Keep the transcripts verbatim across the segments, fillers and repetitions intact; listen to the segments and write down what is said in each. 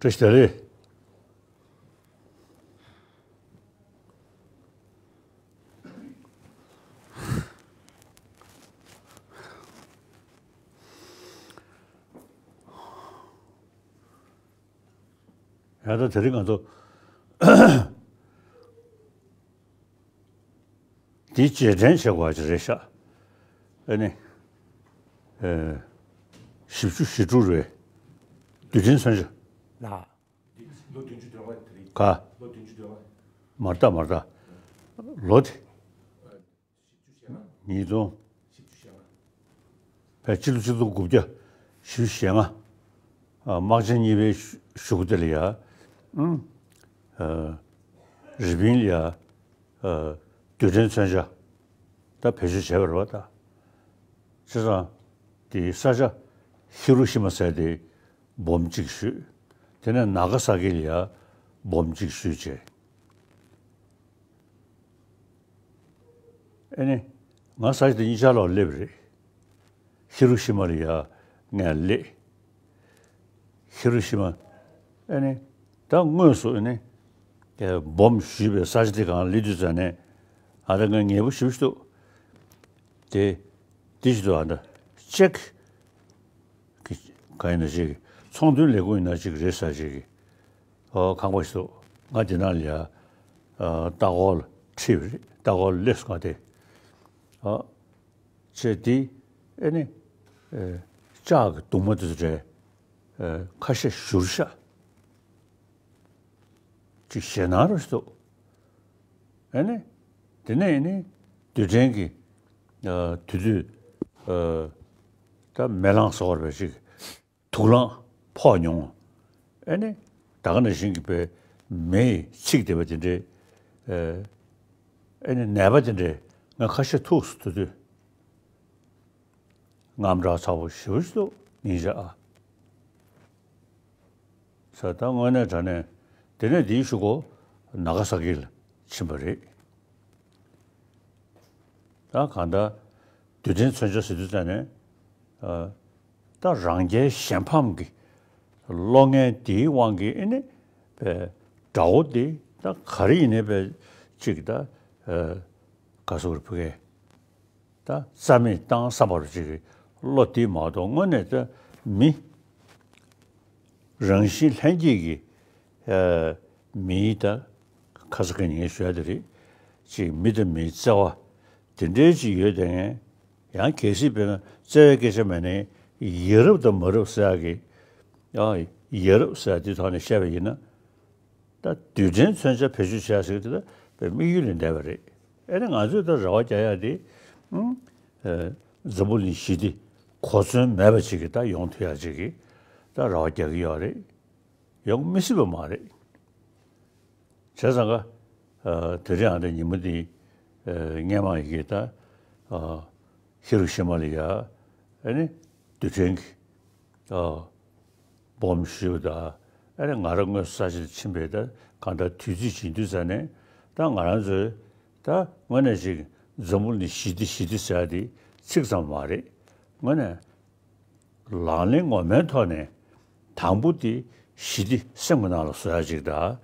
བཀྲ་ཤིས་བདེ་ལེགས། ཡང་ད་དེ་རིང་ང་ཚོ་འདི་རྗེས་དྲན་བྱེད་དགོས་པ་ཅིག་རེད་ཤག་ཨ་ནི། ཨེ། བཞི་བཅུ་ཞེ་དྲུག་རེད། རྡུལ་ཕྲན་མཚོན་ཆ། ལགས། ལོ་བདུན་ཅུ་དོན་ལྔ་དེ་རེད། ག་ལོ་བདུན་ཅུ་དོན་ལྔ། མ་རེད་ད་མ་རེད་ད། ལོ་དེ། ཉིས་སྟོང་། བས་སྤྱི་ལོ་གཅིག་སྟོང་དགུ་བརྒྱ་བཞི་བཅུ་ཞེ་ལྔ། ཨ། དམག་ཆེན་གཉིས་པའི་གཞུག་གུ་དེ་ལ་ཡ། ཨུམ། ཨ། རི་པིན་ལ་ཡ། ཨ། རྡུལ་ཕྲན་མཚོན་ཆ་ད་བེད་སྤྱོད་བྱས་པ་རེད་པ་ད། བྱས་ཙང་དེ་ས་ཆ་ཧི་རུ་ཤི་མ་ཟེར་དེ་སྦོམ་གཅིག་གཞུས། དེ་ནས་ན་ག་ས་ཀི་ལ་ཡ་སྦོམ་གཅིག་གཞུས་བྱས། ཨེ་ནི། ང་ས་ཆ་དེ་གཉིས་ཆར་ལ་སླེབས་རེད། ཧི་རུ་ཤི་མ་ལ་ཡ་ངས་སླེབས། ཧི་རུ་ཤི་མ། ཨེ་ནི། ད་དངོས་སུ་ཨེ་ནི། སྦོམ་གཞུས་པའི་ས་ཆ་དེ་སྒང་སླེབས་དུས་ཙ་ནས། ཨ། ད་ང་ངལ་པོ་ཞེ་པོ་ཞིག་འདུག་དེ། དེ་ཞིག་འདུག་ཨ། ད་ཅེག་གི་གང་ཡིན་ན་ཅིག་ཚོང་དོན་ལས་ཁུངས་ཡིན་ན་ཅིག་རེད་ཟེར་ཅིག་ཨོ། ཁང་པ་ཞིག་འདུག་ང་དེ་ནང་ལ་ཡ། ཨ། ལྟ་སྐོར་ལ་ཁྲིད་པ་རེད། ལྟ་སྐོར་ལ་སླེབས་སོང་ང་དེ། ཨ། བྱས་དེ། ཨེ་ནི། ཨེ། ལྕགས་ཀྱི་གདུང་མ་དེ་ཚོ་རེད། ཨེ། ཁ་ཤས་བཞུར་ཤག་ཅིག་ཞེད་སྣང་རུ་ཞིག་འདུག་ཨེ་ནི། དེ་ནས་ཨེ་ནི། རྡུལ་ཕྲན་གྱི། ཨ། དེ་དུས། ཨ། ད་མེ་གླང་ཟེར་བ་རེད་པ་ཅིག་དུག་རླངས་ཕོག་མྱོང་། ཨེ་ནི། ད་ག་ནང་བཞིན་གྱི་པའི་མེ་ཡིས་འཚིག་བསྡད་པ་དེ་འདྲའི། ཨེ། ཨེ་ནི་ནད་པ་དེ་འདྲའི་ང་ཁ་ཤས་ཐུག་སོང་། དེ་དུས་དངངས་སྐྲག་ཚ་པོ་ཞེ་པོ་ཞིག་འདུག་སྙིང་རྗེ་ཨ། ས་ད་དངོས་གནས་དྲང་གནས། དེ་ནས་དེའི་གཞུག་གུ་ན་ག་ས་ཀི་ལ་ཕྱིན་པ་རེད། ད་གང་ལྟར་རྡུལ་ཕྲན་མཚོན་ཆ་ཟེར་དུས་ཙ་ནས། ཨ། ད་རང་རྒྱལ་གཞན་ཕམ་གྱི་བློ་ངན་དེའི་དབང་གིས་ཨེ་ནི། པའི་དགྲ་བོ་དེ་ད་ག་རེ་ཡིན་ནའི་པའི་ཅིག་ད། ཨ། ག་ཟེར་དགོས་རེད། ཕ་གིའི་ད་རྩ་མེད་བཏང་བསམ་པ་རུ་ཅིག་གི་བློ་དེ་མ་གཏོགས་དངོས་གནས་ད་མི། རང་བཞིན་ལྷན་སྐྱེས་ཀྱི། ཨ། མིའི་ད་ཁ་ས་ཁ་ཉིན་ངས་ཞུ་ཡ་དེ་རེད། ཅིག་མི་དང་མིའི་བརྩེ་བ་དེ་འདྲའི་ཅིག་ཡོད་དེ། ངས་ཡང་གལ་སྲིད་དཔེར་ན་བརྩེ་བའི་སྐད་ཆ་མེད་ནའི་ཡ་རབས་དང་མ་རབས་ཟེར་ཡ་གི། ཨ། ཡ་རབས་ཟེར་ཡ་དེ་ཐོག་ནས་བཤད་པ་ཡིན་ན། ད་རྡུལ་ཕྲན་མཚོན་ཆ་བེད་སྤྱོད་བྱེད་ཡ་ཟེར་གྱི་དེ་ད་དམིགས་ཡུལ་ལས་འདས་པ་རེད། ཨེ་ནི་ང་ཚོས་ད་རེ་བ་རྒྱག་ཡ་དེ། ཨུམ། ཨེ། འཛམ་བུ་གླིང་ཞི་བདེ་གོ་མཚོན་མེད་པ་ཅིག་གི་ད་ཡོང་ཐུབ་ཡ་ཅིག་གི་ད་རེ་བ་རྒྱག་གི་ཡོད་རེད། ཡོང་མི་སྲིད་པ་མ་རེད། བྱས་ཙང་ཀ། ཨ། དེ་རིང་ཨ་ད་ཉིན་མོ་འདི། ཨ། སྔོན་མ་ཡི་གེ་ད། ཨ། ཧི་རུ་ཤི་མ་ལ་ཡ། ཨེ་ནི། རྡུལ་ཕྲན་གྱི། ཨ། སྦོམ་གཞུས་པ་དང་། ཨེ་ནི་ང་རང་དངོས་སུ་ས་ཆ་དེ་ཕྱིན་པའི་ད་གང་ལྟར་དུས་ཚོད་ཅིག་ཡིན་དུས་ཙ་ནས། ད་ང་རང་ཚོའི་ད་དངོས་གནས་ཅིག་འཛམ་བུ་གླིང་ཞི་བདེ་ཞི་བདེ་ཟེར་ཡ་དེ་ཚིག་ཙམ་མ་རེད། དངོས་གནས་ལག་ལེན་ངོ་མའི་ཐོག་ནས་དང་པོ་དེ་ཞི་བདེ་སེམས་ཀྱི་ནང་ལ་བཟོ་ཡ་ཅིག་དང་།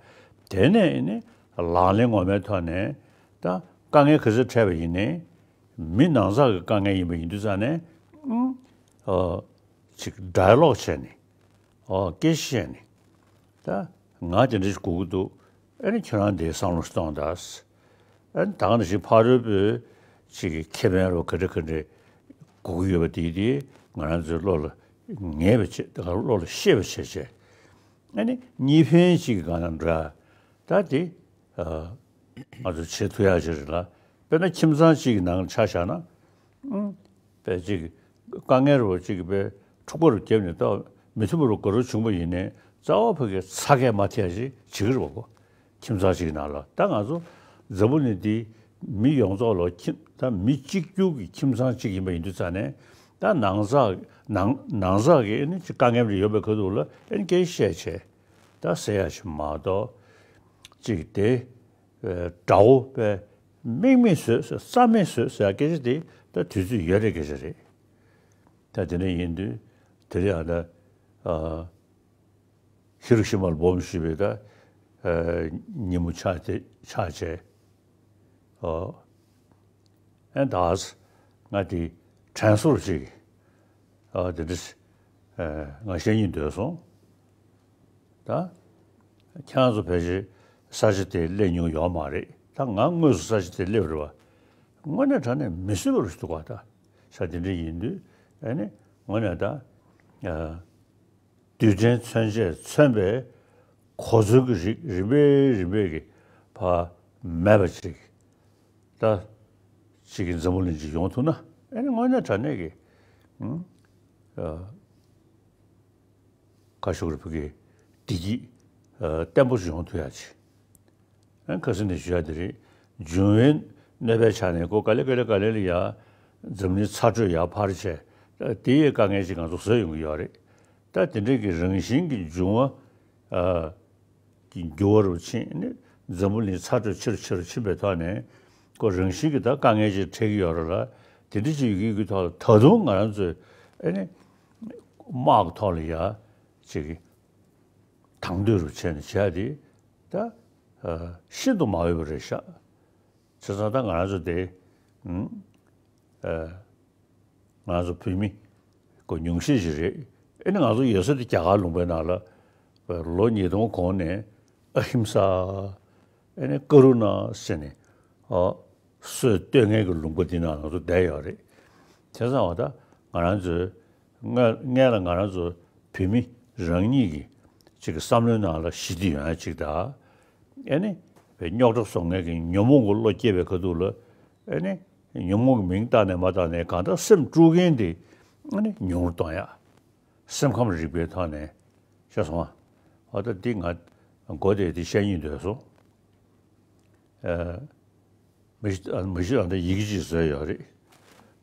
དེ་ནས་ནི་ལག་ལེན་ངོ་མའི་ཐོག་ནས་ད་དཀའ་ངལ་ག་ཚོད་འཕྲད་པ་ཡིན་ནའི། མི་ནང་ཚགས་ཀྱི་དཀའ་ངལ་ཡིན་པ་ཡིན་དུས་ཙ་ནས། ཨ། ཅིག་ཌའི་ལོག་བྱས་ནས། ཨོ། སྐད་ཆ་བཤད་ནས། ད་ང་དེ་འདྲ་ཞིག་དགོས་ཀྱི་འདུག་ཨེ་ནི་ཁྱེད་རང་དེའི་བསམ་བློ་ཞིག་གཏོང་དང་། ཨེ་ནི་ད་ག་ནང་བཞིན་ཕ་རོལ་པོའི་ཅིག་གི་ཁེ་ཕན་རོ་ག་འདྲ་ག་འདྲ་དགོས་ཀྱི་ཡོད་པ་དེ་དེ་ང་རང་ཚོའི་བློ་ལ་ངེས་པ་བྱས། ད་ག་བློ་ལ་ཤེས་པ་བྱས་བྱས། ཨེ་ནི་གཉིས་ཕན་ཅིག་གི་སྒང་ན་འགྲོ་ཡ། ད་དེ། ཨ། ང་ཚོ་བྱེད་ཐུབ་ཡག་ཅིག་རེད་ལ། དཔེར་ན་ཁྱིམ་ཚང་གཅིག་གི་ནང་ཆ་བཞག་ན། ཨུམ། དཔེ་ཅིག་དཀའ་ངལ་རུ་ཅིག་གི་དཔེ་འཁྲུག་པ་རུ་བརྒྱབ་ནས་ད་མི་ཐུབ་པ་རུ་ག་རུ་བྱུང་བ་ཡིན་ནའི། རྩ་བ་ཕ་གིའི་ཚ་གས་མ་ཐེག་ཅིག་བྱེད་ཀྱི་རེད་པ་གོ། ཁྱིམ་ཚང་གཅིག་གི་ནང་ལ། ད་ང་ཚོ་འཛམ་བུ་གླིང་འདི་མི་ཡོངས་རྫོགས་ལ་ཁྱིམ། ད་མི་གཅིག་གྱུར་གྱི་ཁྱིམ་ཚང་གཅིག་ཡིན་པ་ཡིན་དུས་ཙ་ནས། ད་ནང་ཚགས། ནང་ནང་ཚགས་ཀྱི་ཨེ་ནི་ཅིག་དཀའ་ངལ་རེ་ཡོད་པའི་ཁ་ཐུག་ལ་ཨེ་ནི་སྐད་ཆ་བཤད་བྱས། ད་ཟེར་ཡ་ཞིག་མ་གཏོགས། ཅིག་དེ། ཨེ། དགྲ་བོ་དཔེ་དམིགས་མེད་བཟོས། རྩ་མེད་བཟོས་ཟེར་ཡ་སྐད་ཆ་དེ་ད་དུས་ཚོད་ཡོལ་བའི་སྐད་ཆ་རེད། ད་དེ་འདྲ་ཡིན་དུས་དེ་རིང་ཨ་ད། ཨ། ཧི་རོ་ཤི་མ་ལ་སྦོམ་ཞིག་པའི་ད་ཉིན་མོ་ཆགས་ཏེ་ཆགས་བྱས། ཨོ། ཨེ་ད་ང་དེ་དྲན་གསོ་ཅིག་ཨ་དེ་འདྲ་ང་བཤད་སྙིང་འདོད་སོང་། ད་ཁྱེད་རང་ཚོ་ཕལ་ཆེར་ས་ཆ་དེ་སླེབས་མྱོང་ཡོད་མ་རེད། ད་ང་དངོས་སུ་ས་ཆ་དེ་སླེབས་རེད་བ། དངོས་གནས་དྲང་གནས་མི་སྲིད་པ་རུ་ཞིག་འདུག་ག་ད་ཆ་དེ་འདྲ་ཡིན་དུས་ཨེ་ནི་དངོས་གནས་ད། རྡུལ་ཕྲན་མཚོན་བྱས་མཚོན་པའི་གོ་མཚོན་གྱི་རིགས་རིམ་པས་རིམ་པས་ཀྱི་ཕར་མེད་པ་ཅིག་ད་ཅིག་གི་འཛམ་བུ་གླིང་ཅིག་ཡོང་ཐུབ་ན་ཨེ་ནི་དངོས་གནས་དྲང་གནས་ཀྱི་ཨ་ག་ཞུ་དགོས་རེད། བོད་ཀྱི་བདེ་སྐྱིད་ཨ་བརྟན་པོ་ཞིག་ཡོང་ཐུབ་ཡ་ཅིག་ཨ་ཁ་སང་ནས་ཞུ་ཡ་དེ་རེད། འབྱུང་བའི་གནོད་པའི་ཆ་ནས་ཁོ་ག་ལེ་ག་ལེ་ག་ལེ་ལ་ཡ་འཛམ་གླིང་ཚ་དྲོད་ཡར་འཕར་བྱས། ད་དེ་ཡི་དཀའ་ངལ་ཅིག་ང་ཚོ་བཟོས་ཡོང་གི་ཡོད་རེད། ད་དེ་འདྲའི་གི་རང་བཞིན་གྱི་འབྱུང་བ་ཨ་གི་འགྱུར་བ་རུ་ཕྱིན་ནས་འཛམ་བུ་གླིང་ཚ་དྲོད་ཆེ་རུ་ཆེ་རུ་ཕྱིན་པའི་ཐོག་ནས་ཁོ་རང་བཞིན་གྱི་ད་དཀའ་ངལ་ཅིག་འཕྲད་ཀྱི་ཡོད་རེད་ལ། དེ་འདྲ་ཅིག་ཡོད་ཀྱི་ཐོག་ལ་ད་དུང་ང་རང་ཚོས་ཨ་ནི་དམག་གི་ཐོག་ལ་ཡ་ཅིག་གི་དང་དོད་རུ་བྱས་ནས་བྱས་ཏེ་ད་ཤིན་ཏུ་མ་འོས་པ་རེད་ཤག་བྱས་ཙང་ད་ང་རང་ཚོ་དེ་ཨ་ང་རང་ཚོ་བོད་མི་ཀོ་ཉུང་ཤས་ཤིག་རེད། ཨེ་ནི་ང་ཚོ་ཡོད་ས་དེ་རྒྱ་གར་ལུང་པའི་ནང་ལ་ལོ་ཉིས་སྟོང་གོང་ནས་ཨ་ཧིམ་ས་ཨེ་ནི་ཀ་རུ་ན་ཟེར་ནས་ཨ་སྲོལ་གཏོད་མཁན་གྱི་ལུང་པ་འདི་ནང་ང་ཚོ་བསྡད་ཡོད་རེད། བྱས་ཙང་བ་ད་ང་རང་ཚོའི་སྔ་སྔོན་ལ་ང་རང་ཚོ་བོད་མི་རང་ཉིད་ཀྱི་ཅིག་གི་བསམ་བློའི་ནང་ལ་ཞི་བདེ་ཡོང་ཡ་ཅིག་དང་། ཨེ་ནི་བའི་རྙོག་དྲ་བཟོ་མཁན་གྱི་ཉོན་མོངས་ཀྱི་བློ་སྐྱེས་པའི་ཁ་ཐུག་ལ་ཨེ་ནི་ཉོན་མོངས་ཀྱི་མིང་བཏགས་ནས་མ་བཏགས་ནས་གང་ལྟར་སེམས་དཀྲུག་མཁན་དེ་ཨེ་ནི་ཉུང་རུ་གཏོང་ཡ། སེམས་ཁམས་རིག་པའི་ཐོག་ནས་ཤེས་སོང་ཨ། འོ་ད་འདི་ང་མགོ་དེ་དེ་བཤད་སྙིང་འདོད་སོང་། ཨ། མི་ཤི་ཨ་མི་ཤི་ཨ་འདི་ཡི་གེ་ཅིག་བཟོས་ཡོད་རེད།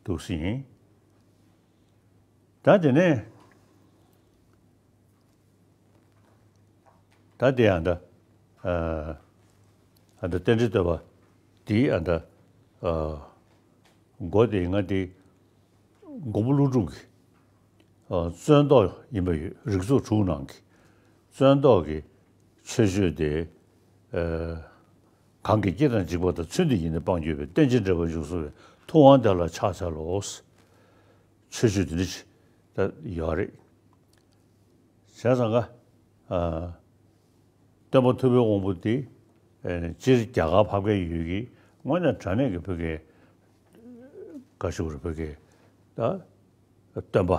འདུག་སེ་ཡིན། ད་དེ་ནས་ད་དེ་ཨ་འདི་ཨ་ཨ་འདི་རྟེན་འབྲེལ་བསྟོད་པ་དེའི་ཨ་འདི་ཨ་མགོ་དེ་ང་དེ་མགོན་པོ་ཀླུ་སྒྲུབ་ཀྱི་ཨ་བཙོན་ཐོག་ཡིན་པ་ཡོད། རིགས་ཚོགས་དྲུག་ནང་གི་བཙོན་ཐོག་གི་མཆོད་བརྗོད་དེ། ཨ་གང་གིས་སྐྱེ་དང་འཇིག་པ་དང་ཚུལ་འདི་ཡིས་ནི་སྤང་གྱུར་པའི། རྟེན་ཅིང་འབྲེལ་པར་འཇུག་གསུང་བའི། ཐུབ་དབང་དེ་ལ་ཕྱག་འཚལ་ལོ། མཆོད་བརྗོད་འདི་འདྲ་ཞིག་ད་ཡོད་རེད། བྱས་ཙང་ཀ་ཨ་སྟོན་པ་ཐུབ་པའི་དབང་པོ་འདི་ཨ་སྤྱིར་རྒྱ་གར་ཕབ་མཁན་ཡོད་ཀྱི། དངོས་གནས་དྲང་གནས་ཀྱི་བོད་སྐད་ག་ཞུ་དགོས་རེད། བོད་སྐད་ད་སྟོན་པ་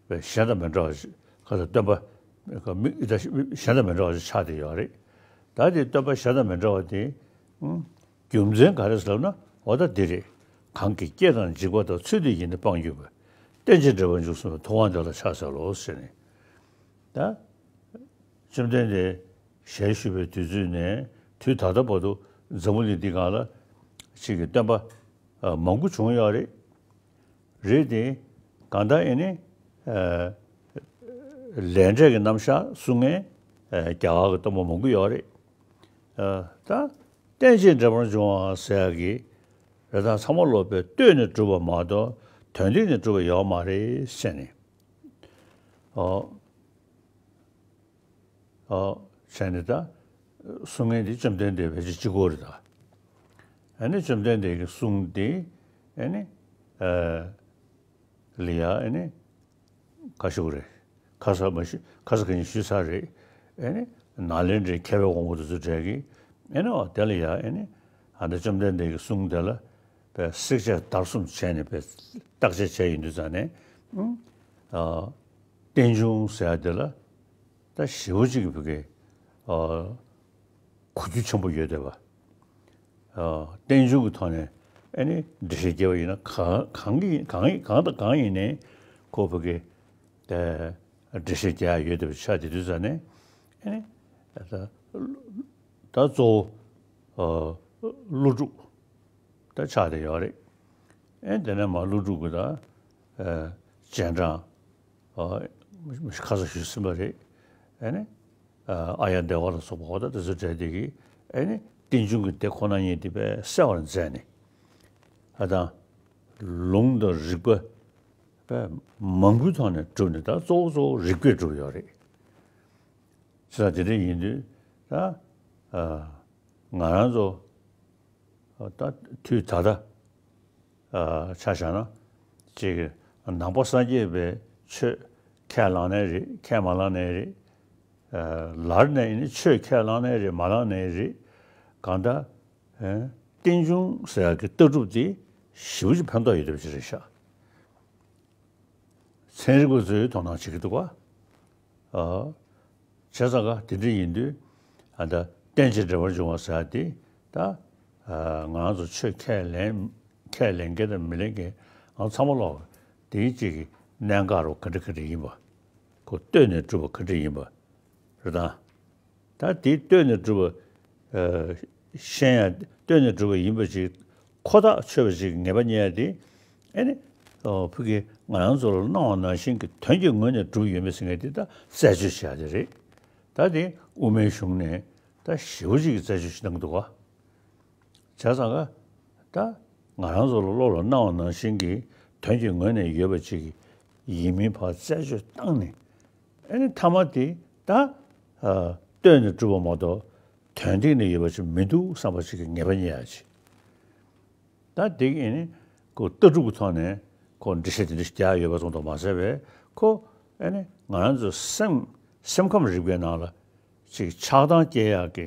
གཞན་དང་མི་འདྲ་བ་ཞིག་ག་ཚོད་སྟོན་པ་མི་གཞན་དང་མི་འདྲ་བ་ཞིག་ཆགས་བསྡད་ཡོད་རེད། ད་དེ་སྟོན་པ་གཞན་དང་མི་འདྲ་བ་དེ་རྒྱུ་མཚན་ག་རེ་ཟེར་ལབ་ན་འོ་ད་འདི་རེད། གང་གིས་སྐྱེ་དང་འཇིག་པ་དང་། ཚུལ་འདི་ཡིས་ནི་སྤང་གྱུར་པའི། རྟེན་ཅིང་འབྲེལ་པར་འཇུག་གསུང་བའི། ཐུབ་དབང་དེ་ལ་ཕྱག་འཚལ་ལོ་ཟེར་ནས། ད་བཅོམ་ལྡན་འདས་ཞལ་བཞུགས་པའི་དུས་ཚོད་ནས་དུས་ད་ལྟ་བར་དུ་འཛམ་བུ་གླིང་འདི་སྒང་ལ་ཅིག་གི་སྟོན་པ་མང་པོ་བྱུང་ཡོད་རེད། རེད་དེ། གང་ལྟར་ཨེ་ནི་ཨ་ལས་འབྲས་ཀྱི་རྣམ་གཞག་གསུང་མཁན་ཨ་རྒྱ་གར་གྱི་སྟོན་པ་མང་པོ་ཡོད་རེད། ཨ་ད་རྟེན་ཅིང་འབྲེལ་པར་འབྱུང་བ་ཟེར་ཡག་གི་རེད། ད་ཚང་མ་སློབ་པའི་ལྟོས་ནས་གྲུབ་པ་མ་གཏོགས་དོན་སྟེང་ནས་གྲུབ་པ་ཡོད་མ་རེད་ཟེར་ནས། ཨོ། ཨོ། བྱས་ནས་ད་གསུང་མཁན་དེ་བཅོམ་ལྡན་འདས་ཕལ་ཆེར་གཅིག་པོ་རེད་ད། ཨ་ནི་བཅོམ་ལྡན་འདས་ཀྱི་གསུང་དེ་ཨ་ནི་ཨ་ལ་ཡ་ཨ་ནི་ག་ཞུ་དགོས་རེད། ཁ་ས་མ་ཞུ་ཁ་ས་ག་ཉིད་ཞུས་ཚར་རེད། ཨ་ནི་ནཱ་ལེནྡྲའི་མཁས་པའི་དབང་པོ་དེ་ཚོ་གྲས་ཀྱིས་ཨ་ནི་ཨོ་དེ་ལ་ཡ་ཨ་ནི་ཨ་ད་བཅོམ་ལྡན་འདས་ཀྱི་གསུང་དེ་ལ་པའི་བསྲེག་བཅད་བརྡར་གསུམ་བྱས་ནས་པའི་བརྟག་དཔྱད་བྱས་ཡོང་དུས་ཙང་ནས་ཨ་རྟེན་འབྱུང་ཟེར་ཡ་དེ་ལ། ད་ཞེ་པོ་ཅིག་གི་བུ་གའི་ཨ་གོ་རྒྱུ་ཆེན་པོ་ཡོད་བསྡད་པ། ཨ་རྟེན་འབྱུང་གི་ཐོག་ནས་ཨ་ནི་འགྲེལ་བཤད་རྒྱག་པ་ཡིན་ན་གང་གང་གི་གང་གང་དང་གང་ཡིན་ནའི་ཁོ་བུ་གའི་ཨ་འགྲེལ་བཤད་རྒྱག་ཡ་ཡོད་བསྡད་པ་ཆགས་བསྡད་དུས་ཙང་ནས་ཨ་ནི་ད་ད་གཙོ་བོ་ཨ་ཀླུ་སྒྲུབ་ད་ཆགས་བསྡད་ཡོད་རེད། ཨེ་དེ་ནས་མ་ཀླུ་སྒྲུབ་ཀྱི་ད་ཨ་རྗེས་འབྲང་ཨ་ཁ་ས་ཞུས་ཟིན་པ་རེད། ཨེ་ནི་ཨ་ཨཱརྱ་དེ་ཝ་ལ་སོགས་པ་འོ་ད་དེ་ཚོ་གྲས་དེ་གིས་ཨེ་ནི་རྟེན་འབྱུང་གི་དེ་ཁོ་ན་ཉིད་དེ་དཔེ་གསལ་བར་མཛད་ནས། ཨ་དང་ལུང་དང་རིགས་པ་དཔེ་མང་པོའི་ཐོག་ནས་གྲུབ་ནས། ད་གཙོ་བོ་གཙོ་བོ་རིགས་པས་གྲུབ་ཡོད་རེད། ས་དེ་འདྲ་ཡིན་དུས་ད་ཨ་ང་རང་ཚོ་ད་དུས་ད་ལྟ་ཨ་ཆ་བཞག་ན་ཅིག་ནང་པ་སངས་རྒྱས་པའི་ཆོས་ཁས་བླངས་ནའི་རེད། ཁས་མ་བླངས་ནའི་རེད། ཨ་ལར་ནས་ཡིན་ན་ཆོས་ཁས་བླངས་ནའི་རེད། མ་བླངས་ནའི་རེད། གང་ལྟར་ཨ་རྟེན་འབྱུང་ཟེར་ཡག་གི་ལྟ་གྲུབ་དེ་ཞེ་པོ་ཅིག་ཕན་ཐོགས་ཡོད་བསྡད་པ་ཅིག་རེད་ཤག་ཚན་རིག་པ་ཚོས་དོ་སྣང་བྱེད་ཀྱི་འདུག་ག་ཨ། བྱས་ཙང་ག་དེ་འདྲ་ཡིན་དུས་ཨ་ད་རྟེན་ཅིང་འབྲེལ་བར་འབྱུང་བ་ཟེར་ཡ་དེ་ད་ཨ་ང་རང་ཚོ་ཆོས་ཁས་ལེན་ཁས་ལེན་མཁན་དང་མི་ལེན་མཁན་ང་ཚང་མ་ལོག་དེའི་གཅིག་གི་གནད་འགག་རུ་ག་འདྲ་ག་འདྲ་ཡིན་པ། ཁོ་ལྟོས་ནས་གྲུབ་པ་ག་འདྲ་ཡིན་པ་རེད་དང་། ད་དེ་ལྟོས་ནས་གྲུབ་པ་ཨ་ཤེས་ཡ། ལྟོས་ནས་གྲུབ་པ་ཡིན་པ་ཅིག་ཁོ་ཐག་ཆོད་པ་ཅིག་ངེས་པ་རྙེད་ཡ་དེ་ཨེ་ནི་ཨོ་ཕ་གི་ང་རང་ཚོ་ལ་སྣང་བ་ནང་བཞིན་གྱི་དོན་གྱི་ངོས་ནས་གྲུབ་ཡོད་མེད་ཟེར་མཁན་དེ་ད་རྩད་གཅོད་བྱེད་ཡ་དེ་རེད། ད་དེ་དབུ་མའི་གཞུང་ནས་ད་ཞེ་པོ་ཅིག་གི་རྩད་གཅོད་བྱེད་གནང་གི་འདུག་ག་བྱས་ཙང་ག་ད་ང་རང་ཚོ་ལ་བློ་ལ་སྣང་བ་ནང་བཞིན་གྱི་དོན་གྱི་ངོས་ནས་ཡོད་པ་ཅིག་ཡིན་མིན་ཕར་རྩད་གཅོད་བཏང་ནས། ཨེ་ནི་མཐའ་མ་དེ་ད་ཨ་ལྟོས་ནས་གྲུབ་པ་མ་གཏོགས་དོན་སྟེང་ནས་ཡོད་པ་ཅིག་མི་འདུག་བསམ་པ་ཅིག་གི་ངེས་པ་རྙེད་ཡ་ཅིག་ད་དེ་ཨེ་ནི་ཁོ་ལྟ་གྲུབ་ཀྱི་ཐོག་ནས་ཁོ་འགྲེལ་བཤད་དེ་འདྲ་ཞིག་རྒྱག་ཡོད་པ་ཙམ་དུ་མ་ཟད་པས་ཁོ་ཨེ་ནི་ང་རང་ཚོའི་སེམས་སེམས་ཁམས་རིག་པའི་ནང་ལ་ཅིག་ཆགས་སྡང་སྐྱེ་ཡག་གི་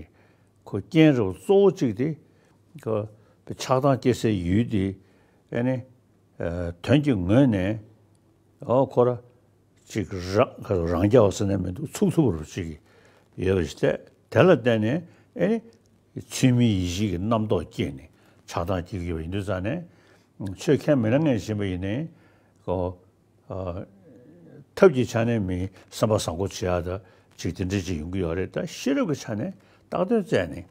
ཁོ་རྐྱེན་རུ་གཙོ་བོ་གཅིག་དེ་ཁོ་ཆགས་སྡང་སྐྱེ་སའི་ཡུལ་དེ་ཨེ་ནི་ཨ་དོན་གྱི་ངོས་ནས་ཨོ་ཁོ་ར་ཅིག་རང་རང་རྐྱ་བ་ཟེར་ན་མི་འདུག་ཚུགས་ཐུབ་པ་རུ་ཅིག་ཡོད་པ་ཞིག་སྟེ། དེ་ལ་བརྟེན་ནས་ཨེ་ནི་ཚུལ་མིན་ཡིད་བྱེད་ཀྱི་རྣམ་རྟོག་སྐྱེས་ནས་ཆགས་སྡང་སྐྱེ་གི་ཡོད་པ་ཡིན་དུས་ཙང་ནས་ཆོས་ཁས་མི་ལེན་མཁན་ཞིག་ཡིན་པ་ཡིན་ནའི་ཁོ་ཨ་ཐབས་ཀྱི་ཆ་ནས་མི་བསམ་པ་བཟང་པོ་བྱེད་ཡག་ད་ཅིག་དེ་འདྲ་ཅིག་ཡོང་གི་ཡོད་རེད། ད་ཤེས་རབ་ཀྱི་ཆ་ནས་བཏགས་དོན་བཙལ་ནས་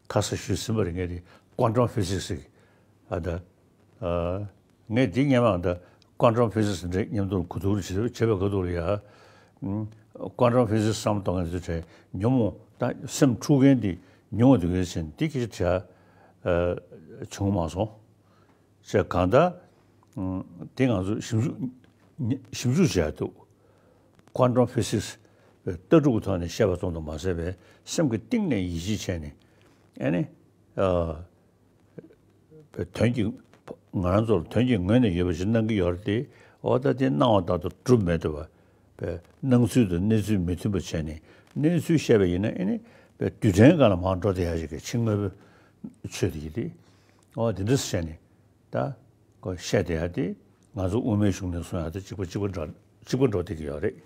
ཁ་ས་ཞུས་ཟིན་པ་རེད། ངས་དེ་ཀོན་ཊམ་ཕི་ཟིག་སི་ཟེར་གི་ཨ་ད་ཨ་ངས་འདི་སྔོན་མ་ད་ཀོན་ཊམ་ཕི་ཟིག་སི་འདྲ་མཉམ་དུ་གོ་བསྡུར་བྱེད་བྱེད་པའི་ཁ་ཐུག་ལ་ཡ་ཀོན་ཊམ་ཕི་ཟིག་སི་བསམ་བློ་གཏོང་མཁན་ཚོ་གྲས་ཉོན་མོངས་ད་སེམས་འཁྲུག་མཁན་འདི་ཉུང་བ་འདུག་གས་ཟེར་ནས་འདི་སྐད་ཆ་དྲིས་ཨ་བྱུང་མ་སོང་། ཞེས་གང་ལྟར། ཨ་དེ་ང་ཚོ་ཞིབ་འཇུག་ཞིབ་འཇུག་བྱས་འདུག་ཀོན་ཊམ་ཕི་ཟིག་སི་ལྟ་གྲུབ་ཀྱི་ཐོག་ནས་བཤད་པ་ཙམ་དུ་མ་ཟད་པའི་སེམས་ཀྱི་གཏིང་ནས་ཡིད་ཆེས་བྱས་ནས་ཨ་ནི་ཨ་དོན་གྱི་ང་རང་ཚོ་ལ་དོན་གྱི་ངོས་ནས་ཡོད་པ་ཞིག་གནང་གི་ཡོད་རེད་དེ། འོ་ད་དེ་སྣང་བ་ལྟར་དུ་གྲུབ་མེད་འདུག་པ། པའི་སྣང་ཚུལ་དང་གནས་ཚུལ་མི་མཐུན་པ་བྱས་ནས་གནས་ཚུལ་བཤད་པ་ཡིན་ན་ཨེ་ནི་པའི་རྡུལ་ཕྲན་སྒང་ལ་མར་འགྲོ་བསྡད་ཡ་ཞིག་གི་ཕྱི་དངོས་པོའི་ཆོས་དེ་ཡིན་ཏེ། འོ་དེ་འདྲ་བཤད་ནས་ད་ཁོ་བཤད་བསྡད་ཡ་དེ་ང་ཚོ་དབུ་མའི་གཞུང་ནས་གསུང་ཡ་དེ་གཅིག་པ་གཅིག་པ་འགྲོ་གཅིག་པ་འགྲོ་བསྡད་ཀྱི་ཡོད་རེད།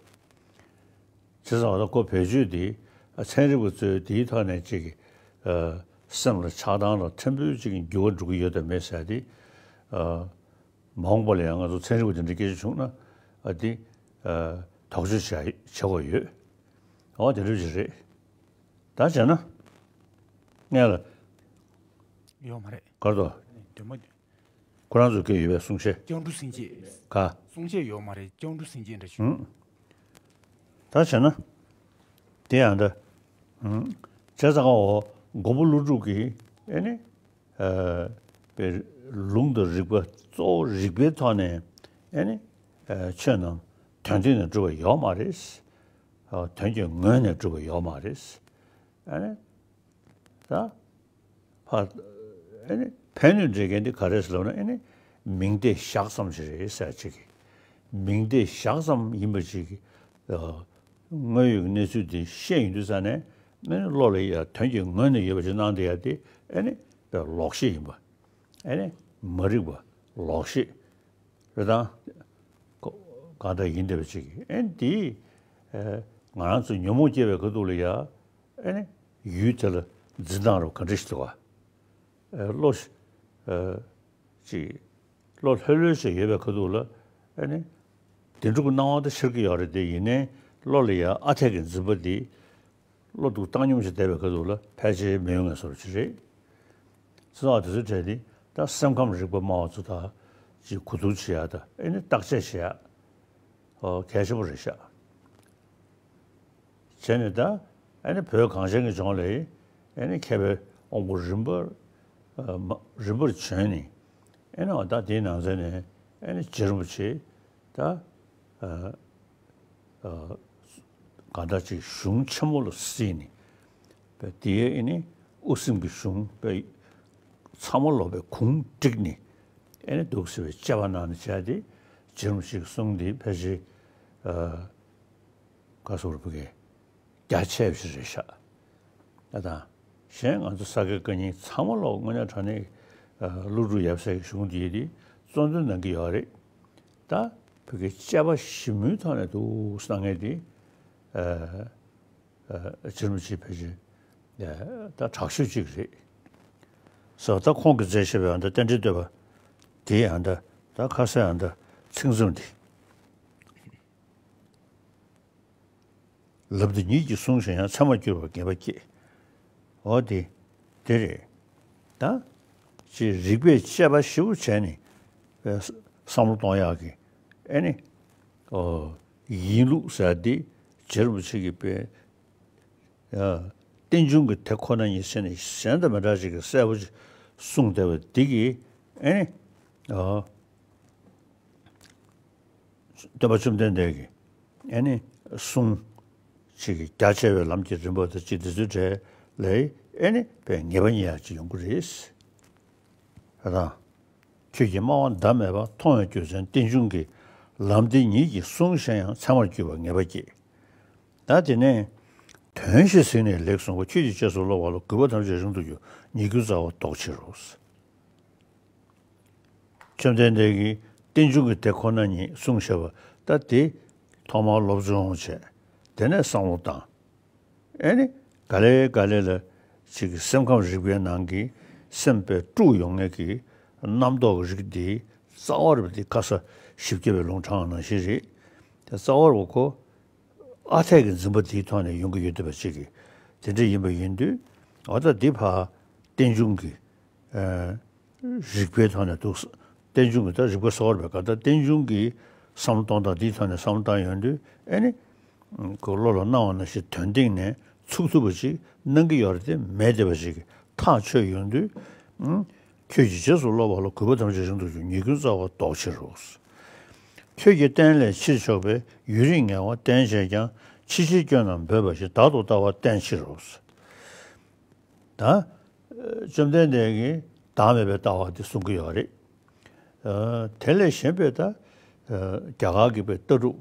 བྱས་ཙང་ད་ཁོ་བེད་སྤྱོད་དེ་ཚན་རིག་པ་ཚོས་དེའི་ཐོག་ནས་ཅིག་སེམས་ལ་ཆགས་སྡང་ལ་ཕྲན་བུ་ཅིག་འགྱུར་བ་འགྲོ་གི་ཡོད་དམ་མེད་ཟེར་ཡ་དེ། མ་འོངས་པ་ལ་ཡང་ང་ཚོ་ཚན་རིག་པ་དེ་འདྲའི་སྐད་ཆ་བྱུང་ན་ཨ་དེ་ཨ་དོགས་གཅོད་བྱ་བྱེད་དགོས་ཡོད། འོ་དེ་འདྲ་ཅིག་རེད། ད་བྱས་ན་ངས་ལ་ཡོད་མ་རེད། གར་དོ། དོན་མ་ཁོ་རང་ཚོ་སྐད་ཡོད་པའི་གསུང་བཤད་སྐྱབས་འགྲོ་སེང་གེ། ག་གསུང་བཤད་ཡོད་མ་རེད། སྐྱབས་འགྲོ་སེང་གེ་འདྲ་ཞུ། ཧུམ། ད་བྱས་ན། དེ་ཡང་ད། ཧུམ། བྱས་ཙང་འོ་མགོན་པོ་ཀླུ་སྒྲུབ་ཀྱིས་ཨེ་ནི། ཨ་པའི་ལུང་དང་རིགས་པ་གཙོ་བོ་རིགས་པའི་ཐོག་ནས་ཨེ་ནི། ཨ་ཆོས་རྣམས་དོན་སྟེང་ནས་གྲུབ་པ་ཡོད་མ་རེད། ཨ་དོན་གྱི་ངོས་ནས་གྲུབ་པ་ཡོད་མ་རེད། ཨ་ནི། ད་ཕར་ཨེ་ནི་ཕན་གནོད་འབྲེལ་མཁན་དེ་ག་རེ་ཟེར་ལབ་ན་ཨེ་ནི་མིང་བརྡས་བཞག་ཙམ་ཞིག་རེད་ཟེར་ཅིག་མིང་བརྡས་བཞག་ཙམ་ཡིན་པ་ཅིག་ཨ་དངོས་ཡོད་ཀྱི་གནས་ཚུལ་དེ་ཤེས་ཡོང་དུས་ཙང་ནས་ཨེ་ནི་བློ་ལ་ཡ་དོན་གྱི་ངོས་ནས་ཡོད་པ་ཅིག་སྣང་བསྡད་ཡ་དེ་ཨེ་ནི་ལོག་ཤེས་ཡིན་པ། ཨེ་ནི་མ་རིག་པ་ལོག་ཤེས། རེད་དང་། གང་ལྟར་ཡིན་བསྡད་པ་ཅིག་ཨེ་ནི་དེ་ཨེ་ང་རང་ཚོ་ཉོན་མོངས་སྐྱེ་བའི་ཁ་ཐུག་ལ་ཡ་ཨེ་ནི་ཡུལ་དེ་ལ་འཛིན་སྟངས་རུ་ག་འདྲ་ཞིག་འདུག་ག་ཨེ་བློ་ཨེ་ཅིག་བློ་ལྷོད་ལྷོད་བྱས་ཡོད་པའི་ཁ་ཐུག་ལ་ཨེ་ནི་དེ་འདྲ་གི་སྣང་བ་དེ་ཤར་གྱི་ཡོད་རེད་དེ། ཡིན་ནའི་བློ་ལ་ཡ་ཨ་འཐས་ཀྱི་འཛིན་པ་དེ། བློ་འདུག་བཏང་སྙོམས་ཤིག་བསྡད་པའི་ཁ་ཐུག་ལ་ཕལ་ཆེར་མི་ཡོང་ངེས་བཟོ་འདྲ་ཅིག་རེད། ཚེ་དང་དེ་ཚོའི་གྲས་དེ་ད་སེམས་ཁམས་རིག་པ་སྨྲ་བ་ཚོ་དང་ཅིག་གོ་བསྡུར་བྱེད་ཡ་ད་ཨེ་ནི་བརྟག་དཔྱད་བྱེད་ཡ་ཨོ་གལ་ཆེན་པོ་རེད་ཤག་བྱས་ནས་ད་ཨེ་ནི་བོད་གངས་ཅན་གྱི་ལྗོངས་ལ་ཨེ་ནི་མཁས་པའི་དབང་པོ་རིམ་པར་ཨ་མ་རིམ་པར་བྱོན་ནས་ཨེ་ནི་འོ་ད་དེའི་ནང་ཚན་ནས་ཨེ་ནི་རྗེ་རིན་པོ་ཆེ་ད་ཨ་ཨ། གང་ལྟར་ཅིག་གཞུང་ཆེན་མོ་ལ་གཟིགས་ནས་པས་དེའི་ཨེ་ནི་དབུ་སེམས་ཀྱི་གཞུང་པས་ཚང་མ་ལོག་པའི་གུང་བསྒྲིགས་ནས་ཨེ་ནི་འདུག་ཟེར་བའི་དཔྱད་པ་གནང་ནས་བྱས་ཏེ་རྗེ་རིན་པོ་ཆེའི་གསུང་འདི་ཕལ་ཆེར་ག་སོགས་རུ་བུ་གའི་རྒྱ་ཆེ་བ་ཞིག་རེད་ཤག་ཨ་དང་། གཞན་ང་ཚོ་ས་དགེ་བཀའ་རྙིང་ཚང་མ་ལོག་དངོས་གནས་དྲང་གནས་ཀླུ་སྒྲུབ་ཡབ་སྲས་ཀྱི་གཞུང་འདི་ཡི་དེ་གཙོ་འདོན་གནང་གི་ཡོད་རེད། ད་བོད་ཀྱི་དཔྱད་པ་ཞིབ་མོའི་ཐོག་ནས་འདུག་གསུངས་མཁན་དེ་རྗེ་རིན་པོ་ཆེ་ཕལ་ཆེར་ད་དྲག་ཤོས་གཅིག་རེད། སོ་ད་ཁོང་གིས་མཛད་བཞག་པའི་ཨ་མདའ་རྟེན་འབྲེལ་བསྟོད་པ་དེའི་ཨ་མདའ་ད་ཁ་སའི་ཨ་མདའ་ཚིག་མཛོད་འདི། ལམ་འདི་ཉིད་ཀྱིས་བསྲུངས་ཞིང་ཡང་། མཚན་མར་གྱུར་པར་ངེས་པ་སྐྱེས། འོ་དེ་དེ་རེད། ད་ཅེས་རིགས་པས་དཔྱད་པ་ཞིབ་པོ་བྱས་ནས་བསམ་བློ་གཏོང་ཡག་གི་ཨེ་ནི་ཨོ་ཡིན་ལུགས་ཟེར་དེ་རྗེ་རིན་པོ་ཆེ་གིས་པས་རྟེན་འབྱུང་གི་དེ་ཁོ་ན་ཉིད་ཟེར་ནས་གཞན་དང་མི་འདྲ་ཞིག་གི་གསལ་པོ་ཅིག་གསུངས་བསྡད་པ་འདི་གིས་ཨེ་ནི་ཨོ། སྟོན་པ་བཅོམ་ལྡན་འདས་ཀྱི་ཨེ་ནི་གསུང་ཅིག་གི་རྒྱ་ཆེ་བའི་ལམ་གྱི་རིམ་པ་དང་ཅིག་འདི་ཚོའི་གྲས་ལས་ཨེ་ནི་པའི་ངེས་པ་རྙེད་ཡག་ཅིག་ཡོང་གི་རེད། ད་ཁྱོད་ཀྱིས་སྨྲ་བ་ཟླ་མེད་པ། མཐོང་བའི་རྒྱུ་མཚན་རྟེན་འབྱུང་གི། ལམ་འདི་ཉིད་ཀྱིས་བསྲུངས་ཞིང་ཡང་། མཚན་མར་གྱུར་པ་ངེས་པ་སྐྱེས། ད་དེ་ནས་དོན་བཞི་གཟིགས་ནས་ལེགས་གསུངས་པ། ཆོས་ཀྱི་རྗེས་སུ་སློབ་པ་ལ། གུས་པ་ཐམས་ཅད་རིང་དུ་གྱུར། ཉེས་ཀུན་རྩ་བ་ཟློག་ཕྱིར་རོ། བཅོམ་ལྡན་འདས་ཀྱིས་རྟེན་འབྱུང་གི་དེ་ཁོ་ན་ཉིད་གསུངས་བཞག་པ་ད་དེ་ཐོག་མར་སློབ་སྦྱོང་བྱས། དེ་ནས་བསམ་བློ་བཏང་། ཨེ་ནི་ག་ལེ་ག་ལེ་ལ་ཅིག་གི་སེམས་ཁམས་རིག་པའི་ནང་གི་སེམས་པའི་དཀྲུག་ཡོང་མཁན་གྱི་རྣམ་རྟོག་གི་རིགས་འདི་རྩ་བ་རུ་འདི་ཁ་ས་བཞི་བརྒྱ་པའི་ལུང་དྲངས་ནང་བཞིན་རེད། དེ་རྩ་བ་རུ་ཁོ། ཨ་འཐས་ཀྱི་འཛིན་པ་དེའི་ཐོག་ནས་ཡོང་གི་ཡོད་བསྡད་པ་ཅིག་གིས་དེ་འདྲ་ཡིན་པ་ཡིན་དུས། འོ་ད་འདི་ཕར་རྟེན་འབྱུང་གི་ཨ་རིགས་པའི་ཐོག་ནས་འདུག་རྟེན་འབྱུང་གི་ད་རིགས་པ་གསར་པ་ག་ད་རྟེན་འབྱུང་གི་བསམ་བློ་གཏོང་སྟངས་འདིའི་ཐོག་ནས་བསམ་བློ་བཏང་ཡོང་དུས་ཨེ་ནི་ཁོ་བློ་ལ་སྣང་བ་ནང་བཞིན་དོན་སྟེང་ནས་ཚུགས་ཐུབ་པ་ཅིག་གནང་གི་ཡོད་རེད་དེ་མེད་བསྡད་པ་ཅིག་གིས་ཐག་ཆོད་ཡོང་དུས། ཁྱོད་ཀྱི་རྗེས་སུ་སློབ་པ་ལ། གུས་པ་ཐམས་ཅད་རིང་དུ་གྱུར། ཉེས་ཀུན་རྩ་བ་ཟློག་ཕྱིར་རོ། ཁྱོད་ཀྱི་བསྟན་ལས་ཕྱིར་ཕྱོགས་པའི། ཡུན་རིང་ངལ་བ་བསྟེན་བྱས་ཀྱང་། ཕྱི་ཕྱིར་སྐྱོན་རྣམས་འབོད་པ་ཞིག་བདག་ཏུ་ལྟ་བ་བསྟེན་ཕྱིར་རོ། ད་བཅོམ་ལྡན་འདས་ཀྱིས་བདག་མེད་པའི་ལྟ་བ་འདི་གསུང་གི་ཡོད་རེད། དེ་ལས་གཞན་པའི་ད་རྒྱ་གར་གྱི་པའི་ལྟ་གྲུབ་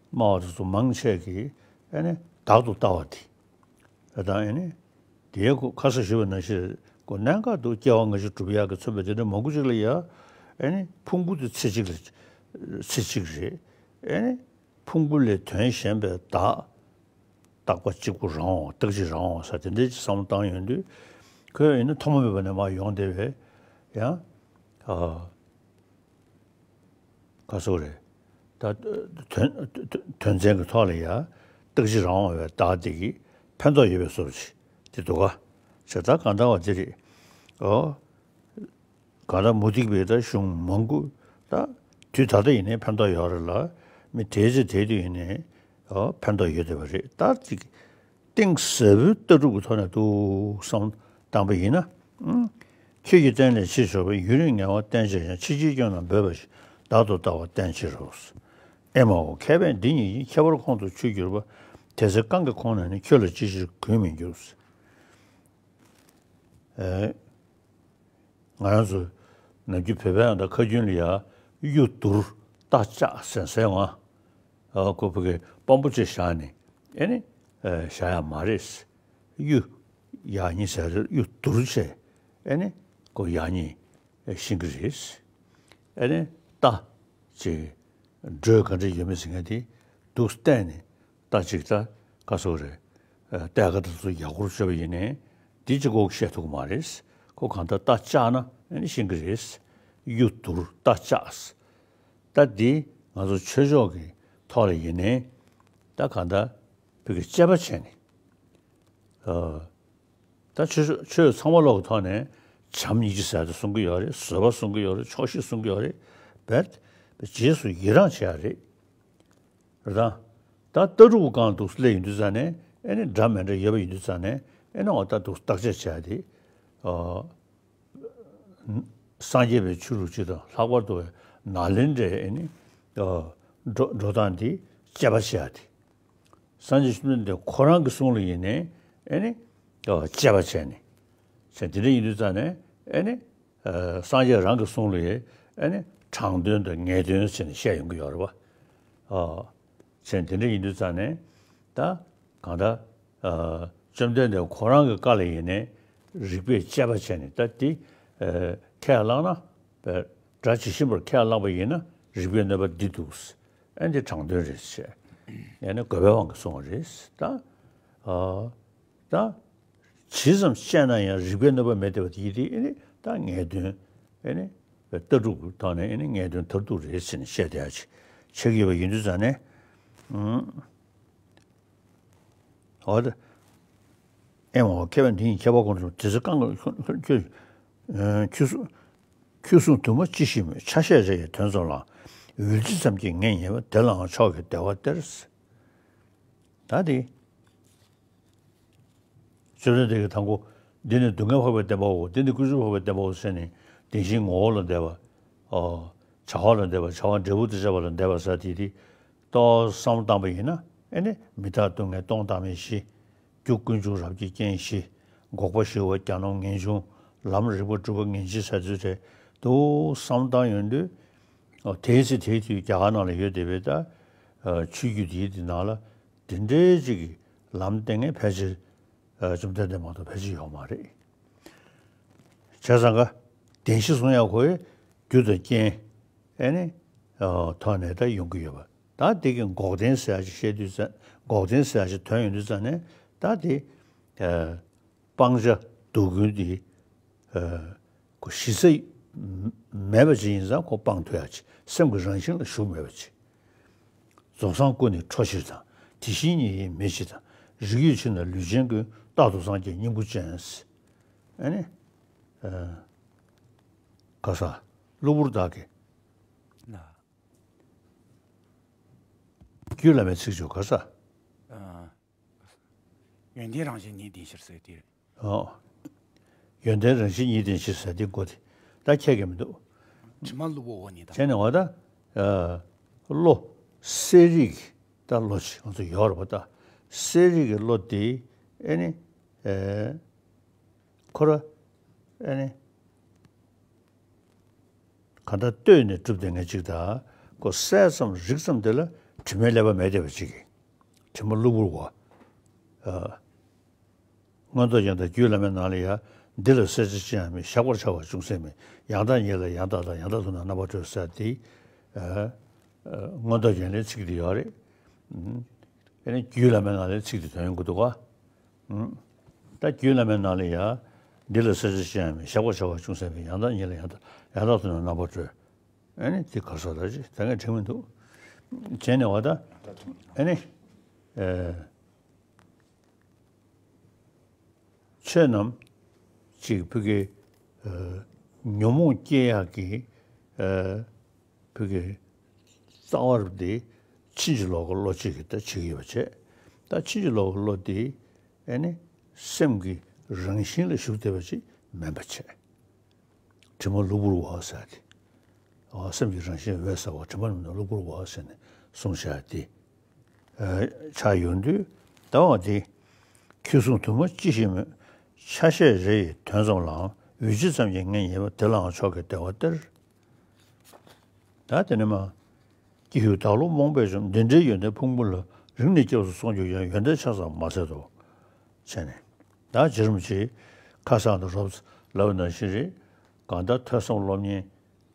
སྨྲ་བ་དེ་ཚོ་མང་ཆེ་གིས་ཨ་ནི་བདག་ཏུ་ལྟ་བ་འདི། ད་ཨེ་ནི། དེའི་ཁོ་ཁ་ས་ཞུ་བ་ནང་བཞིན་ཁོ་གནད་འགག་འདུག་སྐྱེ་བ་སྔ་ཕྱི་སྒྲུབ་ཡག་གི་མཚོན་པ་དེ་འདྲ་མང་པོ་ཅིག་ལ་ཡ། ཨེ་ནི་ཕུང་པོ་དེ་ཚེ་གཅིག་ལ་ཚེ་གཅིག་རེད། ཨེ་ནི་ཕུང་པོ་ལས་དོན་གཞན་པའི་བདག་རྟག་པ་གཅིག་པུ་རང་དབང་རྟག་གཅིག་རང་དབང་ས་དེ་འདྲའི་བསམ་བློ་བཏང་ཡོང་དུས། ཁོས་ཨེ་ནི་ཐོག་མ་མེད་པ་ནས་མར་ཡོང་བསྡད་པའི་ཡང་། ག་སོགས་རེད། ད་དོན་དོན་ཚན་གྱི་ཐོག་ལ་ཡ་རྟག་གཅིག་རང་དབང་བའི་བདག་དེ་གིས་ཕན་ཐོགས་ཡོད་པའི་བཟོ་འདྲ་ཅིག་དེ་འདུག་ག་ཞེ་དྲག་གང་ལྟར་བ་དེ་རེད། ཨོ། གང་ལྟར་མུ་སྟེགས་པའི་ད་གཞུང་མང་པོ་ད་དུས་ད་ལྟ་ཡིན་ནའི་ཕན་ཐོགས་ཡོད་རེད་ལ། མི་དེའི་ཚེ་དེའི་དུས་ཡིན་ནའི་ཨོ་ཕན་ཐོགས་ཡོད་བསྡད་པ་རེད་ད་ཅིག་གཏིང་ཟབ་པོའི་ལྟ་གྲུབ་ཀྱི་ཐོག་ནས་འདུག་བསམ་བཏང་པ་ཡིན་ན། ཁྱོད་ཀྱི་བསྟན་ལས་ཕྱིར་ཕྱོགས་པའི། ཡུན་རིང་ངལ་བ་བསྟེན་བྱས་ཀྱང་། ཕྱི་ཕྱིར་སྐྱོན་རྣམས་འབོད་པ་ཞིག་བདག་ཏུ་ལྟ་བ་བསྟེན་ཕྱིར་རོ། ཨེ་མའོ། མཁས་པས་འདི་ཉིད་ཀྱི། ཁྱད་པར་ཁོང་དུ་ཆུད་གྱུར་པ། དེ་ཚེ་གང་གི་ཁོང་ན་ནི། ཁྱོད་ལ་ཅི་ཕྱིར་གུས་མི་འགྱུར། ཨེ། ང་རང་ཚོ་ནམ་རྒྱུན་བོད་པའི་ཨ་མདའ་ཁ་རྒྱུན་ལ་ཡ་གཡུ་དུར་རྟ་ལྕག་ཟེར་ཟེར་ང་། ཨ་ཁོ་ཕ་གི་དཔོན་པོ་ཅིག་བཞག་ནས་ཨེ་ནི་བཞག་ཡ་མ་རེད། གཡུ་ཡག་ཉེས་ཟེར་གཡུ་དུར་བྱས་ཨེ་ནི་ཁོ་ཡག་ཉེས་ཤེས་ཀྱི་རེད། ཨེ་ནི་རྟ་ཅིག་འགྲོས་ག་འདྲ་ཡོད་མེད་ཟེར་མཁན་དེ་འདུག་བལྟས་ནས། ད་ཅིག་ད་ག་སོགས་རེད། ཨ་གཏད་ཀ་དེ་ཚོ་ཡག་པོ་བྱས་པ་ཡིན་ནའི་འདི་གཅིག་པོ་བཤད་ཐུབ་ཀྱི་མ་རེད། ཁོ་གང་ལྟར་རྟ་བཅག་ན་ཨ་ནི་ཤེས་ཀྱི་རེད། གཡུ་དུར་རྟ་བཅག་ད་འདི་ང་ཚོ་ཆོས་ཕྱོགས་ཀྱི་ཐོག་ལ་ཡིན་ནའི་ད་གང་ལྟར་བོད་ཀྱི་དཔྱད་པ་བྱས་ནས། ཨ། ད་ཆོས་ཆོས་ཚང་མ་ལོག་གི་ཐོག་ནས་བྱམས་སྙིང་རྗེ་ཟེར་དེ་གསུང་གི་ཡོད་རེད། བཟོད་པ་གསུང་གི་ཡོད་རེད། ཆོག་ཤེས་གསུང་གི་ཡོད་རེད། བས་རྗེས་སུ་ཡི་རང་བྱེད་ཡ་རེད། རེད་དང་། ད་ལྟ་གྲུབ་སྒང་འདུག་སླེབས་ཡིན་དུས་ཙང་ནས་ཨེ་ནི་འདྲ་མི་འདྲ་ཡོད་པ་ཡིན་དུས་ཙང་ནས་ཨེ་ནི་འོ་ད་འདུག་བརྟག་དཔྱད་བྱས་ཏེ། ཨ། སངས་རྒྱས་པའི་ཆོས་ལུགས་སྤྱི་དང་ལྷག་པར་དུ་ནཱ་ལེནྡྲའི་ཨེ་ནི། ཨ། འགྲོ་འགྲོ་སྟངས་འདི་དཔྱད་པ་བྱེད་ཡ་དེ། སངས་རྒྱས་བཅོམ་ལྡན་འདས་ཁོ་རང་གི་གསུང་ལ་ཡིན་ནའི་ཨེ་ནི་དཔྱད་པ་བྱས་ནས། བྱས་དེ་འདྲ་ཡིན་དུས་ཙང་ནས་ཨེ་ནི། སངས་རྒྱས་རང་གི་གསུང་ལ་ཡིན་ཨེ་ནི་དྲང་དོན་དང་ངེས་དོན་བྱས་ནས་བཤད་ཡོང་གི་ཡོད་རེད་བ། བྱས་དེ་འདྲ་ཡིན་དུས་ཙང་ནས་ད་གང་ལྟར། བཅོམ་ལྡན་འདས་ཁོ་རང་གི་བཀའ་ལ་ཡིན་ནའི་རིགས་པས་དཔྱད་པ་བྱས་ནས་ད་འདི་ཁས་བླངས་ན། སྒྲ་ཇི་བཞིན་པར་ཁས་བླངས་པ་ཡིན་ན་རིགས་པས་གནོད་པ་འདི་འདུག་ཨ་འདི་དྲང་དོན་རེད་ཟེར། ཡང་ན་དགོས་པའི་དབང་གིས་གསུངས་པ་རེད་ད། ད་ཇི་ཙམ་བཤད་ན་ཡང་རིགས་པས་གནོད་པ་མེད་བསྡད་པ་དེ་ཡིན་དེ་ཨ་ནི་ད་ངེས་དོན་ཨ་ནི་ལྟ་གྲུབ་ཐོག་ནས་ཨ་ནི་ངེས་དོན་མཐར་ཐུག་རེད་ཟེར་ནས་བཤད་བསྡད་ཡ་ཆེ་ཆེ་གི་ཡོད་པ་ཡིན་དུས་ཙང་ནས། འོ་ད། ཨེ་མ་འོ་མཁས་པ་འདི་ཡིན་ཁྱད་པར་ཀུན་ཏུ་དེ་ཚེ་རྐང་ཁྱོད་ཁྱོད་གསུང་ཁྱོད་གསུང་དུ་མ་ཅི་ཞིག་མོད། ཆ་ཤས་རེ་ཡི་དོན་ཙམ་ལའང་། འོལ་ཚིག་ཙམ་གྱིས་ངེས་ཉེས་པ། དེ་ལའང་མཆོག་གི་བདེ་བ་སྟེར། ད་དེ། བཅོམ་ལྡན་འདས་ཀྱིས་དང་པོ་འདི་ནི་སྡུག་བསྔལ་འཕགས་པའི་བདེན་པའོ། འདི་ནི་ཀུན་འབྱུང་འཕགས་པའི་བདེན་པའོ་ཟེར་ནས་བདེན་བཞིའི་ངོ་བོ་ལ་བསྡད་པ། ཨོ། བྱ་བ་ལ་བསྡད་པ། བྱ་བ་འབྲས་བུ་དང་བཅས་པ་ལ་བསྡད་པ་ཟེར་དེ་དེ། ཏོག་བསམ་བློ་བཏང་པ་ཡིན་ན་ཨེ་ནི་མི་རྟག་སྡུག་བསྔལ་སྟོང་བདག་མེད་བཞི། རྒྱུ་ཀུན་འབྱུང་རབ་ཀྱི་རྐྱེན་བཞི། འགོག་པ་ཞི་བ་གྱ་ནོམ་ངེས་འབྱུང་། ལམ་རིག་པ་སྒྲུབ་པ་ངེས་འབྱིན་ཟེར་ཚུལ་རེད་འདུག་བསམ་བློ་བཏང་ཡོང་དུས། ཨོ་དེའི་ཚེ་དེའི་དུས་རྒྱ་གར་ནང་ལ་ཡོད་བསྡད་པའི་ད། ཆོས་བརྒྱུད་དེའི་དེ་ནང་ལ་དེ་འདྲའི་ཅིག་གི་ལམ་སྟེང་ནས་ཕལ་ཆེར། བཅོམ་ལྡན་འདས་མ་གཏོགས་ཕལ་ཆེར་ཡོད་མ་རེད། བྱས་ཙང་ཀ་བདེན་བཞི་གསུང་ཡག་ཁོའི་རྒྱུ་དང་རྐྱེན་ཨེ་ནི་ཐོག་ནས་ད་ཡོང་གི་ཡོད་པ། ད་དེ་གི་འགོག་བདེན་ཟེར་ཡག་ཅིག་བཤད་དུས་ཙང་འགོག་བདེན་ཟེར་ཡག་ཅིག་ཐོན་ཡོང་དུས་ཙང་ནས་ད་དེ་སྤང་བྱ་སྡུག་ཀུན་དེ། ཁོ་གཞི་རྩ་མེད་པ་ཅིག་ཡིན་ཙང་ཁོ་སྤང་ཐུབ་ཡག་ཅིག་སེམས་ཀྱི་རང་བཞིན་ལ་ཞུགས་མེད་པ་ཅིག་རྫོགས་སངས་སྐུ་ནི་འཕྲོ་ཕྱིར་དང་། དེ་བཞིན་ཉིད་ཡིན་མི་འཆི་དང་། རིགས་ཡོད་ཕྱིར་ན་ལུས་ཅན་ཀུན། རྟག་ཏུ་སངས་རྒྱས་སྙིང་པོ་ཅན། ཨ་ནི། ག་ས། གློ་བུར་དག་གིས། ན། རྒྱུད་བླ་མའི་ཚིག་ཆོས་ག་ས། ཡོན་ཏན་རང་བཞིན་ཉིད་བདེན་ཕྱིར་ཟེར་དེ་རེད། ཨོ། ཡོན་ཏན་རང་བཞིན་ཉིད་བདེན་ཕྱིར་ཟེར་དེ་གོ་དེ་ད་ཁྱད་ཀྱི་མི་འདུག་དྲི་མ་གློ་བུར་བ་ནི་དང་། བྱས་ནས་འོ་ད། ཨ། བློ། གསལ་རིག་གི་ད་བློ་ཅིག་ང་ཚོ་ཡོད་རེད་པ་ད། གསལ་རིག་གི་བློ་དེ་ཨེ་ནི། ཨེ། ཁོ་ར། ཨེ་ནི། གང་ལྟར་ལྟོས་ནས་གྲུབ་བསྡད་མཁན་ཅིག་དང་། ཁོ་གསལ་ཙམ་རིག་ཙམ་དེ་ལ་དྲི་མའི་ཀླད་པ་མེད་བསྡད་པ་ཅིག་གིས། དྲི་མ་གློ་བུར་བ། ཨ། མངོན་རྟོགས་རྒྱན་དང་རྒྱུད་བླ་མའི་ནང་ལ་ཡང་། འདི་ལ་གསལ་བྱ་ཅི་ཡང་མེད། གཞག་པར་བྱ་བ་ཅུང་ཟད་མེད། ཡང་དག་ཉིད་ལ་ཡང་དག་དང་། ཡང་དག་ཏུ་ན་རྣམ་པར་གྲོལ་ཟེར་དེ། ཨ། ཨ། མངོན་རྟོགས་རྒྱན་ལས་ཚིག་དེ་ཡོད་རེད། ཨ་ནི་རྒྱུད་བླ་མའི་ནང་ལ་ཚིག་དེ་ཐོན་ཡོང་གི་འདུག་ག་ད་རྒྱུད་བླ་མའི་ནང་ལ་ཡང་། འདི་ལ་གསལ་བྱ་ཅི་ཡང་མེད། གཞག་པར་བྱ་བ་ཅུང་ཟད་མེད། ཡང་དག་ཉིད་ལ་ཡང་དག་ཡང་དག་ཏུ་ན་རྣམ་པར་གྲོལ། ཨ་ནི་དེ་ག་ས་ད་ཅི་ད་ངས་དྲན་མི་འདུག་བྱས་ནས་བ་ད། ཨ་ནི། ཨེ། ཆོས་རྣམས་ཅིག་ཕ་གི། ཨ། ཉོན་མོངས་སྐྱེ་ཡག་གི། ཨ། ཕ་གི། རྩ་བ་རུ་དེ་ཕྱིན་ཅི་ལོག་གི་བློ་གཅིག་གིས་ད་བྱེད་ཀྱི་ཡོད་པ་བྱས། ད་ཕྱིན་ཅི་ལོག་གི་བློ་དེ་ཨེ་ནི་སེམས་ཀྱི་རང་བཞིན་ལ་ཞུགས་བསྡད་པ་ཅིག་མིན་པ་བྱས། དྲི་མ་གློ་བུར་བ་ཟེར་ཏེ། ཨ། སེམས་ཀྱི་རང་བཞིན་འོད་གསལ་བ། དྲི་མ་མེད་ན་གློ་བུར་བ་ཟེར་ནས་གསུངས་བཞག་སྟེ། ཨ། ཆགས་ཡོང་དུས་ད་འོ་དེ། ཁྱོད་གསུང་དུ་མ་ཅི་ཞིག་མོད། ཆ་ཤས་རེ་ཡི་དོན་ཙམ་ལའང་། འོལ་ཚིག་ཙམ་གྱིས་ངེས་ཉེས་པ། དེ་ལའང་མཆོག་གི་བདེ་བ་སྟེར། ད་དེ་ནས་མ། ཀྱི་ཧུད་བདག་བློ་རྨོངས་པས་བཅོམ། འདི་འདྲའི་ཡོན་ཏན་ཕུང་པོ་ལ། རིང་ནས་སྐྱབས་སུ་སོང་གྱུར་ཀྱང་། ཡོན་ཏན་ཆ་ཙམ་མ་ཟད་དོ། བྱས་ནས། ད་རྗེ་རིན་པོ་ཆེས་ཁ་སང་དུ་རོབ་ལབ་པ་ནང་བཞིན་རེད། གང་ལྟར་ཐོས་བསམ་སློབ་གཉེར་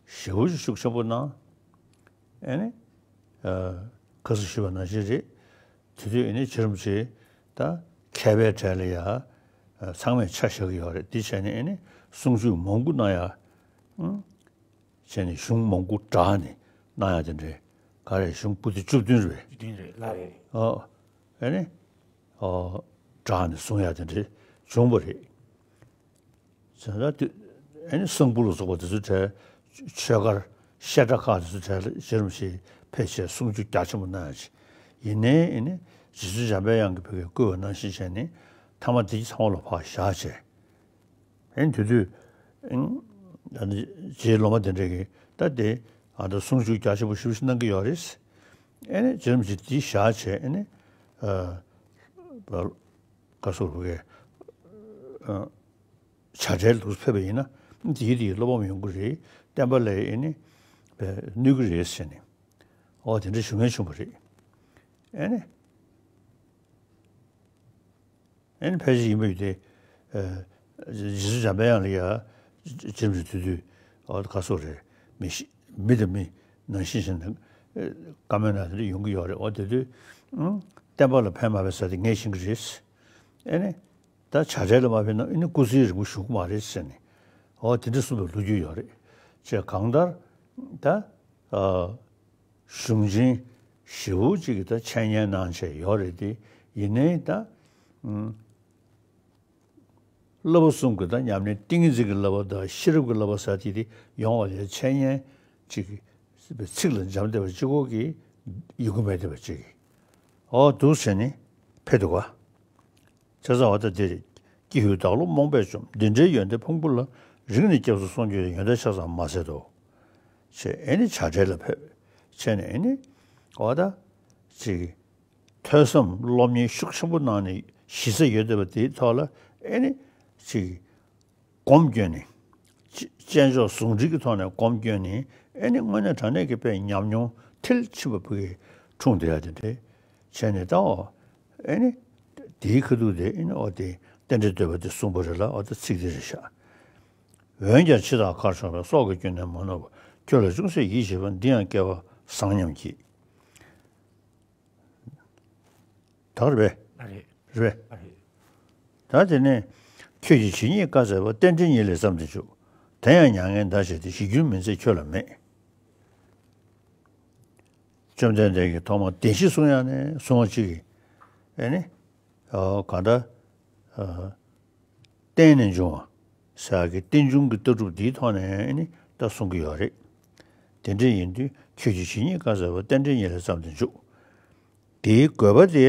ཞེ་པོ་ཅིག་ཤུགས་ཆེན་པོ་གནང་། ཨེ་ནི། ཨ། ཁ་སང་ཞུས་པ་ནང་བཞིན་རེད། དེ་དུས་ཨེ་ནི་རྗེ་རིན་པོ་ཆེས་ད་མཁས་པའི་གྲས་ལ་ཡ། ཨ། ཚང་མས་ཆ་བཞག་གི་ཡོད་རེད། འདི་བྱས་ནས་ཨེ་ནི་གསུང་ཆོས་མང་པོ་གནང་ཡ། ཨང་། བྱས་ནས་གཞུང་མང་པོ་བསྒྲགས་ནས་གནང་ཡ་དེ་འདྲའི་ག་རེ་གཞུང་པོ་ཏི་བཅུ་བདུན་རེད། བཅུ་བདུན་རེད་ལ་རེད། ཨོ། ཨེ་ནི། ཨོ། བསྒྲགས་ནས་གསུང་ཡ་དེ་འདྲའི་བྱུང་བ་རེད། བྱས་ཙང་དེ་ཨེ་ནི་གསང་ཕུ་ལ་སོགས་པ་དེ་ཚོ་གྲས་ཆོས་སྒར་བཤད་གྲྭ་ཁག་དེ་ཚོ་གྲས་ལ་རྗེ་རིན་པོ་ཆེས་ཕལ་ཆེར་གསུང་ཆོས་རྒྱ་ཆེན་པོ་གནང་ཡ་ཅིག་ཡིན་ནའི་ཨེ་ནི་རྗེ་བཙུན་འཇམ་པའི་དབྱངས་ཀྱིས་ཕ་གིར་བསྐུལ་བ་ནང་བཞིན་བྱས་ནས་མཐའ་མ་དེ་ཚང་མ་ལ་ཕར་བཞག་བྱས། ཨེ་ནི་དེ་དུས། ཨེ་ནི། ད་ནི་རྗེའི་སློབ་མ་དེ་འདྲས་ཀྱིས་ད་དེ་ཨ་ད་གསུང་ཆོས་རྒྱ་ཆེན་པོ་ཞེ་པོ་ཞིག་གནང་གི་ཡོད་རེད། ཨེ་ནི་རྗེ་རིན་པོ་ཆེས་དེ་བཞག་བྱས་ཨེ་ནི། ཨ་ག་སོགས་ཀྱི་ཨ་བྱ་བྲལ་དུ་ཕེབས་པ་ཡིན་ན་དེའི་དེའི་བློ་ཕམ་ཡོང་གི་རེད། བསྟན་པ་ལ་ཨེ་ནི་གནོད་ཀྱི་རེད་ཟེར་ནས། ཨོ་དེ་འདྲ་ཞུ་མཁན་བྱུང་བ་རེད། ཨེ་ནི། ཨེ་ནི་ཕལ་ཆེར་ཡིན་པ་ཡིན་ཏེ། ཨ་རྗེ་བཙུན་འཇམ་པའི་དབྱངས་ལ་ཡ་ཇི་ལྟར་དུས་དུས་ཨོ་ག་སོགས་རེད། མི་ཤི་མི་དང་མི་ནང་བཞིན་བཞིན་དུ་ཨེ་བཀའ་མོལ་གནང་དེ་འདྲ་ཡོང་གི་ཡོད་རེད། ཨོ་དེ་དུས་ཨང་བསྟན་པ་ལ་ཕན་མ་ཕན་ཟེར་དེ་ངས་ཤེས་ཀྱི་རེད། ཨེ་ནི་ད་བྱ་བྲལ་ལ་མ་ཕན་ན་ཨེ་ནི་སྐུ་ཚེའི་རིང་པོ་བཞུགས་ཀྱི་མ་རེད་ཟེར་ནས་ཨོ་དེ་འདྲ་གསུངས་པའི་ལོ་རྒྱུས་ཡོད་རེད། བྱས་གང་ལྟར་ད་ཨ། གཞུང་ཆེན་ཞེ་པོ་ཅིག་གི་ད་འཆད་ཉན་གནང་བྱས་ཡོད་རེད་དེ། ཡིན་ནའི་ད་ཨུམ་བསླབ་པ་གསུམ་གྱི་ད་ཉམས་ལེན་ཏིང་ངེ་འཛིན་གྱི་བསླབ་པ་དང་ཤེས་རབ་ཀྱི་བསླབ་པ་ཟེར་དེ་དེ་ཡོང་བ་ལས་འཆད་ཉན་ཅིག་གི་ཚིག་ལ་འཇམ་བསྡད་པ་གཅིག་པོ་གིས་ཡོང་གི་མེད་བསྡད་པ་ཅིག་གིས་ཨོ་འདུག་ཟེར་ནས་ཕེབས་འདུག་ག་བྱས་ཙང་འོ་ད་འདིར་ཀྱི་ཧུད་བདག་བློ་རྨོངས་པས་བཅོམ། འདི་འདྲའི་ཡོན་ཏན་ཕུང་པོ་ལ། རིང་ནས་སྐྱབས་སུ་སོང་གྱུར་ཏེ། ཡོན་ཏན་ཆགས་སམ་མ་ཟད་དོ། ཞེས་ཨེ་ནི་བྱ་བྲལ་ལ་ཕེབས་བྱས་ནས་ཨེ་ནི་འོ་ད་ཅིག་ཐོས་བསམ་སློབ་གཉེར་ཤུགས་ཆེན་པོ་གནང་ནས་གཞི་རྩ་ཡོད་བསྡད་པ་དེའི་ཐོག་ལ་ཨེ་ནི་ཅིག་སྒོམ་བསྐྱོན་ནས། ཅི་དཔྱད་འཇོག་ཟུང་འབྲེལ་གྱི་ཐོག་ནས་སྒོམ་བསྐྱོན་ནས་ཨེ་ནི་དངོས་གནས་དྲང་གནས་ཀྱི་དཔེ་ཉམས་མྱོང་མཐིལ་ཕྱིན་པ་ཕ་གིར་འཁྲུངས་བསྡད་ཡ་དེ་འདྲས་བྱས་ནས་ད་ཨོ་ཨེ་ནི་དེའི་ཁ་ཐུག་དེ་ཨེ་ནི་ཨོ་དེ་རྟེན་འབྲེལ་བསྟོད་པ་དེ་གསུངས་པ་རེད་ལ། ཨོ་ད་ཚིག་དེ་རེད་ཤག་འོན་ཀྱང་འཆི་བདག་ཁར་སོང་བས། སྲོག་གི་སྐྱོན་ནི་མ་ནོར་བར། ཁྱོད་ལ་ཅུང་ཟད་ཡིད་ཆེས་པ། འདི་ཡང་སྐལ་བ་བཟང་སྙམ་བགྱིད། ད་རེད་པས། ཨ་རེད། རེད་པས། ཨ་རེད། ད་དེ་ནས་ཁྱོད་ཀྱིས་ཇི་སྙེད་བཀའ་སྩལ་པ། རྟེན་འབྲེལ་ཉིད་ལས་བརྩམས་ཏེ་འཇུག་དེ་ཡང་མྱ་ངན་འདའ་བྱེད་དེ། ཞི་འགྱུར་མི་མཛད་ཁྱོད་ལ་མེད། བཅོམ་ལྡན་འདས་ཀྱིས་ཐོག་མར་བདེན་བཞི་གསུང་ཡ་ནས་གསུང་བ་གཅིག་གིས་ཨེ་ནི་ཨ་གང་ལྟར་ཨ་བརྟེན་ནས་འབྱུང་བ་ཟེར་གྱི་རྟེན་འབྱུང་གི་ལྟ་གྲུབ་འདིའི་ཐོག་ནས་ཨེ་ནི་ད་གསུང་གི་ཡོད་རེད། དེ་འདྲ་ཡིན་དུས་ཁྱོད་ཀྱིས་ཇི་སྙེད་བཀའ་སྩལ་པ། རྟེན་འབྲེལ་ཉིད་ལས་བརྩམས་ཏེ་འཇུག་དེའི་དགོས་པ་དེ་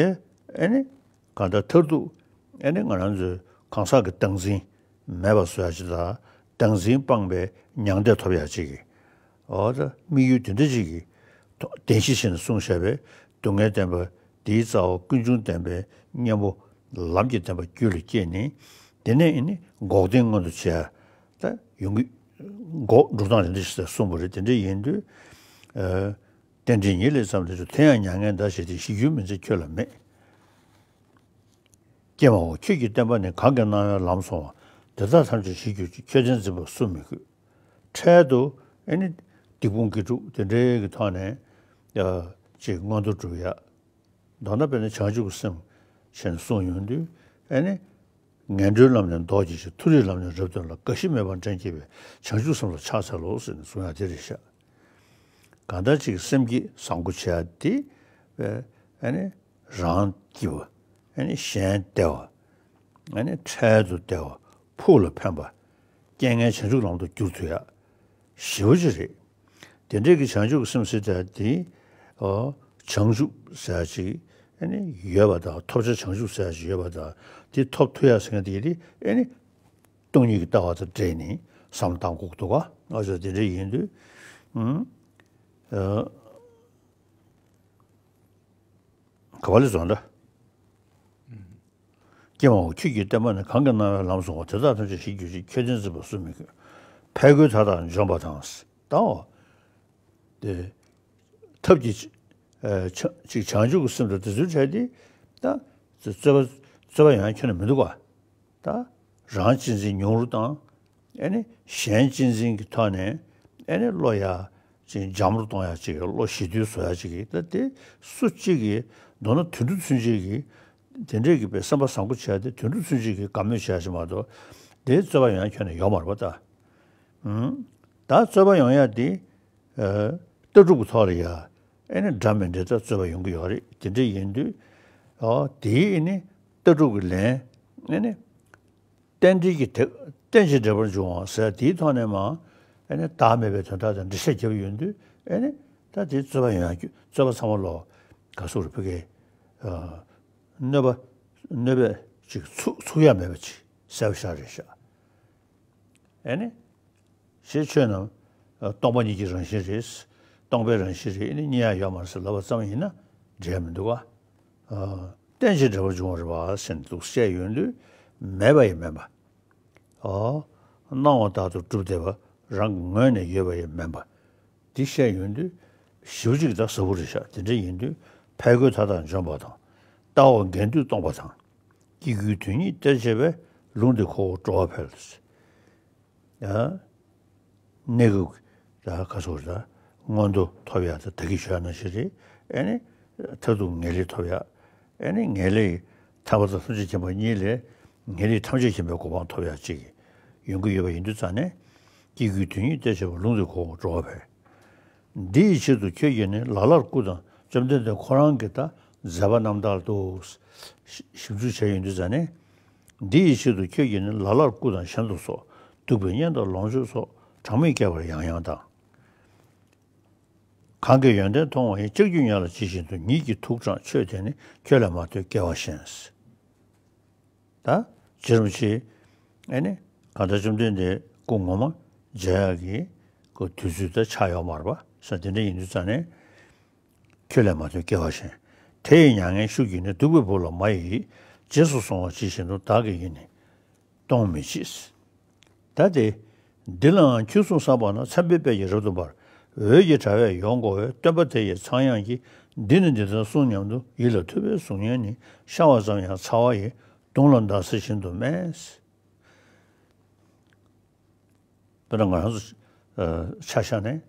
ཨེ་ནི་གང་ལྟར་མཐར་ཐུག་ཨེ་ནི་ང་རང་ཚོའི་གང་ཟག་གི་བདག་འཛིན་མེད་པ་བཟོ་ཡ་ཅིག་དང་། བདག་འཛིན་སྤངས་པའི་མྱང་འདས་ཐོབ་ཡ་ཅིག་གི་འོ་ད་དམིགས་ཡུལ་དེ་འདྲ་ཅིག་གི་བདེན་བཞི་བྱས་ནས་གསུངས་བཞག་པས། སྡུག་བསྔལ་བདེན་པ་འདིའི་རྩ་བ་ཀུན་འབྱུང་བདེན་པའི་གཉེན་པོ་ལམ་གྱི་བདེན་པ་རྒྱུད་ལ་སྐྱེས་ནས། དེ་ནས་ཨེ་ནི་འགོག་བདེན་མངོན་དུ་བྱས་ད་ཡོང་གི་འགོག་འགྲོ་སྟངས་དེ་འདྲ་ཞིག་གསུངས་པ་རེད། དེ་འདྲ་ཡིན་དུས་ཨ། རྟེན་འབྲེལ་ཉིད་ལས་བརྩམས་ཏེ་འཇུག་དེ་ཡང་མྱ་ངན་འདའ་བྱེད་དེ། ཞི་འགྱུར་མི་མཛད་ཁྱོད་ལ་མེད། ཀྱེ་མ་འོ། ཁྱོད་ཀྱི་བསྟན་པ་ནི། གང་གིས་གནང་བའི་ལམ་སོང་བ། དེ་དག་ཐམས་ཅད་ཞི་གྱུར་ཅིག་ཁྱོད་བདེན་འཛིན་པ་སུ་མི་དགོས། འཕྲལ་དུ་ཨེ་ནི་སྡིག་སྤོང་དགེ་སྒྲུབ་དེ་འདྲའི་གི་ཐོག་ནས་ཨ་ཅིག་མངོན་མཐོ་སྒྲུབ་ཡ། མདོར་ན་དཔེར་ན་བྱང་ཆུབ་ཀྱི་སེམས་བྱས་ནས་གསུངས་ཡོང་དུས་ཨེ་ནི། ངན་འགྲོའི་ལམ་ནི་ལྡོག་གྱུར་ཅིག་མཐོ་རིས་ལམ་ནི་རབ་སྟོན་ལ། རྒ་ཤི་མེད་པར་འདྲེན་བགྱིད་པའི། བྱང་ཆུབ་སེམས་ལ་ཕྱག་འཚལ་ལོ་ཟེར་ནས་གསུང་ཡ་དེ་རེད་ཤག་གང་ལྟར་ཅིག་སེམས་བསྐྱེད་བཟང་པོ་བྱེད་ཡ་དེ་ཨེ་ནི་རང་སྐྱིད་པ། ཨེ་ནི་གཞན་བདེ་བ། ཨེ་ནི་འཕྲལ་དུ་བདེ་བ། ཕུགས་ལ་ཕན་པ། རྐྱེན་ངན་བྱང་ཆུབ་ལམ་དུ་བསྒྱུར་ཐུབ་ཡ། ཞེ་པོ་ཅིག་རེད། དེ་འདྲའི་གི་བྱང་ཆུབ་ཀྱི་སེམས་ཟེར་ཡ་དེ། ཨོ། བྱང་ཆུབ་ཟེར་ཡ་ཅིག་ཨ་ནི་ཡོད་པ་དང་། ཐོབ་བྱ་བྱང་ཆུབ་ཟེར་ཡ་ཅིག་ཡོད་པ་དང་། དེ་ཐོབ་ཐུབ་ཡ་ཟེར་མཁན་དེ་དེ་ཨ་ནི་སྟོང་ཉིད་ཀྱི་ལྟ་བ་དང་འབྲེལ་ནས་བསམ་བློ་བཏང་དགོས་འདུག་ག་ཨ་ཅག་དེ་འདྲ་ཡིན་དུས། ཨུམ། ཨ། ག་པ་ལས་བཟོ་འདྲ། ཀྱེ་མ་འོ། ཁྱོད་ཀྱི་བསྟན་པ་ནི། གང་གིས་གནང་བའི་ལམ་སོང་བ། དེ་དག་ཐམས་ཅད་ཞི་གྱུར་ཅིག་ཁྱོད་བདེན་འཛིན་པ་སུ་མི་དགོས། ཕས་རྒོལ་མཐའ་དག་འཇོམས་པ་དང་། ད་འོ། དེ་ཐབས་ཀྱིས་ཨ་བྱང་ཅིག་བྱང་ཆུབ་ཀྱི་སེམས་དང་དེ་ཚོའི་གྲས་དེ་ད་རྩོད་པ་རྩོད་པ་ཡོང་ཡ་ཁྱོན་ནས་མི་འདུག་ག་ད་རང་གཅེས་འཛིན་ཉུང་རུ་བཏང་། ཨེ་ནི་གཞན་གཅེས་འཛིན་གྱི་ཐོག་ནས་ཨེ་ནི་བློ་ཡ་ཅིག་འཇམ་རུ་གཏོང་ཡ་ཅིག་བློ་ཞི་དུལ་བཟོ་ཡ་ཅིག་གི་ད་དེ་སུ་གཅིག་གིས་མདོར་ན་དུད་འགྲོ་ཚུན་ཆད་ཀྱིས་དེ་འདྲས་ཀྱི་པའི་སེམས་པ་བཟང་པོ་བྱས་ཏེ་དུད་འགྲོ་ཚུན་ཆད་ཀྱིས་དགའ་མོས་བྱས་ཤིག་མ་གཏོགས་དེ་རྩོད་པ་ཡོང་ཡ་ཁྱོན་ནས་ཡོད་མ་རེད་པ་ད། ཨུམ། ད་རྩོད་པ་ཡོང་ཡ་དེ་ཨ་ལྟ་གྲུབ་ཀྱི་ཐོག་ལ་ཡ་ཨེ་ནི་འདྲ་མི་འདྲ་ད་རྩོད་པ་ཡོང་གི་ཡོད་རེད། དེ་འདྲས་ཡིན་དུས་ཨོ་དེའི་ཨེ་ནི་ལྟ་གྲུབ་ཀྱི་ལན་ཨེ་ནི། རྟེན་འབྲེལ་གྱི་དེ་རྟེན་ཅིང་འབྲེལ་པར་འབྱུང་བ་ཟེར་དེའི་ཐོག་ནས་མ་ཨེ་ནི་བདག་མེད་པའི་དོན་དག་དང་འགྲེལ་བཤད་བརྒྱབ་ཡོང་དུས་ཨེ་ནི་ད་དེ་རྩོད་པ་ཡོང་ཡ་རྩོད་པ་ཚང་མ་ལོ་ག་སོགས་རུ་ཕ་གི་གནོད་པ་གནོད་པས་ཅིག་ཚུགས་ཚུགས་ཡ་མེད་པ་ཅིག་གསལ་པོ་ཤར་རེད་ཤག་ཨེ་ནི། ཞེས་ཆོས་རྣམས་སྟོང་པ་ཉིད་ཀྱི་རང་བཞིན་རེད། སྟོང་པའི་རང་བཞིན་རེད། ཨེ་ནི་རྙེད་ཡ་ཡོད་མ་རེད་ཟེར་ལབ་པ་ཙམ་ཡིན་ན་འགྲིག་ཡ་མི་འདུག་ག་ཨ། རྟེན་ཅིང་འབྲེལ་བར་འབྱུང་བ་རེད་པ་ཟེར་ནས་འདུག་བཤད་ཡོང་དུས་མེད་པ་ཡང་མིན་པ། ཨོ། སྣང་བ་ལྟར་དུ་གྲུབ་བསྡད་པ་རང་གི་ངོས་ནས་ཡོད་པ་ཡང་མིན་པ། འདི་བཤད་ཡོང་དུས་ཞེ་པོ་ཅིག་ད་ཟབ་པོ་རེད་ཤག་དེ་འདྲ་ཡིན་དུས་ཕས་རྒོལ་མཐའ་དག་འཇོམས་པ་དང་། ལྟ་བ་འགལ་འདུས་སྟོང་པ་དང་། སྐྱེ་དགུའི་དོན་ཉིད་གཏེར་ཆེ་བས། ལུང་འདི་གོ་བོར་སྤྲོ་བ་འཕེལ། ཡ། གནས་སྐབས་ཀྱི་ད་ག་སོགས་ད་མངོན་མཐོ་ཐོབ་ཡག་ད་ད་གིན་ཞུས་ནང་བཞིན་རེད། ཨེ་ནི་མཐར་ཐུག་ངེས་ལེགས་ཐོབ་ཡག་ཨེ་ནི་ངེས་ལེགས་ཐར་པ་དང་ཐམས་ཅད་མཁྱེན་པ་གཉིས་ལས་ངེས་ལེགས་ཐམས་ཅད་མཁྱེན་པའི་གོ་འཕང་ཐོབ་ཡག་ཅིག་ཡོང་གི་ཡོད་པ་ཡིན་དུས་ཙང་ནས། སྐྱེ་དགུའི་དོན་ཉིད་གཏེར་ཆེ་བས། ལུང་འདི་གོ་བོར་སྤྲོ་བ་འཕེལ། འདི་ཡི་ཆེད་དུ་ཁྱོད་ཀྱིས་ནི། ལ་ལར་སྐུ་དང་བཅོམ་ལྡན་འདས་ཁོ་རང་གི་ད་མཛད་པ་རྣམ་ཐར་དུ་ཞིབ་འཇུག་བྱས་ཡོང་དུས་ཙང་ནས། འདི་ཡི་ཆེད་དུ་ཁྱོད་ཀྱིས་ནི། ལ་ལར་སྐུ་དང་གཞན་དུ་སོགས། གདུག་པའི་གཉེན་དང་ལོངས་སྤྱོད་སོགས། གྲངས་མེད་བསྐལ་པར་ཡང་ཡང་དང་། གང་གིས་ཡོན་ཏན་མཐོང་བ་ཡིན། ལྕགས་ཀྱུ་ཉ་ལ་ཇི་བཞིན་དུ། ཉིད་ཀྱི་ཐུགས་དྲངས་ཆོས་དེ་ནི། ཁྱོད་ལས་མ་ཐོས་སྐལ་བ་གཞན། ད་རྗེ་རིན་པོ་ཆེ་ཨེ་ནི་གང་ལྟར་བཅོམ་ལྡན་འདས་སྐུ་ངོ་མ་མཇལ་ཡག་གི་གོ་དུས་ཚོད་ད་ཆགས་ཡོད་མ་རེད་པ་ས། དེ་འདྲ་ཡིན་དུས་ཙང་ནས། ཁྱོད་ལས་མ་ཐོས་སྐལ་བ་གཞན། དེ་ཡི་མྱ་ངན་ཤུགས་ཀྱིས་ནི། གདུག་པའི་བུ་ལ་མ་ཡི་ཡིད། རྗེས་སུ་སོང་བ་ཇི་བཞིན་དུ། བདག་གིས་ཡིད་ནི་གཏོང་མི་བྱེད། ད་དེ། འདི་ལའང་ཁྱོད་གསུང་བསམ་པ་ན། མཚན་དཔེའི་དཔལ་གྱིས་རབ་ཏུ་འབར། འོད་ཀྱི་དྲ་བས་ཡོངས་བསྐོར་བའི། སྟོན་པ་དེ་ཡི་ཚངས་དབྱངས་ཀྱིས། འདི་ནི་འདི་ལྟར་གསུངས་སྙམ་དུ། ཡིད་ལ་ཐུབ་པས་གཟུགས་བརྙན་ནི། ཤར་བ་ཙམ་ཡང་ཚ་བ་ཡི། གདོང་ལ་ཟླ་ཟེར་བཞིན་དུ་སྨྲས། དཔེར་ན་ང་རང་ཚོ་ཨ་ཆ་བཞག་ནས་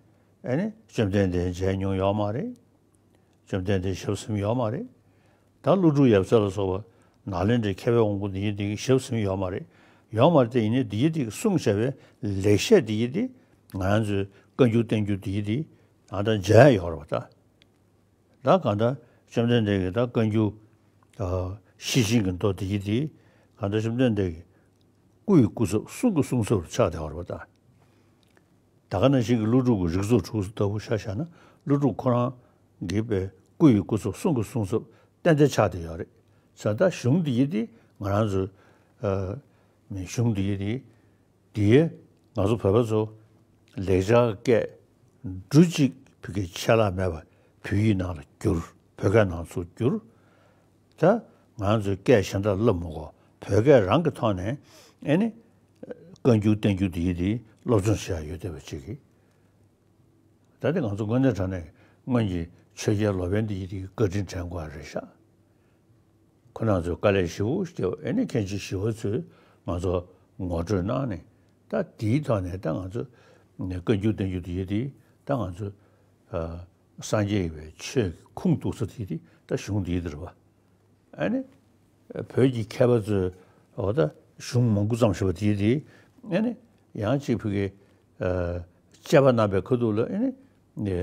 ཨེ་ནི་བཅོམ་ལྡན་འདས་མཇལ་མྱོང་ཡོད་མ་རེད། བཅོམ་ལྡན་འདས་ཞབས་ཟིན་ཡོད་མ་རེད། ད་ཀླུ་སྒྲུབ་ཡབ་སྲས་ལ་སོགས་པ་ནཱ་ལེནྡྲའི་མཁས་པའི་དབང་པོ་འདི་ཡིན་འདི་ཞབས་ཟིན་ཡོད་མ་རེད། ཡོད་མ་རེད་དེ་ཡིན་ནའི་འདི་ཡིན་འདི་གསུངས་བྱས་པའི་ལེགས་བཤད་འདི་ཡིན་འདི་ང་རང་ཚོའི་བཀའ་འགྱུར་བསྟན་འགྱུར་འདི་ཡིན་འདི་ང་ད་མཇལ་ཡོད་རེད་པ་ད། ད་གང་ལྟར་བཅོམ་ལྡན་འདས་ཀྱིས་ད་བཀའ་འགྱུར་ཨ་ཤེར་ཕྱིན་གྱི་མདོ་འདི་ཡིན་འདི་གང་ལྟར་བཅོམ་ལྡན་འདས་ཀྱི་སྐུ་ཡི་སྐུ་ཚབ་གསུང་གི་གསུང་ཚབ་ལ་ཆགས་བསྡད་པ་རེད་པ་ད། ད་ག་ནང་བཞིན་གྱི་ཀླུ་སྒྲུབ་ཀྱི་རིགས་ཚོགས་དྲུག་ལྟ་བུ་ཆ་བཞག་ན་ཀླུ་སྒྲུབ་ཁོ་རང་གི་པའི་སྐུ་ཡི་སྐུ་ཚབ་གསུང་གི་གསུང་ཚབ་ཏན་ཏན་ཆགས་བསྡད་ཡོད་རེད། ས་ད་གཞུང་འདི་ཡི་དེ་ང་རང་ཚོ་ཨ་མི་གཞུང་འདི་ཡི་དེ་དེ་ང་ཚོ་བོད་པ་ཚོ་ལེགས་སྦྱར་སྐད་འབྲུ་གཅིག་བོད་ཀྱི་ཆད་ལྷག་མེད་པ་བོད་ཡིག་ནང་ལ་བསྒྱུར། བོད་སྐད་ནང་ཚུར་བསྒྱུར། ད་ང་ཚོས་སྐད་གཞན་དག་བསླབ་མི་དགོས། བོད་སྐད་རང་གི་ཐོག་ནས་ཨེ་ནི། བཀའ་འགྱུར་བསྟན་འགྱུར་འདི་ཡི་དེ་སློབ་སྦྱོང་བྱེད་ཡ་ཡོད་བསྡད་པ་ཅིག་གིས། ད་དེ་ང་ཚོ་དངོས་གནས་དྲང་གནས་སྔོན་གྱི་ཆོས་རྒྱལ་ལོ་པཎ་འདི་ཡི་དེ་བཀའ་དྲིན་དྲན་དགོས་པ་རེད་ཤག་ཁོ་རང་ཚོས་དཀའ་ལས་ཞེ་པོ་བརྒྱབ། ཨེ་ནི་མཁན་ཆེན་ཞི་བ་འཚོས་ང་ཚོ་ངོ་སྤྲོད་གནང་ནས་ད་དེའི་ཐོག་ནས་ད་ང་ཚོ་བཀའ་འགྱུར་བསྟན་འགྱུར་འདི་ཡི་དེ་ད་ང་ཚོ་སངས་རྒྱས་པའི་ཆོས་ཀྱི་ཁུངས་གཏུགས་ས་དེ་དེ་ད་གཞུང་འདི་ཡི་དེ་རེད་པ། ཨ་ནི། བོད་ཀྱི་མཁས་པ་ཚོས་འོ་ད་གཞུང་མང་པོ་བརྩམས་བཞག་པ་དེ་དེ་ཨ་ནི་ཡང་གཅིག་བོད་ཀྱི་ཨ་དཔྱད་པ་གནང་པའི་ཁ་ཐུག་ལ་ཨ་ནི་ནི་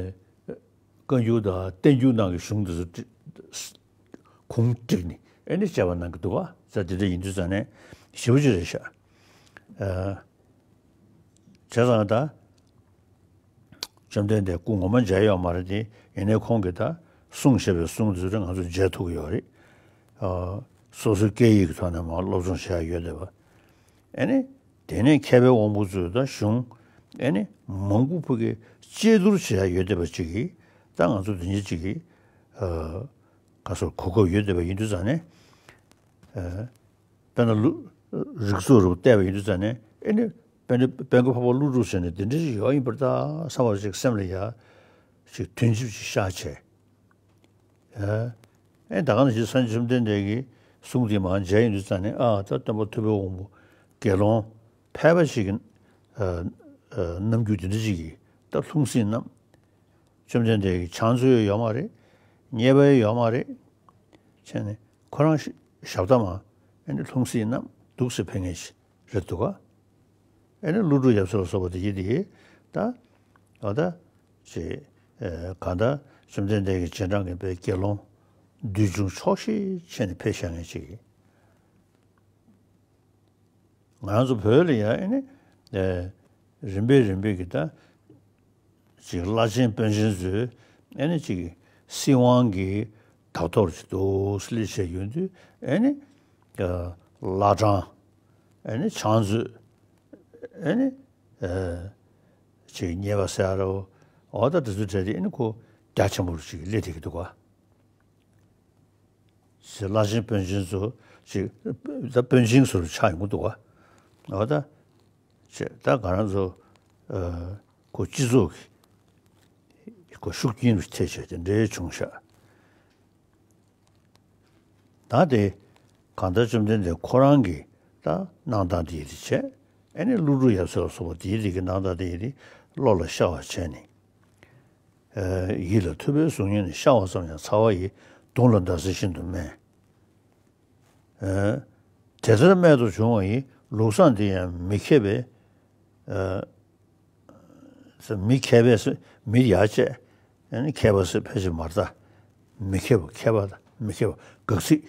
བཀའ་འགྱུར་དང་བསྟན་འགྱུར་ནང་གི་གཞུང་དེ་ཚོ་ཁུངས་བསྒྲིགས་ནས་ཨ་ནི་དཔྱད་པ་གནང་གི་འདུག་པ། ས་དེ་འདྲ་ཡིན་དུས་ཙང་ནས་ཞེ་པོ་ཅིག་རེད་ཤག་ཨ། བྱས་ཙང་ད། བཅོམ་ལྡན་འདས་སྐུ་ངོ་མ་མཇལ་ཡོད་མ་རེད་དེ། ཡིན་ནའི་ཁོང་གིས་ད་གསུངས་བཞག་པའི་གསུང་དེ་ཚོ་ང་ཚོ་མཇལ་ཐུབ་ཀྱི་ཡོད་རེད། ཨ། སོ་སོའི་སྐད་ཡིག་གི་ཐོག་ནས་མར་སློབ་སྦྱོང་བྱེད་ཡ་ཡོད་བསྡད་པ། ཨེ་ནི། དེ་ནས་མཁས་པའི་དབང་པོ་ཚོས་ད་གཞུང་ཨེ་ནི་མང་པོ་ཕ་གི་དཔྱད་བསྡུར་བྱེད་ཡ་ཡོད་བསྡད་པ་ཅིག་གིས་ད་ང་ཚོ་དེ་འདྲ་ཅིག་གིས་ཨ། ག་ཚོད་གོ་སྐབས་ཡོད་བསྡད་པ་ཡིན་དུས་ཙང་ནས། ཨ། དཔེར་ན་ལུ། རིགས་ཚོགས་རུ་བལྟས་པ་ཡིན་དུས་ཙང་ནས་ཨེ་ནི་དཔལ་ལྡན་དཔལ་མགོན་འཕགས་པ་ཀླུ་སྒྲུབ་ཟེར་ནས་འདི་འདྲ་ཞིག་ཡོད་ཡིན་པར་ད་བསམ་པ་ཅིག་སེམས་ལ་ཡ་ཅིག་དོན་གཅིག་ཅིག་ཤར་བྱས། ཨེ་ད་ག་ནང་བཞིན་སངས་རྒྱས་བཅོམ་ལྡན་འདས་ཀྱི་གསུང་དེ་མར་མཇལ་ཡིན་དུས་ཙང་ནས་ཨ་ད་སྟོན་པ་ཐུབ་པའི་དབང་པོ་དགེ་སློང་ཕལ་པ་ཞིག་གི་ཨ་ཨ་རྣམ་འགྱུར་འདི་འདྲ་ཅིག་གིས་ད་ལྷུང་བཟེད་བསྣམས། བཅོམ་ལྡན་འདས་ཀྱི་ཕྱག་མཛོད་ཡོད་མ་རེད། མཉེས་པ་ཡོད་མ་རེད། བྱས་ནས་ཁོ་རང་ཞབས་ཏ་མ་ཨེ་ནི་ལྷུང་བཟེད་བསྣམས་འདུག་སེ་ཕེབས་མཁན་ཞིག་རེད་འདུག་ག་ཨེ་ནི་ཀླུ་སྒྲུབ་ཡབ་སྲས་ལ་སོགས་པ་དེ་ཡིན་དེ་ད་འོ་ད་ཅེས་གང་ལྟར་བཅོམ་ལྡན་འདས་ཀྱི་རྗེས་འབྲང་གི་པའི་དགེ་སློང་འདུལ་བྱུང་ཆོག་ཤེས་བྱས་ནས་ཕེབས་བཞག་མཁན་ཞིག་ཡིན། ང་རང་ཚོ་བོད་ལ་ཡང་ཨེ་ནི་ཨེ་རིམ་པས་རིམ་པས་ཀྱི་ད་ཅིག་བླ་ཆེན་དཔོན་ཆེན་ཚོས་ཨེ་ནི་ཅིག་སྲིད་དབང་གི་བདག་ཐོབ་ཅིག་འདུག་སེ་སླེབས་བྱས་ཡོང་དུས་ཨེ་ནི་ཨ་བླ་བྲང་ཨེ་ནི་ཕྱག་མཛོད་ཨེ་ནི་ཨ་ཅིག་མཉེས་པ་ཟེར་རོ། འོ་ད་དེ་ཚོ་གྲས་དེ་ཨེ་ནི་ཁོ་རྒྱ་ཆེན་པོ་ཅིག་སླེབས་བསྡད་ཀྱི་འདུག་ག་ཞེས་བླ་ཆེན་དཔོན་ཆེན་ཚོ་ཅིག་ད་དཔོན་ཆེན་ཟུར་ཆགས་ཡོང་གི་འདུག་བ། འོ་ད་ཅེས་ད་ང་རང་ཚོ་ཨ་ཁོ་སྤྱི་ཚོགས་ཀྱི་ཁོ་ཤུགས་རྐྱེན་རུ་ཐེབས་བྱས་དེ་འདྲའི་བྱུང་ཤག་ད་དེ་གང་ལྟར་བཅོམ་ལྡན་འདས་ཁོ་རང་གིས་ད་གནང་སྟངས་དེ་ཡི་དེ་བྱས། ཨ་ནི་ཀླུ་སྒྲུབ་ཡབ་སྲས་ལ་སོགས་པ་དེ་ཡི་དེ་གི་གནང་སྟངས་དེ་ཡི་དེ་བློ་ལ་ཤར་བ་བྱས་ནས། ཡིད་ལ་ཐུབ་པས་གཟུགས་བརྙན་ནི། ཤར་བ་ཙམ་ཡང་ཚ་བ་ཡི། གདུང་ལ་ཟླ་ཟེར་བཞིན་དུ་སྨྲས། དེ་ལྟར་རྨད་དུ་བྱུང་བ་ཡི། ལུགས་བཟང་འདི་ཡང་མི་མཁས་པས། མི་མཁས་པས་མི་ཡར་བཅད། མཁས་པ་ཟེར་ཕལ་ཆེར་མ་རེད་ད། མི་མཁས་པ་མཁས་པ་དང་མི་མཁས་པ་དགག་ཚིག་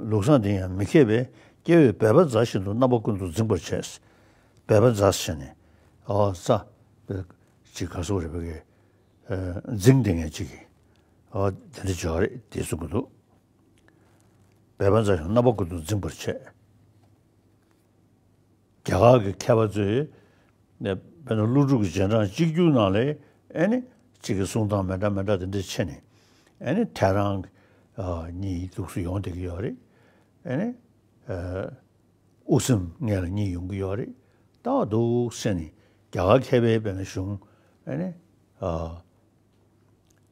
ལུགས་བཟང་འདི་ཡང་མི་མཁས་པས། སྐྱེ་བོས་འབད་པ་མཛའ་བཞིན་དུ། རྣམ་པ་ཀུན་ཏུ་འཛིང་བར་བྱེད། འབད་པ་མཛའ་བྱས་ནས་ཨོ་ཙ་ཅིག་ག་སོགས་རེད་པ་གི་འཛིང་བསྡད་མཁན་ཅིག་གིས་ཨོ་དེ་འདྲ་བྱས་པ་རེད་དེ་གསུང་གི་འདུག་འབད་པ་མཛའ་བཞིན་རྣམ་པ་ཀུན་ཏུ་འཛིང་བར་བྱེད། རྒྱ་གར་གྱི་མཁས་པ་ཚོས་ནས་དཔེར་ན་ཀླུ་སྒྲུབ་ཀྱི་རྗེས་འབྲང་གཅིག་གྱུར་ནང་ལས་ཨེ་ནི་གཅིག་གི་གསུང་སྟངས་མི་འདྲ་མི་འདྲ་དེ་འདྲ་ཕྱེ་ནས་ཨེ་ནི་ཐལ་རང་གཉིས་འདུག་སུ་ཡོང་བསྡད་ཀྱི་ཡོད་རེད། ཨེ་ནི་དབུ་སེམས་ངེས་ལ་གཉིས་ཡོང་གི་ཡོད་རེད། ལྟ་བ་འདུག་ཟེར་ནས་རྒྱ་གར་མཁས་པའི་དཔེར་ན་གཞུང་ཨེ་ནི་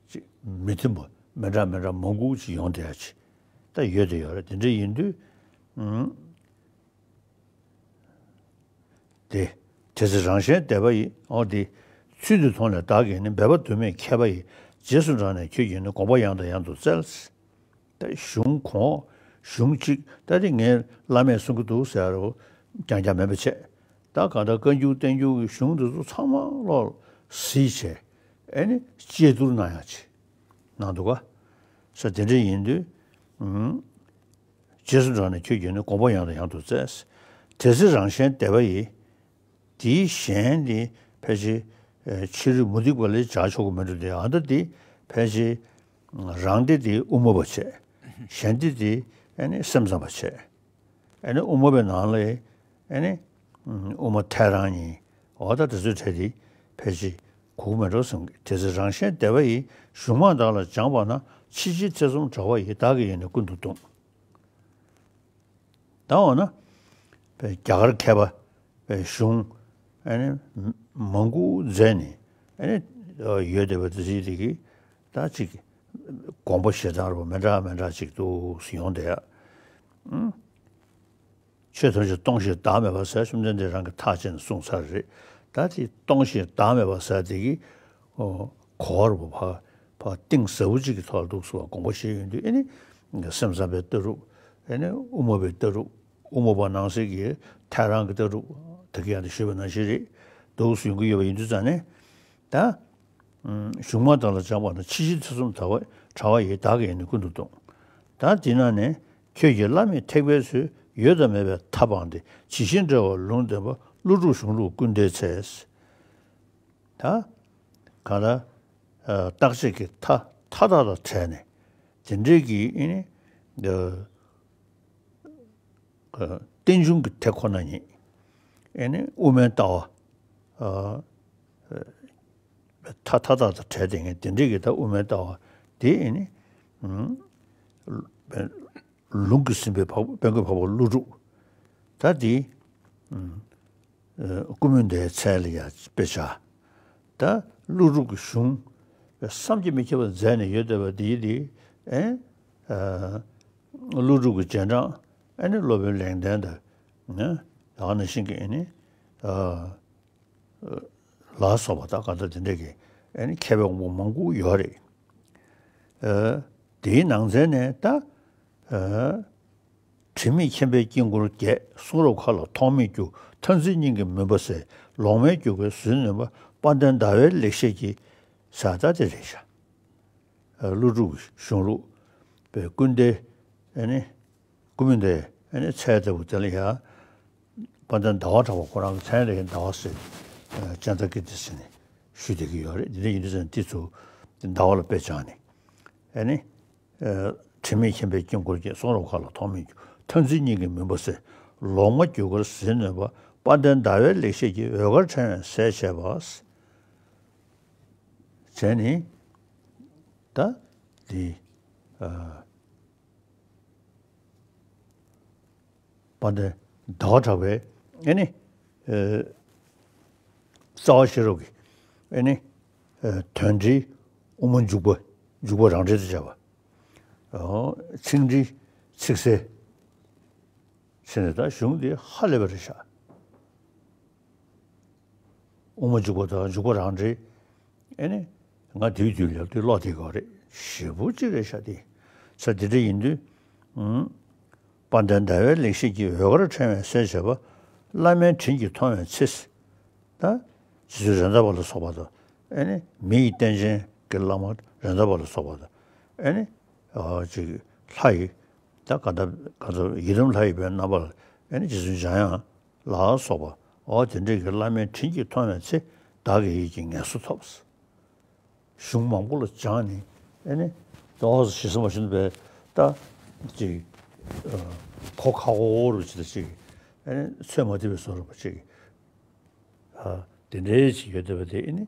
ཅིག་མི་མཐུན་པ་མི་འདྲ་མི་འདྲ་མང་པོ་ཅིག་ཡོང་བསྡད་ཡ་ཅིག་ད་ཡོད་དེ་ཡོད་རེད། དེ་འདྲ་ཡིན་དུས་ཨུམ། དེ། དེ་ཚེ་རང་གཞན་འདས་པ་ཡི། འོ་དེ། ཚུལ་འདི་མཐོང་ནས་བདག་གིས་ནི། འབད་པ་དུ་མས་མཁས་པ་ཡི། རྗེས་སུ་འབྲངས་ནས་ཁྱོད་ཀྱིས་ནི། དགོངས་པ་ཡང་དང་ཡང་དུ་བཙལ། ད་གཞུང་གོང་། གཞུང་གཅིག་ད་དེ་ངའི་བླ་མས་གསུང་གི་འདུག་ཟེར་རོ། རྐྱང་རྐྱང་མེད་པ་བྱས། ད་གང་ལྟར་བཀའ་འགྱུར་བསྟན་འགྱུར་གྱི་གཞུང་འདི་ཚོ་ཚང་མ་ཀློག་གཟིགས་བྱས། ཨེ་ནི་དཔྱད་བསྡུར་གནང་ཡག་ཅིག་གནང་འདུག་ག་ས་དེ་འདྲ་ཡིན་དུས། ཨུམ། རྗེས་སུ་འབྲངས་ནས་ཁྱོད་ཀྱིས་ནི། དགོངས་པ་ཡང་དང་ཡང་དུ་བཙལ། དེ་ཚེ་རང་གཞན་འདས་པ་ཡི། དེའི་གཞན་དེ་ཕལ་ཆེར་ཕྱི་རོལ་མུ་སྟེགས་པ་ལས་སྦྱར་ཆོག་གི་མི་འདུག་སྟེ། ཨ་ད་དེ་ཕལ་ཆེར་རང་སྡེ་དེ་དབུ་མ་པ་བྱས། གཞན་སྡེ་དེ་ཨ་ནི་སེམས་ཙམ་པ་བྱས། ཨ་ནི་དབུ་མ་པའི་ནང་ལས་ཨ་ནི་དབུ་མ་ཐལ་རང་གཉིས། འོ་ད་དེ་ཚོའི་གྲས་དེ་ཕལ་ཆེར་གོ་གི་མེད་འགྲོ་བསམ་གི། དེ་ཚེ་རང་གཞན་འདས་པ་ཡི། གཞུང་མང་དག་ལ་སྦྱངས་པ་ན། ཕྱི་ཕྱིར་ཐེ་ཚོམ་དྲག་པ་ཡིས། བདག་གིས་ཡིན་ནི་ཀུན་ཏུ་བཟླུམས། ད་འོ་ན་རྒྱ་གར་མཁས་པ་གཞུང་ཨ་ནི་མང་པོ་མཛད་ནས་ཨ་ནི་ཡོད་བསྡད་པ་དེ་ཚོའི་རིགས་ཀྱི་ད་ཅིག་དགོངས་པ་བཞེས་སྟངས་རུ་མི་འདྲ་མི་འདྲ་ཅིག་འདུག་སེ་ཡོང་བསྡད་ཡ། ཆོས་ཐམས་ཅད་སྟོང་ཞིང་བདག་མེད་པ་ཟེར་བཅོམ་ལྡན་འདས་རང་གིས་ཐག་བཅད་ནས་གསུངས་ཚར་རེད། ད་དེ་སྟོང་ཞིང་བདག་མེད་པ་ཟེར་དེ་གི་གོ་བ་རུ་ཕར་ཕར་གཏིང་ཟབ་པོ་ཅིག་གི་ཐོག་ལ་འདུག་སེ་དགོངས་པ་བཞེས་ཡོང་དུས་ཨེ་ནི་སེམས་ཙམ་པའི་ལྟ་གྲུབ། ཨེ་ནི་དབུ་མ་པའི་ལྟ་གྲུབ། དབུ་མ་པ་ནང་གསེས་ཀྱི་ཐལ་རང་གི་ལྟ་གྲུབ་དེ་གི་ཡང་དེ་ཞུས་པ་ནང་བཞིན་རེད་འདུག་སེ་ཡོང་གི་ཡོད་པ་ཡིན་དུས་ཙང་ནས་ད། གཞུང་མང་དག་ལ་སྦྱངས་པ་ན། ཕྱི་ཕྱིར་ཐེ་ཚོམ་དྲག་པ་དྲག་པ་ཡིས། བདག་གིས་ཡིན་ནི་ཀུན་ཏུ་བཟླུམས། ད་འདི་ན་ནི་ཁྱོད་ཀྱིས་བླ་མེད་ཐེག་པའི་ཚུལ། ཡོད་དང་མེད་པའི་མཐའ་སྤངས་ཏེ། ཇི་བཞིན་འགྲེལ་བ་ལུང་བསྟན་པ། ཀླུ་སྒྲུབ་གཞུང་ལུགས་ཀུན་ལྡན་ཚལ། ད་གང་ལྟར་རྟག་ཆད་ཀྱི་མཐའ་མཐའ་དག་དང་བྲལ་ནས་དེ་འདྲའི་གི་ཨེ་ནི་རྟེན་འབྱུང་གི་དེ་ཁོ་ན་ཉིད། ཨེ་ནི་དབུ་མའི་ལྟ་བ། མཐའ་མཐའ་དག་དང་བྲལ་ཏེ་ངས་དེ་འདྲའི་གི་ད་དབུ་མའི་ལྟ་བ་དེ་ཨེ་ནི། ལུང་གིས་ཟིན་པའི་འཕགས་དཔལ་མགོན་འཕགས་པ་ཀླུ་སྒྲུབ། ད་དེ་ཀུ་མུད་ཟླའི་ཚལ་ལ་ཡང་དཔེ་བཞག་ད་ཀླུ་སྒྲུབ་ཀྱི་གཞུང་བསམ་གྱིས་མི་ཁྱབ་པ་མཛད་ནས་ཡོད་བསྡད་པ་དེ་དེ་ཨེ། ཀླུ་སྒྲུབ་ཀྱི་རྗེས་འབྲང་ཨེ་ནི་སློབ་དཔོན་ལེགས་ལྡན་དང་། ད་ག་ནང་བཞིན་གྱི་ཨེ་ནི། ལ་སོགས་པ་དག་གང་ལྟར་དེ་འདྲ་གི་ཨེ་ནི་མཁས་པའི་དབང་པོ་མང་པོ་ཡོད་རེད། དེའི་ནང་ཚན་ནས་ད། དྲི་མེད་མཁྱེན་པའི་དཀྱིལ་འཁོར་བརྒྱད། གསུང་རབ་མཁའ་ལ་ཐོགས་མེད་རྒྱུ། མཐར་འཛིན་སྙིང་གི་མུན་པ་སེལ། ལོག་སྨྲའི་རྒྱུ་སྐར་ཟིལ་གནོན་པ། དཔལ་ལྡན་ཟླ་བའི་ལེགས་བཤད་ཀྱི། ས་ད་དེ་རེད་ཤག་ཀླུ་སྒྲུབ་ཀྱི་གཞུང་ལུགས་པའི་ཀུན་ལྡན་ཨེ་ནི། ཀུ་མུད་ཟླའི་ཨེ་ནི་ཚལ་ལྟ་བུ་དེ་ལ་ཡང་། དཔལ་ལྡན་ཟླ་བ་གྲགས་པ་ཁོ་རང་གི་མཚན་ལ་ཡང་ཟླ་བ་ཟེར། ཨ་ཅན་ད་ཀིརྟི་ཟེར་ནས་ཞུས་བསྡད་ཀྱི་ཡོད་རེད། འདི་འདྲ་ཡིན་དུས་ཙང་འདི་ཚོ་ཟླ་བ་ལ་དཔེ་སྦྱངས་ནས། ཨེ་ནི། ཨ་དྲི་མེད་མཁྱེན་པའི་དཀྱིལ་འཁོར་བརྒྱད། གསུང་རབ་མཁའ་ལ་ཐོགས་མེད་རྒྱུ། མཐར་འཛིན་སྙིང་གི་མུན་པ་སེལ། ལོག་སྨྲ་རྒྱུ་སྐར་ཟིལ་གནོན་པ། དཔལ་ལྡན་ཟླ་བའི་ལེགས་བཤད་ཀྱི། འོད་དཀར་ཕྲེང་བས་ཟད་བྱས་པ། བྱས་ནས། ད་འདི། ཨ། དཔལ་ལྡན་ཟླ་བ་གྲགས་པའི་ཨེ་ནི། ཨེ། རྩ་བ་ཤེས་རབ་ཀྱི་ཨེ་ནི། ཨེ། དོན་འགྲེལ་དབུ་མ་འཇུག་པ། འཇུག་པ་རང་འགྲེལ་དུ་བྱས་པ། ཨོ། ཚིག་འགྲེལ་ཚིག་གསལ་ཟེར་ནས་ད་གཞུང་འདི་ཧ་ལས་པ་རེད་ཤག་དབུ་མ་འཇུག་པ་དང་འཇུག་པ་རང་འགྲེལ། ཨེ་ནི། ང་དུས་དུས་ལ་དུས་ཀློག་དེ་གོ་རེད། ཞེ་པོ་ཅིག་རེད་ཤག་དེ། ས་དེ་འདྲ་ཡིན་དུས། ཨུམ། དཔལ་ལྡན་ཟླ་བའི་ལེགས་བཤད་ཀྱི་འོད་དཀར་ཕྲེང་བའི་གསལ་བྱེད་པ། བླ་མའི་དྲིན་གྱིས་མཐོང་བའི་ཚེ། ད། རྗེ་བཙུན་རེད་མདའ་བ་ལ་སོགས་པ་དང་། ཨེ་ནི། མི་ཡི་རྟེན་ཅན་གྱི་བླ་མ་རེད་མདའ་བ་ལ་སོགས་པ་དང་། ཨེ་ནི། ཨ། ཅིག་ལྷ་ཡི། ད་ག་ད་ག་ཚོད་ཡི་དམ་ལྷ་ཡི་བའི་རྣམ་པ་ལ། ཨེ་ནི། རྗེ་བཙུན་འཇམ་དབྱངས་ལ་སོགས་པ། འོ་དེ་འདྲས་ཀྱི་བླ་མའི་དྲིན་གྱིས་མཐོང་བའི་ཚེ། བདག་གི་ཡིད་ཀྱིས་ངལ་གསོ་ཐོབ། གཞུང་མང་པོ་ལ་སྦྱངས་ནས། ཨེ་ནི། ཏོག་ཙམ་ཞིག་སེམས་པ་ཤིན་ཏུ་བས་ད་ཅིག་ཨ། གོ་ཁ་ཁོ་རུ་ཅིག་ད་ཅིག་ཨེ་ནི། ཚོད་མ་ཐིག་པའི་བཟོ་འདྲ་པོ་ཅིག་ཨ། དེ་འདྲའི་ཅིག་ཡོད་བསྡད་པ་དེ། ཨེ་ནི།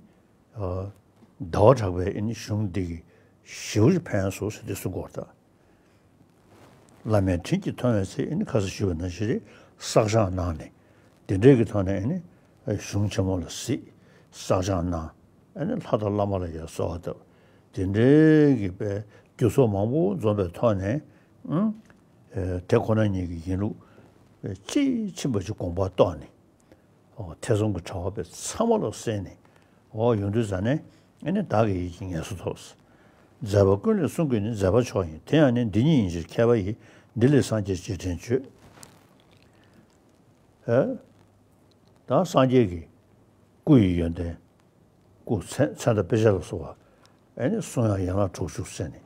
ཨ། ཟླ་བ་གྲགས་པའི་ཨེ་ནི་གཞུང་འདི་གིས་ཞེ་པོ་ཅིག་ཕན་སོང་ཟེར་ཏེ་གསུང་གི་ཡོད་རེད་ད། བླ་མའི་དྲིན་གྱིས་མཐོང་བའི་ཚེ། ཨེ་ནི། ཁ་སང་ཞུས་པ་ནང་བཞིན་རེད། བསགས་སྦྱང་གནང་ནས། དེ་འདྲའི་གི་ཐོག་ནས། ཨེ་ནི། གཞུང་ཆེན་མོ་ལ་གཟིགས། བསགས་སྦྱང་གནང་། ཨེ་ནི། ལྷ་དང་བླ་མ་ལ་ཡང་གསོལ་བ་བཏབ། དེ་འདྲའི་གི་པའི་རྒྱུ་ཚོགས་མང་པོ་འཛོམས་པའི་ཐོག་ནས། ཨུམ། ཨེ། དེ་ཁོ་ན་ཉིད་ཀྱི་ཡིན་ལུགས། ཨེ། དཔྱིས་ཕྱིན་པ་ཅིག་དགོངས་པ་རྟོགས་ནས། ཨོ། ཐེ་ཚོམ་གྱི་བྲལ་བ་པའི་ཚང་མ་ལ་བསལ་ནས། ཨོ། ཡོང་དུས་ཙ་ནས། ཨེ་ནི། བདག་གི་ཡིད་ཀྱིས་ངལ་གསོ་ཐོབ། མཛད་པ་ཀུན་ལས་གསུང་དགོས་ནི། མཛད་པ་མཆོག་ཡིན་དེ་ཡང་ནི། འདི་ཉིད་ཡིན་ཕྱིར་མཁས་པ་ཡིས། འདི་ལས་སངས་རྒྱས་རྗེས་དྲན་བྱོས། ཨེ། ད་སངས་རྒྱས་ཀྱི་སྐུ་ཡི་ཡོན་ཏན། སྐུ་མཚན་མཚན་དང་དཔེ་བྱད་ལ་སོགས་པ། ཨེ་ནི། གསུང་ཡང་ཡན་ལག་དྲུག་ཅུ་ཟེར་ནས་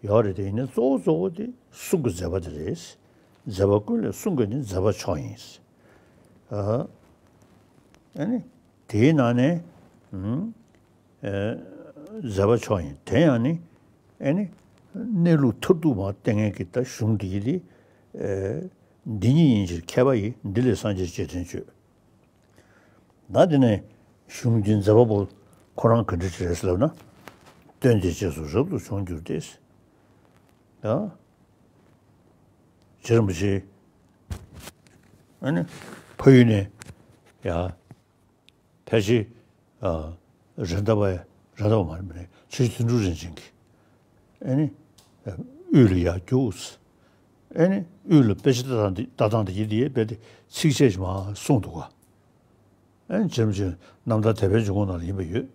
ཡོད་རེད། དེ་ཡིན་ནའི་གཙོ་བོ་གཙོ་བོ་དེ་གསུང་གི་མཛད་པ་དེ་རེད། མཛད་པ་ཀུན་ལས་གསུང་དགོས་ནི། མཛད་པ་མཆོག་ཡིན། ཨ། ཨེ་ནི། དེའི་ནང་ནས། ཨུམ། ཨེ། མཛད་པ་མཆོག་ཡིན། དེ་ཡང་ནི། ཨེ་ནི། གནས་ལུགས་མཐར་ཐུག་མར་བསྟན་མཁན་གྱི་ད་གཞུང་འདི་ཡི་དེ། ཨེ། འདི་ཉིད་ཡིན་ཕྱིར་མཁས་པ་ཡིས། འདི་ལས་སངས་རྒྱས་རྗེས་དྲན་བྱོས། ད་དེ་ནས་གཞུང་འདིའི་མཛད་པ་པོ་ཁོ་རང་ག་འདྲ་ཅིག་རེད་ཟེར་ལབ་ན། སྟོན་ཏེ་རྗེས་སུ་རབ་ཏུ་བྱུང་གྱུར་ཏེ། ཡ། རྗེ་རིན་པོ་ཆེ། ཨ་ནི། ཕ་ཡུལ་ནས། ཡ། ཕལ་ཆེར། ཨ། རེད་མདའ་བ། རེད་མདའ་བ་མ་རེད། མི་རེད། ཆོས་རྗེ་དོན་གྲུབ་རིན་ཆེན་གྱིས། ཨེ་ནི། དབུས་ལ་ཡར་རྒྱུགས། ཨེ་ནི། དབུས་ལ་དཔེ་ཆ་ལྟ་སྟངས་དེ། ལྟ་སྟངས་དེ་ཡིན་དེ་རྦད་དེ་ཚིགས་བཅད་ཅིག་མར་གསུངས་འདུག་ག་ཨེ་ནི། རྗེ་རིན་པོ་ཆེ་རྣམ་ཐར་དད་པའི་འབྱུང་ཁུངས་ནང་ལ་ཡིན་པ་ཡོད་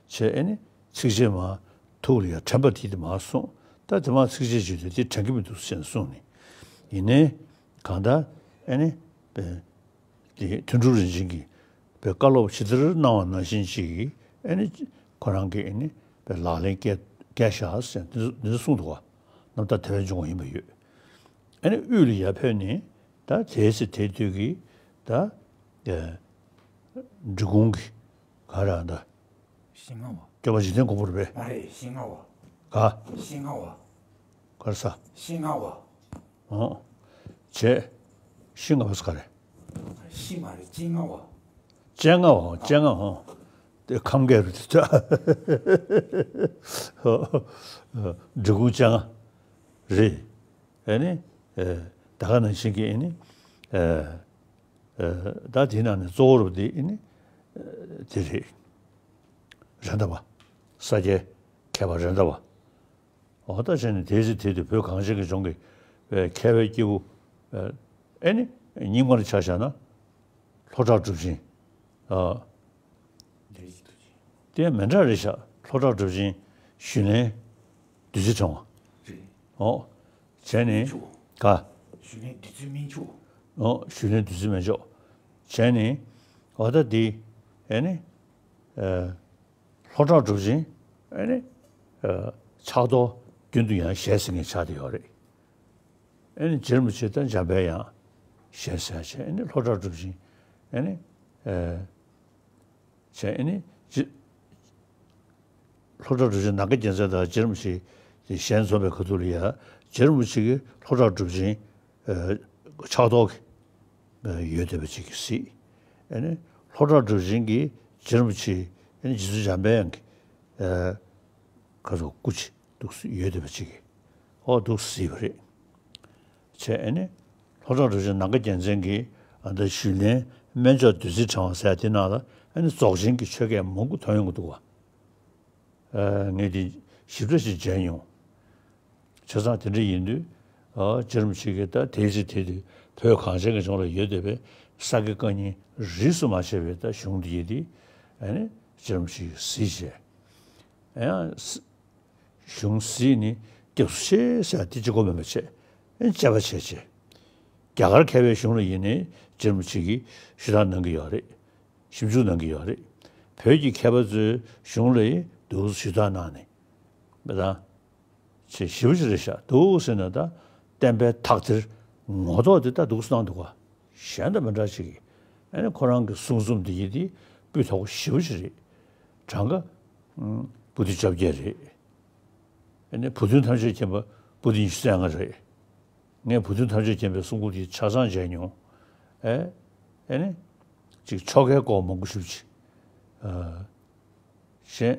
བྱས། ཨེ་ནི། ཚིགས་བཅད་མར་ཐུགས་ལ་ཡར་དྲན་པ་དེ། དེ་མར་གསུངས། ད་དེ་མར་ཚིགས་བཅད་ཅིག་དེ་དེ་དྲན་གྱི་མི་འདུག་ཟེར་ནས་གསུངས་ནས། ཡིན་ནའི་གང་ལྟར། ཨེ་ནི། དེ་དོན་གྲུབ་རིན་ཆེན་གྱིས་པའི་བཀའ་སློབ་ཇི་ལྟར་གནང་བ་ནང་བཞིན་ཅིག་ཨེ་ནི། ཁོ་རང་གིས་ཨེ་ནི། པའི་ལག་ལེན་བཀལ་བཀལ་བཞག་ཟེར་འདི་འདི་གསུངས་འདུག་ག་རྣམ་ཐར་དད་པའི་འབྱུང་ཁུངས་ཡིན་པ་ཡོད། ཨེ་ནི། དབུས་ལ་ཡར་ཕེབས་ནས་ད་དེའི་ཚེ་དེ་དུས་ཀྱི་ད། ཨེ། འབྲི་གུང་གི་ག་རེ་ད། ཤིང་ང་བ། སྐྱོབ་པ་འཇིག་རྟེན་མགོན་པོ་རེད་པས། མ་རེད། ཤིང་ང་བ། ག་ཤིང་ང་བ། ག་རེ་ཟ། ཤིང་ང་བ། ཨོ། བྱས། ཤིང་ང་བ་ཟེར་ག་རེ། ཤིང་མ་རེད། ལྕེ་ང་བ། ལྕེ་ང་བ། ལྕེ་ང་བ། དེ་ཁམས་སྐད་རེད་དེ། འབྲི་གུང་ལྕེ་ང་རེད། ཨེ་ནི། ཨེ། ད་ག་ནང་བཞིན་གྱི་ཨེ་ནི། ཨེ། ཨེ། ད་དེའི་ནང་ནས་གཙོ་བོ་རུ་དེ་ཨེ་ནི། ཨེ། དེ་རེད། རེད་མདའ་བ། ས་སྐྱའི་མཁས་པ་རེད་མདའ་བ། འོ་ད་བྱས་ནས་དེའི་ཚེ་དེ་དུས་བོད་གངས་ཅན་གྱི་ལྗོངས་ཀྱི་མཁས་པའི་སྐྱེས་བུ། ཨེ་ནི། རྙིང་མར་ཆ་བཞག་ན། ལྷོ་བྲག་གྲུབ་ཆེན། ཨ། དེ་མི་འདྲ་རེད་ཤག་ལྷོ་བྲག་གྲུབ་ཆེན། ཞུས་ལན་བདུད་རྩི་ཕྲེང་བ། རེད། འོ། བྱས་ནས། མཆོག་ག་ཞུས་ལན་བདུད་རྩི་སྨན་མཆོག་འོ། ཞུས་ལན་བདུད་རྩི་སྨན་མཆོག་བྱས་ནས། འོ་ད་འདི། ཨེ་ནི། ཨ། ལྷོ་བྲག་གྲུབ་ཆེན། ཨེ་ནི། ཨ། ཕྱག་རྡོར་རྒྱུན་དུ་ཡང་ཞལ་གཟིགས་མཁན་ཆགས་བསྡད་ཡོད་རེད། ཨེ་ནི། རྗེ་རིན་པོ་ཆེ་དང་འཇམ་དཔལ་དབྱངས་ཞལ་གཟིགས་བྱས། ཨེ་ནི། ལྷོ་བྲག་གྲུབ་ཆེན། ཨེ་ནི། ཨ། བྱས། ཨེ་ནི། རྗེ། ལྷོ་བྲག་གྲུབ་ཆེན་ནམ་མཁའ་རྒྱལ་མཚན་དང་རྗེ་རིན་པོ་ཆེ་དེ་ཞལ་འཛོམས་པའི་ཁ་ཐུག་ལ་ཡ། རྗེ་རིན་པོ་ཆེ་གིས་ལྷོ་བྲག་གྲུབ་ཆེན། ཨ། ཕྱག་རྡོར་གྱི་ཡོད་བསྡད་པ་ཅིག་གིས་གཟིགས། ཨེ་ནི། ལྷོ་བྲག་གྲུབ་ཆེན་གྱིས་རྗེ་རིན་པོ་ཆེ། ཨེ་ནི། རྗེ་བཙུན་འཇམ་དཔལ་དབྱངས་ཀྱི། ཨ། ཁ་ཐུག་སྐུ་ཅིག་འདུག་ཡོད་བསྡད་པ་ཅིག་གིས། ཨོ། འདུག་གཟིགས་པ་རེད། བྱས། ཨེ་ནི། ཕོ་བྲང་དྲུག་ཅུའི་ནམ་མཁའ་རྒྱལ་མཚན་གྱི་ཨ་ད་ཞུས་ལན་སྨན་མཆོག་བདུད་རྩིའི་ཕྲེང་བ་ཟེར་དེ་ནང་ལ་ཨ་ནི་རྫོགས་ཆེན་གྱི་ཆོས་སྐད་མང་པོ་ཐོན་ཡོང་གི་འདུག་བ། ཨ་ངས་དེ་ཞིབ་ཕྲ་ཞིག་མཇལ་མྱོང་། བྱས་ཙང་དེ་འདྲ་ཡིན་དུས་ཨ་རྗེ་རིན་པོ་ཆེ་གིས་ད་དེའི་ཚེ་དེ་དུས་བོད་གངས་ཅན་གྱི་ལྗོངས་ལ་ཡོད་བསྡད་པའི་ས་དགེ་བཀའ་རྙིང་རིས་སུ་མ་ཆད་པའི་ད་གཞུང་འདི་ཡི་དེ་ཨ་ནི་རྗེ་རིན་པོ་ཆེ་གིས་གཟིགས་བྱས། ཡང་གཞུང་གཟིགས་ནི་སྐྱབས་སུ་མཆི་ཟེར་དེ་གཅིག་པོ་མིན་པ་བྱས། ཨེ་དཔྱད་པ་བྱས་བྱས། རྒྱ་གར་མཁས་པའི་གཞུང་ལ་ཡིན་ནའི་རྗེ་རིན་པོ་ཆེ་གིས་ཞུ་དག་གནང་གི་ཡོད་རེད། ཞིབ་འཇུག་གནང་གི་ཡོད་རེད། བོད་ཀྱི་མཁས་པ་ཚོའི་གཞུང་ལ་ཡིན་འདུག་ཞུ་དག་གནང་ནས། མི་དང་། ཆེས་ཞིབ་པོ་ཞིག་རེད་ཤག་འདུག་ཟེར་ན་ད་བསྟན་པའི་དག་ཐེར་ངོ་ཐོག་དེ་ད་འདུག་སེ་གནང་འདུག་ག་གཞན་དང་མི་འདྲ་ཞིག་གིས་ཨ་ནི་ཁོ་རང་གི་གསུང་རྩོམ་འདི་ཡི་དེ་སྤུས་དག་པོ་ཞེ་པོ་ཅིག་རེད། གྲངས་ཀ་ཨུམ་པོ་ཏི་བཅོ་བརྒྱད་རེད། ཨ་ནི་བུ་སྟོན་ཐམས་ཅད་མཁྱེན་པ་པོ་ཏི་ཉི་ཤུ་རྩ་ལྔ་རེད། ངས་བུ་སྟོན་ཐམས་ཅད་མཁྱེན་པའི་གསུང་འབུམ་དེ་ཆ་ཚང་མཇལ་མྱོང་། ཨེ་ཨ་ནི་ཅིག་ཆོ་གའི་སྐོར་མང་པོ་ཞེ་པོ་ཅིག་ཨ། གཞན།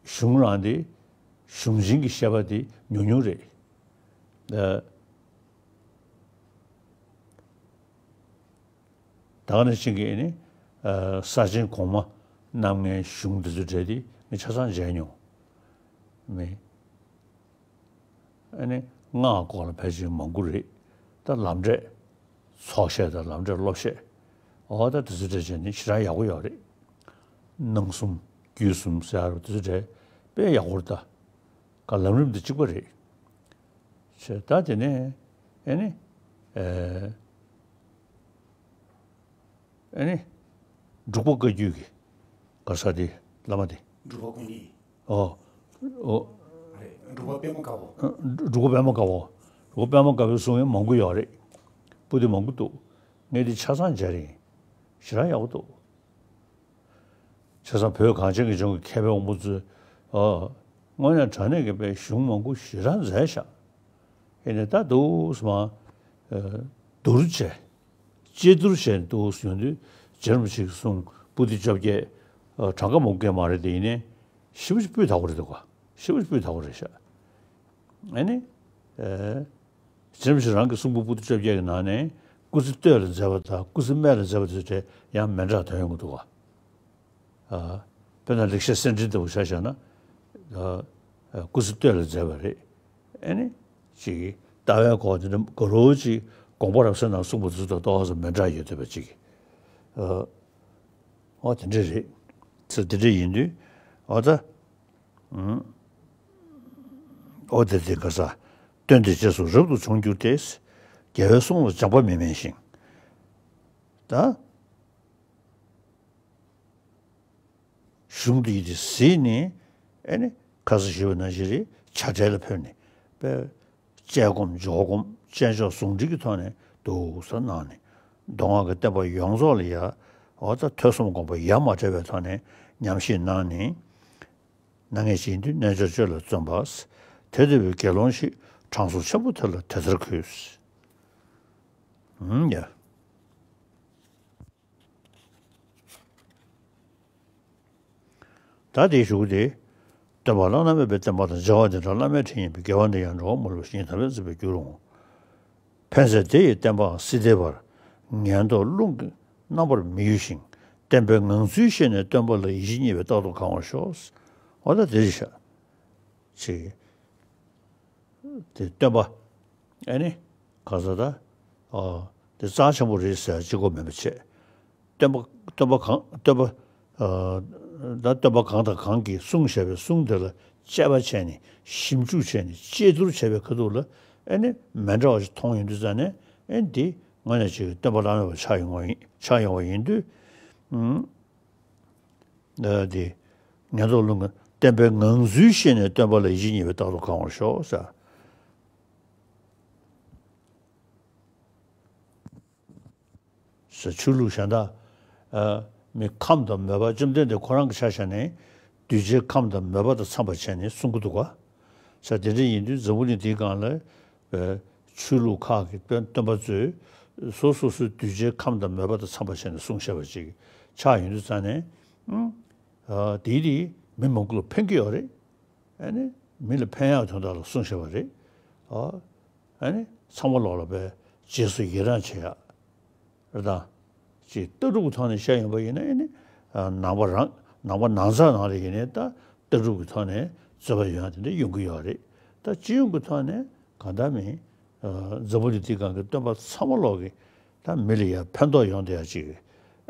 གཞུང་རང་དེ་གཞུང་ཆེན་གྱི་བཤད་པ་དེ་ཉུང་ཉུང་རེད། ཨ། ད་ག་ནང་བཞིན་གྱི་ནི་ཨ་ས་ཆེན་གོང་མ་རྣམ་ལྔའི་གཞུང་འདི་ཚོ་གྲས་དེ་ངས་ཆ་ཚང་མཇལ་མྱོང་། མེད། ཨ་ནི་སྔགས་སྐོར་ལ་ཕལ་ཆེར་མང་པོ་རེད། ད་ལམ་འབྲས་ཚོགས་བཤད་དང་ལམ་འབྲས་སློབ་བཤད། འོ་ད་དེ་ཚོ་འདྲ་བྱས་ནས་ཞེ་དྲག་ཡག་པོ་ཡོད་རེད། སྣང་གསུམ་རྒྱུད་གསུམ་ཟེར་ཡག་དེ་ཚོ་འདྲ་དཔེ་ཡག་པོ་རེད་ད། ག་ལམ་རིམ་དེ་གཅིག་པ་རེད། བྱས་ད་དེ་ནས་ཨ་ནི་ཨེ། ཨ་ནི། འབྲུག་པ་བཀའ་བརྒྱུད་ཀྱི་ག་ས་དེ་བླ་མ་དེ། འབྲུག་པ་ཀུན་གྱི། ཨོ། ཨོ། རེད། འབྲུག་པ་པདྨ་དཀར་པོ། འབྲུག་པ་པདྨ་དཀར་པོ། འབྲུག་པ་པདྨ་དཀར་པོའི་གསུང་ཡང་མང་པོ་ཡོད་རེད། པོ་ཏི་མང་པོ་འདུག་ངས་དེ་ཆ་ཚང་མཇལ་རེད། ཞེ་དྲག་ཡག་པོ་འདུག་བྱས་ཙང་བོད་གངས་ཅན་གྱི་ལྗོངས་ཀྱི་མཁས་པའི་དབང་པོ་ཚོས་ཨོ། དངོས་གནས་དྲང་གནས་ཀྱི་དཔེ་གཞུང་མང་པོ་ཞེ་དྲག་མཛད་ཤག་ཨེ་ནས་ད་འདུག་སེ་མ། ཨ། བསྡུར་བྱས། དཔྱད་བསྡུར་བྱས་འདུག་སེ་ཡོང་དུས་རྗེ་རིན་པོ་ཆེ་གི་གསུང་པོ་ཏི་བཅོ་བརྒྱད། ཨ། གྲངས་ཀ་མང་པོ་མ་རེད་དེ་ཡིན་ནའི་ཞེ་པོ་ཅིག་སྤུས་དག་པོ་རེད་འདུག་ག་ཞེ་པོ་ཅིག་སྤུས་དག་པོ་རེད་ཤག་ཨ་ནི། ཨ། རྗེ་རིན་པོ་ཆེ་རང་གི་གསུང་འབུམ་པོ་ཏི་བཅོ་བརྒྱད་ཀྱི་ནང་ནས་སྐུ་ཚེ་སྟོད་ལ་མཛད་པ་དང་སྐུ་ཚེ་སྨད་ལ་མཛད་པ་དེ་ཚོ་ཡང་མི་འདྲ་ཐོན་ཡོང་གི་འདུག་ག་ཨ། དཔེར་ན་ལེགས་བཤད་གསེར་ཕྲེང་ལྟ་བུ་ཆ་བཞག་ན། ཨ། ཨ། སྐུ་ཚེ་སྟོད་ལ་མཛད་པ་རེད། ཨ་ནི། ཅིག་ལྟ་བའི་སྐོར་དེ་འདྲ་ག་རོ་ཅིག་དགོངས་པ་རབ་གསལ་ནང་གསུངས་པ་དེ་ཚོ་དང་ཏོག་ཙམ་མི་འདྲ་ཡོད་བསྡད་པ་ཅིག་ཨ། འོ་དེ་འདྲ་རེད། ཚེ་དེ་འདྲ་ཡིན་དུས། འོ་ད། ཨུམ། འོ་དེ་དེ་ག་ས། སྟོན་དེ་རྗེས་སུ་རབ་ཏུ་བྱུང་གྱུར་ཏེ། རྒྱལ་བའི་གསུང་ལ་སྦྱངས་པ་མི་དམན་ཞིང་། ད། གཞུང་འདི་ཡི་དེ་གཟིགས་ནས་ཨེ་ནི་ཁ་ས་ཞུས་པ་ནང་བཞིན་རེད། བྱ་བྲལ་ལ་ཕེབས་ནས་དཔེ་དཔྱད་སྒོམ་འཇོག་སྒོམ་དཔྱད་འཇོག་ཟུང་འབྲེལ་གྱི་ཐོག་ནས་འདུག་སེ་གནང་ནས་མདོ་སྔགས་ཀྱི་བསྟན་པ་ཡོངས་རྫོགས་ལ་ཡ་འོ་ད་ཐོས་བསམ་སྒོམ་པ་ཡ་མ་བྲལ་བའི་ཐོག་ནས་ཉམས་བཞེས་གནང་ནས། ན་ངེས་ཤིང་དུས་རྣལ་འབྱོར་སྤྱོད་ལ་བརྩོན་པ། དེ་ལྟ་བུའི་དགེ་སློང་ཞིག་གྲངས་སུ་ཆེན་པོ་དེ་ལ་དེ་ལྟར་གུས། ཧུམ་ཡ། ད་དེའི་གཞུག་གུ་དེ། སྟོན་པ་བླ་ན་མེད་པའི་བསྟན་པ་དང་བྱ་བ་འདི་འདྲ་བླ་མའི་ཕྲིན་ཡིན་པས་དགེ་བ་འདི་ཡང་འགྲོ་བ་མི་ལུས་ཞིང་དམ་པས་མཛད་པའི་རྒྱུར་འོང་། ཕན་མཛད་དེ་ཡི་བསྟན་པའང་སྲིད་མཐའི་བར། ངན་རྟོག་རླུང་གིས་རྣམ་པར་མི་གཡོ་ཞིང་། བསྟན་པའི་ངང་ཚུལ་ཤེས་ནས་སྟོན་པ་ལ་ཡིད་ཆེས་རྙེད་པས་རྟག་ཏུ་གང་བར་ཤོག་འོ་ད་དེ་རེད་ཤག་ཅེས། དེ་སྟོན་པ། ཨེ་ནི། ག་ས་ད། ཨ། དེ་རྩ་ཆེན་པོ་རེད་ཟེར་གཅིག་པོ་མིན་པ་བྱས། སྟོན་པ་སྟོན་པ་གང་སྟོན་པ། ཨ། ད་སྟོན་པ་གང་དང་གང་གིས་གསུངས་བཞག་པའི་གསུང་དེ་ལ་དཔྱད་པ་བྱས་ནས་ཞིབ་འཇུག་བྱས་ནས་དཔྱད་བསྡུར་བྱས་པའི་ཁ་ཐུག་ལ་ཨེ་ནི་མི་འདྲ་བ་ཞིག་མཐོང་ཡོང་དུས་ཙང་ནས་ཨེ་འདི་དངོས་གནས་ཅིག་སྟོན་པ་བླ་ན་མེད་པ་ཆགས་ཡོང་བ་ཡིན་ཆགས་ཡོང་བ་ཡིན་དུས། ཨུམ། ཨ། དེ། ངན་རྟོག་རླུང་གིས་བསྟན་པའི་ངང་ཚུལ་ཤེས་ནས་སྟོན་པ་ལ་ཡིད་ཆེས་རྙེད་པས་རྟག་ཏུ་གང་བར་ཤོག་ཟེར། ཟེར་ཆོས་ལུགས་གཞན་དག་ཨ། མི་ཁམས་དང་མོས་པ་བཅོམ་ལྡན་འདས་ཁོ་རང་གི་ཆ་བཞག་ནས་གདུལ་བྱའི་ཁམས་དང་མོས་པ་དང་འཚམས་པ་བྱས་ནས་གསུང་གི་འདུག་ག་ཟེར། དེ་འདྲ་ཡིན་དུས་འཛམ་བུ་གླིང་འདིའི་སྒང་ལ། ཆོས་ལུགས་ཁག་གི་སྟོན་སྟོན་པ་ཚོས་སོ་སོ་སོའི་གདུལ་བྱའི་ཁམས་དང་མོས་པ་དང་འཚམས་པ་བྱས་ནས་གསུངས་བཞག་པ་ཅིག་ཆགས་ཡོང་དུས་ཙང་ནས། ཨ། དེའི་དེ་མི་མང་པོ་ལ་ཕན་གྱི་ཡོད་རེད། ཨ་ནི་མི་ལ་ཕན་ཡག་དོན་དག་ལ་གསུངས་བཞག་པ་རེད། ཨ། ཨ་ནི་ཚང་མ་ལོག་ལ་བས་ རྗེས་སུ་ཡི་རང་བྱེད་ཡག་རེད་ད། ཅིག་ལྟ་གྲུབ་ཀྱི་ཐོག་ནས་བཤད་ཡོང་པ་ཡིན་ན་ཨེ་ནི། ནང་པ་རང་ནང་པ་ནང་ཚགས་ནང་ལ་ཡིན་ནའི་ད་ལྟ་གྲུབ་ཀྱི་ཐོག་ནས་རྩོད་པ་ཡོང་ཡག་དེ་འདྲ་ཡོང་གི་ཡོད་རེད། ད་སྤྱི་ཡོངས་ཀྱི་ཐོག་ནས་གང་ལྟར་མིན། འཛམ་བུ་གླིང་འདིའི་སྒང་གི་སྟོན་པ་ཚང་མ་ལོག་གི་ད་མི་ལ་ཡང་ཕན་ཐོགས་ཡོང་བསྡད་ཡག་ཅིག་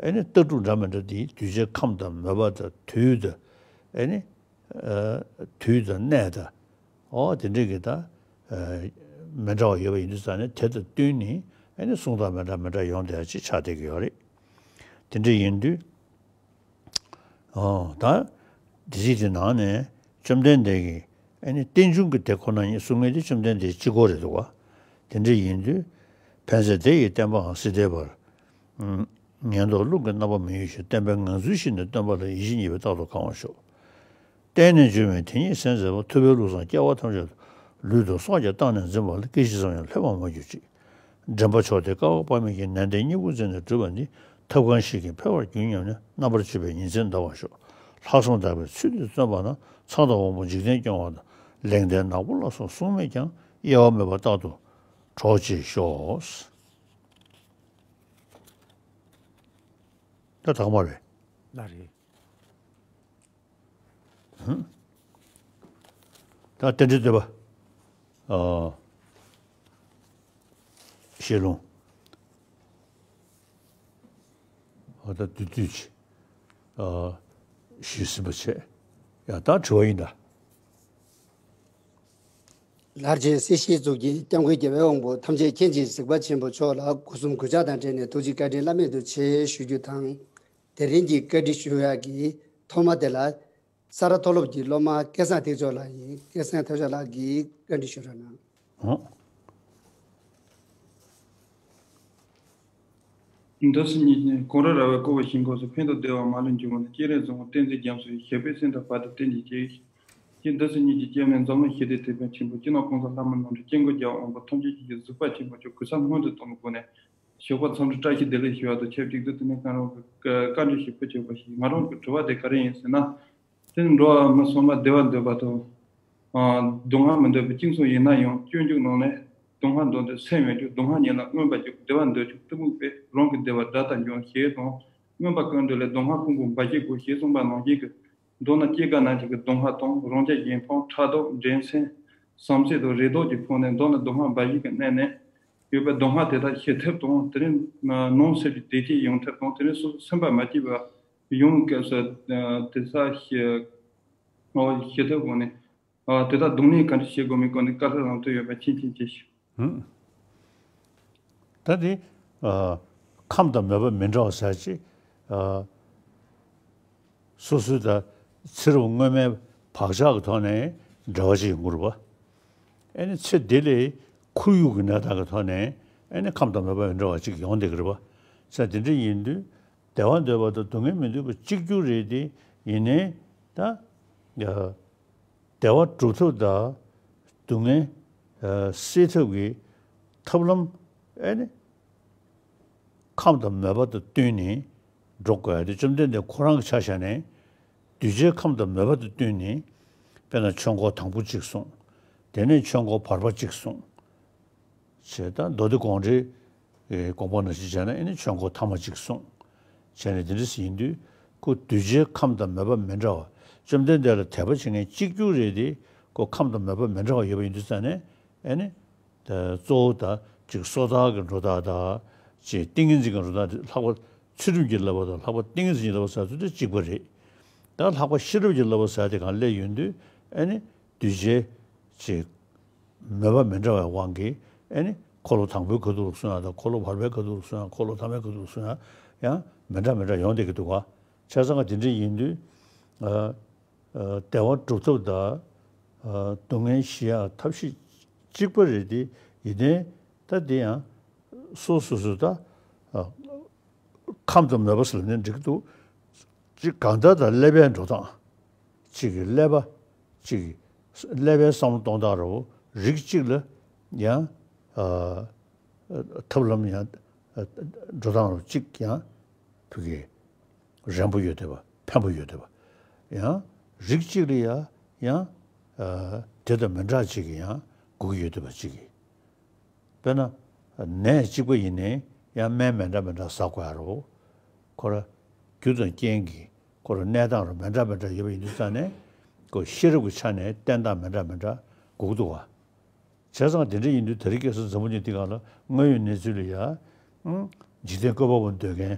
ཨེ་ནི་ལྟ་གྲུབ་འདྲ་མི་འདྲ་འདི་གདུལ་བྱའི་ཁམས་དང་མོས་པ་དང་དུས་དང་ཨེ་ནི། དུས་དང་གནས་དང་། ཨོ་དེ་འདྲའི་གི་ད་མི་འདྲ་བ་ཡོད་པ་ཡིན་དུས་ཙང་ནས་དེ་དང་བསྟུན་ནས་ཨེ་ནི་གསུང་སྟངས་མི་འདྲ་མི་འདྲ་ཡོང་བསྡད་ཡག་ཅིག་ཆགས་བསྡད་ཀྱི་ཡོད་རེད། དེ་འདྲ་ཡིན་དུས། ཨོ་ད་དེ་ཅིག་དེ་ནང་ནས་བཅོམ་ལྡན་འདས་ཀྱིས་ཨེ་ནི་རྟེན་འབྱུང་གི་དེ་ཁོ་ན་ཉིད་གསུང་མཁན་དེ་བཅོམ་ལྡན་འདས་གཅིག་པོ་རེད་འདུག་བ། དེ་འདྲ་ཡིན་དུས་ཕན་ཚུན་དེ་ཡི་བསྟན་པའང་སྲིད་མཐའི་བར། ངན་རྟོག་རླུང་གི་རྣམ་པ་མི་གཡོ་ཞིང་། བསྟན་པའི་ངང་ཚུལ་ཤེས་ནས་སྟོན་པ་ལ། ཡིད་བཞིན་གཉིས་པའི་རྟག་ཏུ་གང་བར་ཤོག་བརྟན་ནས་འབྱུང་བའི་དེ་ཉིད་གསན་མཛད་པ། ཐུབ་པའི་བློ་བཟང་སྐྱེ་བ་ཐམས་ཅད་དུ། ལུས་དང་སྲོག་ཀྱང་བཏང་ནས་འཛིན་པ་ལ། སྐད་ཅིག་ཙམ་ཡང་ལྷོད་པར་མ་གྱུར་ཅིག་འདྲེན་པ་མཆོག་དེས་བསྐལ་པ་དཔག་མེད་ཀྱི་ནན་ཏན་སྙིང་པོར་འཛིན་ནས་བསྒྲུབས་པ་འདི། ཐབས་གང་ཞིག་གིས་འཕེལ་བར་འགྱུར་སྙམ་ནས། རྣམ་པར་དཔྱོད་པའི་ཉིན་མཚན་འདའ་བར་ཤོག་ལྷག་བསམ་དག་པས་ཚུལ་འདི་བརྩོན་པ་ན། མཚན་དང་དབང་པོ་འཇིག་རྟེན་སྐྱོང་བ་དང་། ལེགས་ལྡན་ནག་པོ་ལ་སོགས་སྲུང་མས་ཀྱང་། གཡེལ་བ་མེད་པར་རྟག་ཏུ་གྲོགས་བྱེད་ཤོག་ད་དག་མ་རེད། ལགས་རེད། ད་རྟེན་འབྲེལ་བསྟོད་པ། ཨ། ཤེས་ལུང་། ཨ་ད་བསྡུས་བསྡུས་ཀྱིས། ཨ། ཞུས་ཟིན་པ་བྱས། ཡ་ད་དྲི་བ་ཡིན་ད། ལར་རྗེ་སྲིད་ཞིའི་གཙུག་རྒྱན་སྐྱབས་མགོན་རྒྱལ་བའི་དབང་པོ་ཐམས་ཅད་མཁྱེན་ཅིང་གཟིགས་པ་ཆེན་པོ་མཆོག་ལ་སྒོ་གསུམ་གུས་ཕྱག་དང་འབྲེལ་ནས་ཐུགས་རྗེ་བཀའ་དྲིན་བླ་མེད་དུ་ཆེ་ཞུ་རྒྱུ་དང་། དེ་རིང་གི་བཀའ་འདྲི་ཞུ་ཡག་གི་ཐོག་མ་དེ་ལ་ས་རཱ་མཐོ་སློབ་ཀྱི་སློབ་མ་སྐལ་བཟང་ཐེག་མཆོག་ལགས་ཡིན། སྐལ་བཟང་ཐེག་མཆོག་ལགས་ཀྱིས་བཀའ་འདྲི་ཞུ་རོགས་གནང་། ཨོ། འདི་སྲིད་གཉིས་ཀྱི་གངས་རི་ར་བས་བསྐོར་བའི་ཞིང་ཁམས་སུ། ཕན་དང་བདེ་བ་མ་ལུས་འབྱུང་བ་ནི། སྤྱན་རས་གཟིགས་དབང་བསྟན་འཛིན་རྒྱ་མཚོ་ཡི། ཞབས་པད་སྲིད་མཐའི་བར་དུ་བརྟན་གྱིས་གཤེགས། ཀྱེ་འདི་སྲིད་གཉིས་ཀྱི་སྐྱེ་དམན་འཛམ་གླིང་ཞི་བདེའི་དེད་དཔོན་ཆེན་པོ། སྤྱི་ནོར་༸གོང་ས་ལྷ་མོ་ནོར་བུ་སྐྱབས་མགོན་རྒྱལ་བའི་དབང་པོ་ཐམས་ཅད་ཀྱི་གཟིགས་པ་ཆེན་པོ་མཆོག་གུས་ཞབས་སྔོན་དུ་བཏང་བའི་སྒོ་ནས། ཞོགས་པ་འཚམས་འདྲི་བཀྲ་ཤིས་བདེ་ལེགས་ཞུ་བ་དང་ཆབས་ཅིག་ཏུ། དེ་ནས་གནང་རོགས་ཀྱི་བཀའ་འདྲི་ཞིག་ཕུལ་ཆོག་པ་ཞིག་ང་རང་གི་དྲི་བ་དེ་ག་རེ་ཡིན་ཟེར་ན། དེ་ནི་འགྲོ་བ་མི་ཚང་མ་བདེ་བ་འདོད་པ་དང་། ཨ། སྡུག་བསྔལ་མི་འདོད་པའི་སྐྱེ་ཚུལ་ཡིན་ན་ཡང་སྤྱོད་འཇུག་ནང་ནས་སྡུག་བསྔལ་འདོད་དུས་སེམས་ཡོད་རྒྱུ། སྡུག་བསྔལ་ཉིད་ལ་མངོན་པར་རྒྱུག་བདེ་བ་འདོད་ཅིང་གཏི་མུག་པས། རང་གི་བདེ་བ་དགྲ་དང་འཇོམས་ཞེས་དང་། མངོན་པར་ཀུན་འདུས་ལས། སྡུག་བསྔལ་ཀུན་སྤོང་འབའ་ཞིག་དགོས་ཞེས་གསུངས་པ་ནང་བཞིན་གྱི། མདོར་ན་སྐྱེ་རྒ་ན་འཆི་གི་སྡུག་བསྔལ་དང་། རང་རྒྱལ་གཞན་ཕམ་ཕྲག་དོག་འགྲན་སེམས་བསམ་ཚུལ་དང་རེ་དོགས་ཀྱི་ཕུང་ནས། མདོར་ན་སྡུག་བསྔལ་འབའ་ཞིག་གི་གནས་ནས་ཡོད་པའི་སྡུག་བསྔལ་དེ་དག་ཞི་ཐབས་དང་། དེ་རིང་ནང་སེམས་ཀྱི་བདེ་སྐྱིད་ཡོང་ཐབས་དང་། དེ་རིང་སོ་སོ་སེམས་པ་མ་སྐྱིད་པ་ཡོང་སྐབས་སུ་དེ་དག་ཞི་ཞི་ཐབས་དགོས་ནས། དེ་དག་སྡུག་བསྔལ་ག་འདྲ་བྱེད་དགོས་མིན་སྐོར་ནས་བཀའ་སློབ་ལམ་སྟོན་ཡོད་པ་མཁྱེན་མཁྱེན་བྱེད་ཞུ། ཧུམ། ད་དེ། ཨ། ཁམས་དང་མོས་པ་མི་འདྲ་བ་ཟེར་ཅིག་ཨ། སོ་སོའི་ད་ཚེ་རབས་སྔོན་མའི་བག་ཆགས་ཀྱི་ཐོག་ནས་འབྲེལ་བ་ཅིག་ཡོང་གི་རེད་པ། ཨེ་ནི་ཚེ་འདི་ལས་ཁོར་ཡུག་གི་གནས་སྟངས་ཀྱི་ཐོག་ནས་ཨེ་ནི་ཁམས་དང་མོས་པ་མི་འདྲ་བ་ཅིག་ཡོང་བསྡད་ཀྱི་རེད་པ། ས་དེ་འདྲ་ཡིན་དུས་བདེ་བ་འདོད་པ་དང་སྡུག་བསྔལ་མི་འདོད་པ་གཅིག་གྱུར་རེད་དེ། ཡིན་ནའི་ད། ཡ། བདེ་བ་སྒྲུབ་ཐབས་དང་སྡུག་བསྔལ་སེལ་ཐབས་ཀྱི་ཐབས་ལམ་ཨེ་ནི་ཁམས་དང་མོས་པ་དང་བསྟུན་ནས་འགྲོ་དགོས་ཏེ། བཅོམ་ལྡན་འདས་ཁོ་རང་གི་ཆ་བཞག་ནས་གདུལ་བྱའི་ཁམས་དང་མོས་པ་དང་བསྟུན་ནས། དཔེར་ན་ཆོས་འཁོར་དང་པོ་གཅིག་གསུངས། དེ་ནས་ཆོས་འཁོར་བར་པ་གཅིག་གསུངས། བྱས་ད་མདོ་སྡེ་དགོངས་འགྲེལ་དགོངས་པ་ནང་བཞིན་བྱས་ན་ཨེ་ནི་ཆོས་འཁོར་ཐ་མ་གཅིག་གསུངས། བྱས་ནས་དེ་འདྲ་ཞིག་ཡིན་དུས་ཁོ་གདུལ་བྱའི་ཁམས་དང་མོས་པ་མི་འདྲ་བ། བཅོམ་ལྡན་འདས་ལ་དད་པ་བྱེད་མཁན་གཅིག་གྱུར་རེད་དེ། ཁོ་ཁམས་དང་མོས་པ་མི་འདྲ་བ་ཡོད་པ་ཡིན་དུས་ཙང་ནས་ཨེ་ནི། ད་གཙོ་བོ་ད་ཅིག་སོ་ཐར་གྱི་འགྲོ་སྟངས་དང་། ཅིག་ཏིང་ངེ་འཛིན་གྱི་འགྲོ་སྟངས་དེ། ལྷག་པར་ཚུལ་ཁྲིམས་ཀྱི་བསླབ་པ་དང་ལྷག་པར་ཏིང་ངེ་འཛིན་གྱི་བསླབ་པ་ཟེར་ཚུལ་དེ་གཅིག་པ་རེད། ད་ལྷག་པར་ཤེས་རབ་ཀྱི་བསླབ་པ་ཟེར་དེ་གང་སླེབས་ཡོང་དུས་ཨེ་ནི་གདུལ་བྱའི་ཅིག་མོས་པ་མི་འདྲ་བའི་དབང་གིས་ཨེ་ནི་འཁོར་ལོ་དང་པོའི་ཁ་ཐུག་ལ་སོང་ཡ་དང་། འཁོར་ལོ་བར་པའི་ཁ་ཐུག་ལ་སོང་ཡ། འཁོར་ལོ་ཐ་མའི་ཁ་ཐུག་ལ་སོང་ཡ་ཡང་མི་འདྲ་མི་འདྲ་ཡོང་བསྡད་ཀྱི་འདུག་ག། བྱས་ཙང་དེ་འདྲ་ཡིན་དུས། ཨ། ཨ། བདེ་བ་སྒྲུབ་ཐབས་དང་། ཨ། སྡུག་བསྔལ་ཞི་ཡ་ཐབས་ཤེས་གཅིག་པ་རེད་དེ། ཡིན་ནའི་ད་དེ་ཡང་སོ་སོ་སོ་ད། ཨ། ཁམས་དང་མོས་པ་ཟེར་ནས་འགྲིག་གི་འདུག། གཅིག་གང་ལྟར་ད་ཀླད་པའི་འགྲོ་སྟངས། གཅིག་གི་ཀླད་པ། གཅིག་གི་ཀླད་པའི་བསམ་བློ་གཏོང་སྟངས་རུ་རིགས་གཅིག་ལ་ཡང་། ཨ། ཐབས་ལམ་ཡང་། ཨ། འགྲོ་སྟངས་རུ་གཅིག་ཡང་ཕ་གི་རན་པོ་ཡོད་བསྡད་པ། ཕན་པོ་ཡོད་བསྡད་པ། ཡང་རིགས་གཅིག་ལ་ཡང་ཡང་། ཨ། དེ་དང་མི་འདྲ་གཅིག་གི་ཡང་དགོས་ཀྱི་ཡོད་བསྡད་པ་གཅིག་གི། དཔེར་ན། ནད་གཅིག་པ་ཡིན་ནའི་ཡང་སྨན་མི་འདྲ་མི་འདྲ་ཟ་དགོས་ཡ་རོ། ཁོ་ར་རྒྱུ་དང་རྐྱེན་གྱིས་ཁོ་ར་གནས་སྟངས་ར་མི་འདྲ་མི་འདྲ་ཡོད་པ་ཡིན་དུས་ཙང་ནས་ཁོ་ཤེས་རབ་ཀྱི་ཆ་ནས་བསྟེན་སྟངས་མི་འདྲ་མི་འདྲ་དགོས་ཀྱི་འདུག་བ། བྱས་ཙང་དེ་འདྲ་ཡིན་དུས་དེ་རིང་ཁ་སང་འཛམ་བུ་གླིང་འདི་སྒང་ལ་དངོས་ཡོད་གནས་ཚུལ་ལ་ཡ། ཨང་། འཇིག་རྟེན་བཀོད་པ་པོ་འདོད་མཁན་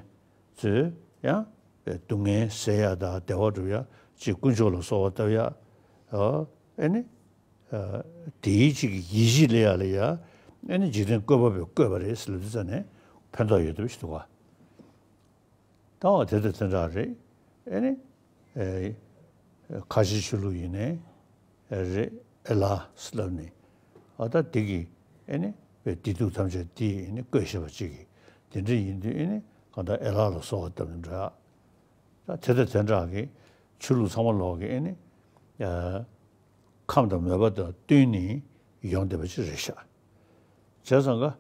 ཚོས་ཡང་སྡུག་བསྔལ་སེལ་ཡ་དང་བདེ་བ་སྒྲུབ་ཡ་ཅིག་དཀོན་མཆོག་ལ་གསོལ་བ་བཏབ་ཡ། ཨ་ཨེ་ནི། ཨ་དེའི་ཅིག་ཡིད་ཆེས་སླེབས་ཡ་ལ་ཡ། ཨེ་ནི་འཇིག་རྟེན་བཀོད་པ་པོས་བཀོད་པ་རེད་ཟེར་ལབ་དུས་ཙ་ནས་ཕན་ཐོགས་ཡོད་འདུག་ཞིག་འདུག་ག། ད་བ་དེ་དང་དེ་འདྲ་རེད། ཨེ་ནི། ཨེ། ཁ་ཆེ་ཆོས་ལུགས་ཡིན་ནའི་རེད། ཨེ་ལ་ཟེར་ལབ་ནི། ཨ་ད་དེ་གི་ཨེ་ནི་བདེ་སྡུག་ཐམས་ཅད་དེ་ཨེ་ནི་བཀོད་ཤེས་པ་ཅིག་གི་དེ་འདྲ་ཡིན་དུས་ཨེ་ནི་གང་ལྟར་ཨེ་ལ་ལ་གསོལ་བ་བཏབ་ནས་འགྲོ་ཡ། ད་དེ་དང་དེ་འདྲ་གི་ཆོས་ལུགས་ཚང་མ་ལོག་གི་ཨེ་ནི། ཨ། ཁམས་དང་མོས་པ་དང་བསྟུན་ནས་ཡོང་བསྡད་པ་ཅིག་རེད་ཤག། བྱས་ཙང་ག།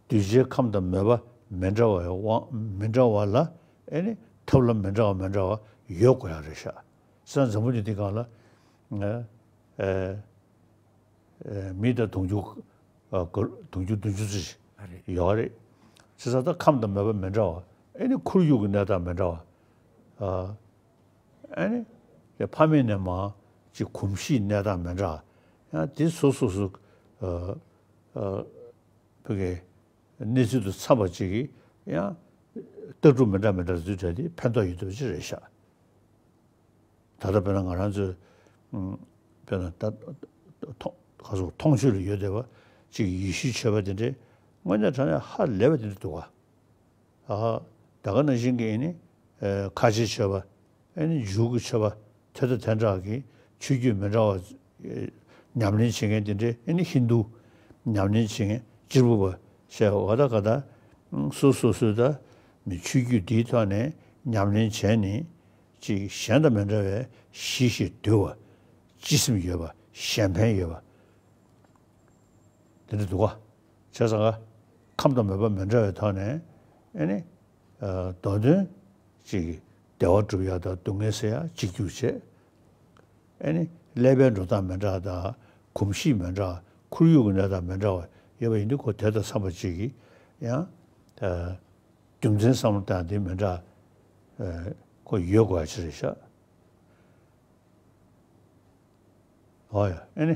གདུལ་བྱའི་ཁམས་དང་མོས་པ་མི་འདྲ་བའི་དབང་མི་འདྲ་བ་ལ་ཨེ་ནི་ཐབས་ལམ་མི་འདྲ་བ་མི་འདྲ་བ་ཡོད་དགོས་ཡ་རེད་ཤག། བྱས་ཙང་འཛམ་བུ་གླིང་འདི་སྒང་ལ། ཨ། ཨ། ཨ། མི་དང་དུང་ཕྱུར། ཨ། དུང་ཕྱུར་བདུན་ཅུ་ཙམ་ཞིག་ཡོད་རེད། བྱས་ཙང་ད་ཁམས་དང་མོས་པ་མི་འདྲ་བ། ཨེ་ནི་ཁོར་ཡུག་གི་གནས་སྟངས་མི་འདྲ་བ། ཨ། ཨ་ནི། དེ་ཕ་མེས་ནས་མར་ཅིག་གོམས་གཤིས་གནས་སྟངས་མི་འདྲ། ཡང་དེ་སོ་སོ་སོ། ཨ། ཨ། ཕ་གིའི་གནས་ཚུལ་དང་འཚམས་པ་ཅིག་གིས་ཡང་ལྟ་གྲུབ་མི་འདྲ་མི་འདྲ་འཛུལ་བྲལ་ཏེ་ཕན་ཐོགས་ཡོད་ཐུབ་ཅིག་རེད་ཤག། ད་ལྟ་དཔེར་ན་ང་རང་ཚོའི། ཨུམ། དཔེར་ན་ད་མཐོང་ག་སོགས་མཐོང་ཆོས་ལ་ཡོད་བསྡད་པ་ཅིག་ཡེ་ཤུའི་ཆོས་པ་དེ་འདྲས་དངོས་གནས་དྲང་གནས་ཧ་ལས་པ་དེ་འདྲ་འདུག་ག། ཨ། ད་ག་ནང་བཞིན་གྱི་ཨེ་ནི། ཨ། ཁ་ཆེའི་ཆོས་པ། ཨེ་ནི་འཇུའུ་གི་ཆོས་པ། དེ་དང་དེ་འདྲ་གི་ཆོས་བརྒྱུད་མི་འདྲ་བ། ཨེ། ཉམས་ལེན་བྱེད་མཁན་དེ་འདྲའི་ཨེ་ནི་ཧིན་རྡུ། ཉམས་ལེན་བྱེད་མཁན་གཅེར་བུ་པ་བྱས་པ་ད་ག་ད། སོ་སོ་སོའི་ད་མི་ཆོས་བརྒྱུད་འདིའི་ཐོག་ནས་ཉམས་ལེན་བྱས་ནས་ཅིག་གཞན་དང་མི་འདྲ་བའི་ཞི་ཞིང་དུལ་བ། སྤྱི་སེམས་ཡོད་པ། གཞན་ཕན་ཡོད་པ། དེ་འདྲ་འདུག་ག། བྱས་ཙང་ག། ཁམས་དང་མོས་པ་མི་འདྲ་བའི་ཐོག་ནས་ཨེ་ནི། ཨ། མདོ་དོན་ཅིག་བདེ་བ་སྒྲུབ་ཡ་དང་སྡུག་བསྔལ་སེལ་ཡ་གཅིག་གྱུར་བྱས། ཨེ་ནི་ཀླད་པའི་འགྲོ་སྟངས་མི་འདྲ་དང་གོམས་གཤིས་མི་འདྲ། ཁོར་ཡུག་གི་གནས་སྟངས་མི་འདྲ་བ་ཡོད་པ་ཡིན་དུས་ཁོ་དེ་དང་འཚམས་པ་ཅིག་གིས་ཡང་། ཨ། རྒྱུ་མཚན་བསམ་བློ་བཏང་དེ་མི་འདྲ། ཨ། ཁོ་ཡོད་དགོས་ཡ་ཅིག་རེད་ཤག། ཨོ་ཡ། ཨེ་ནི།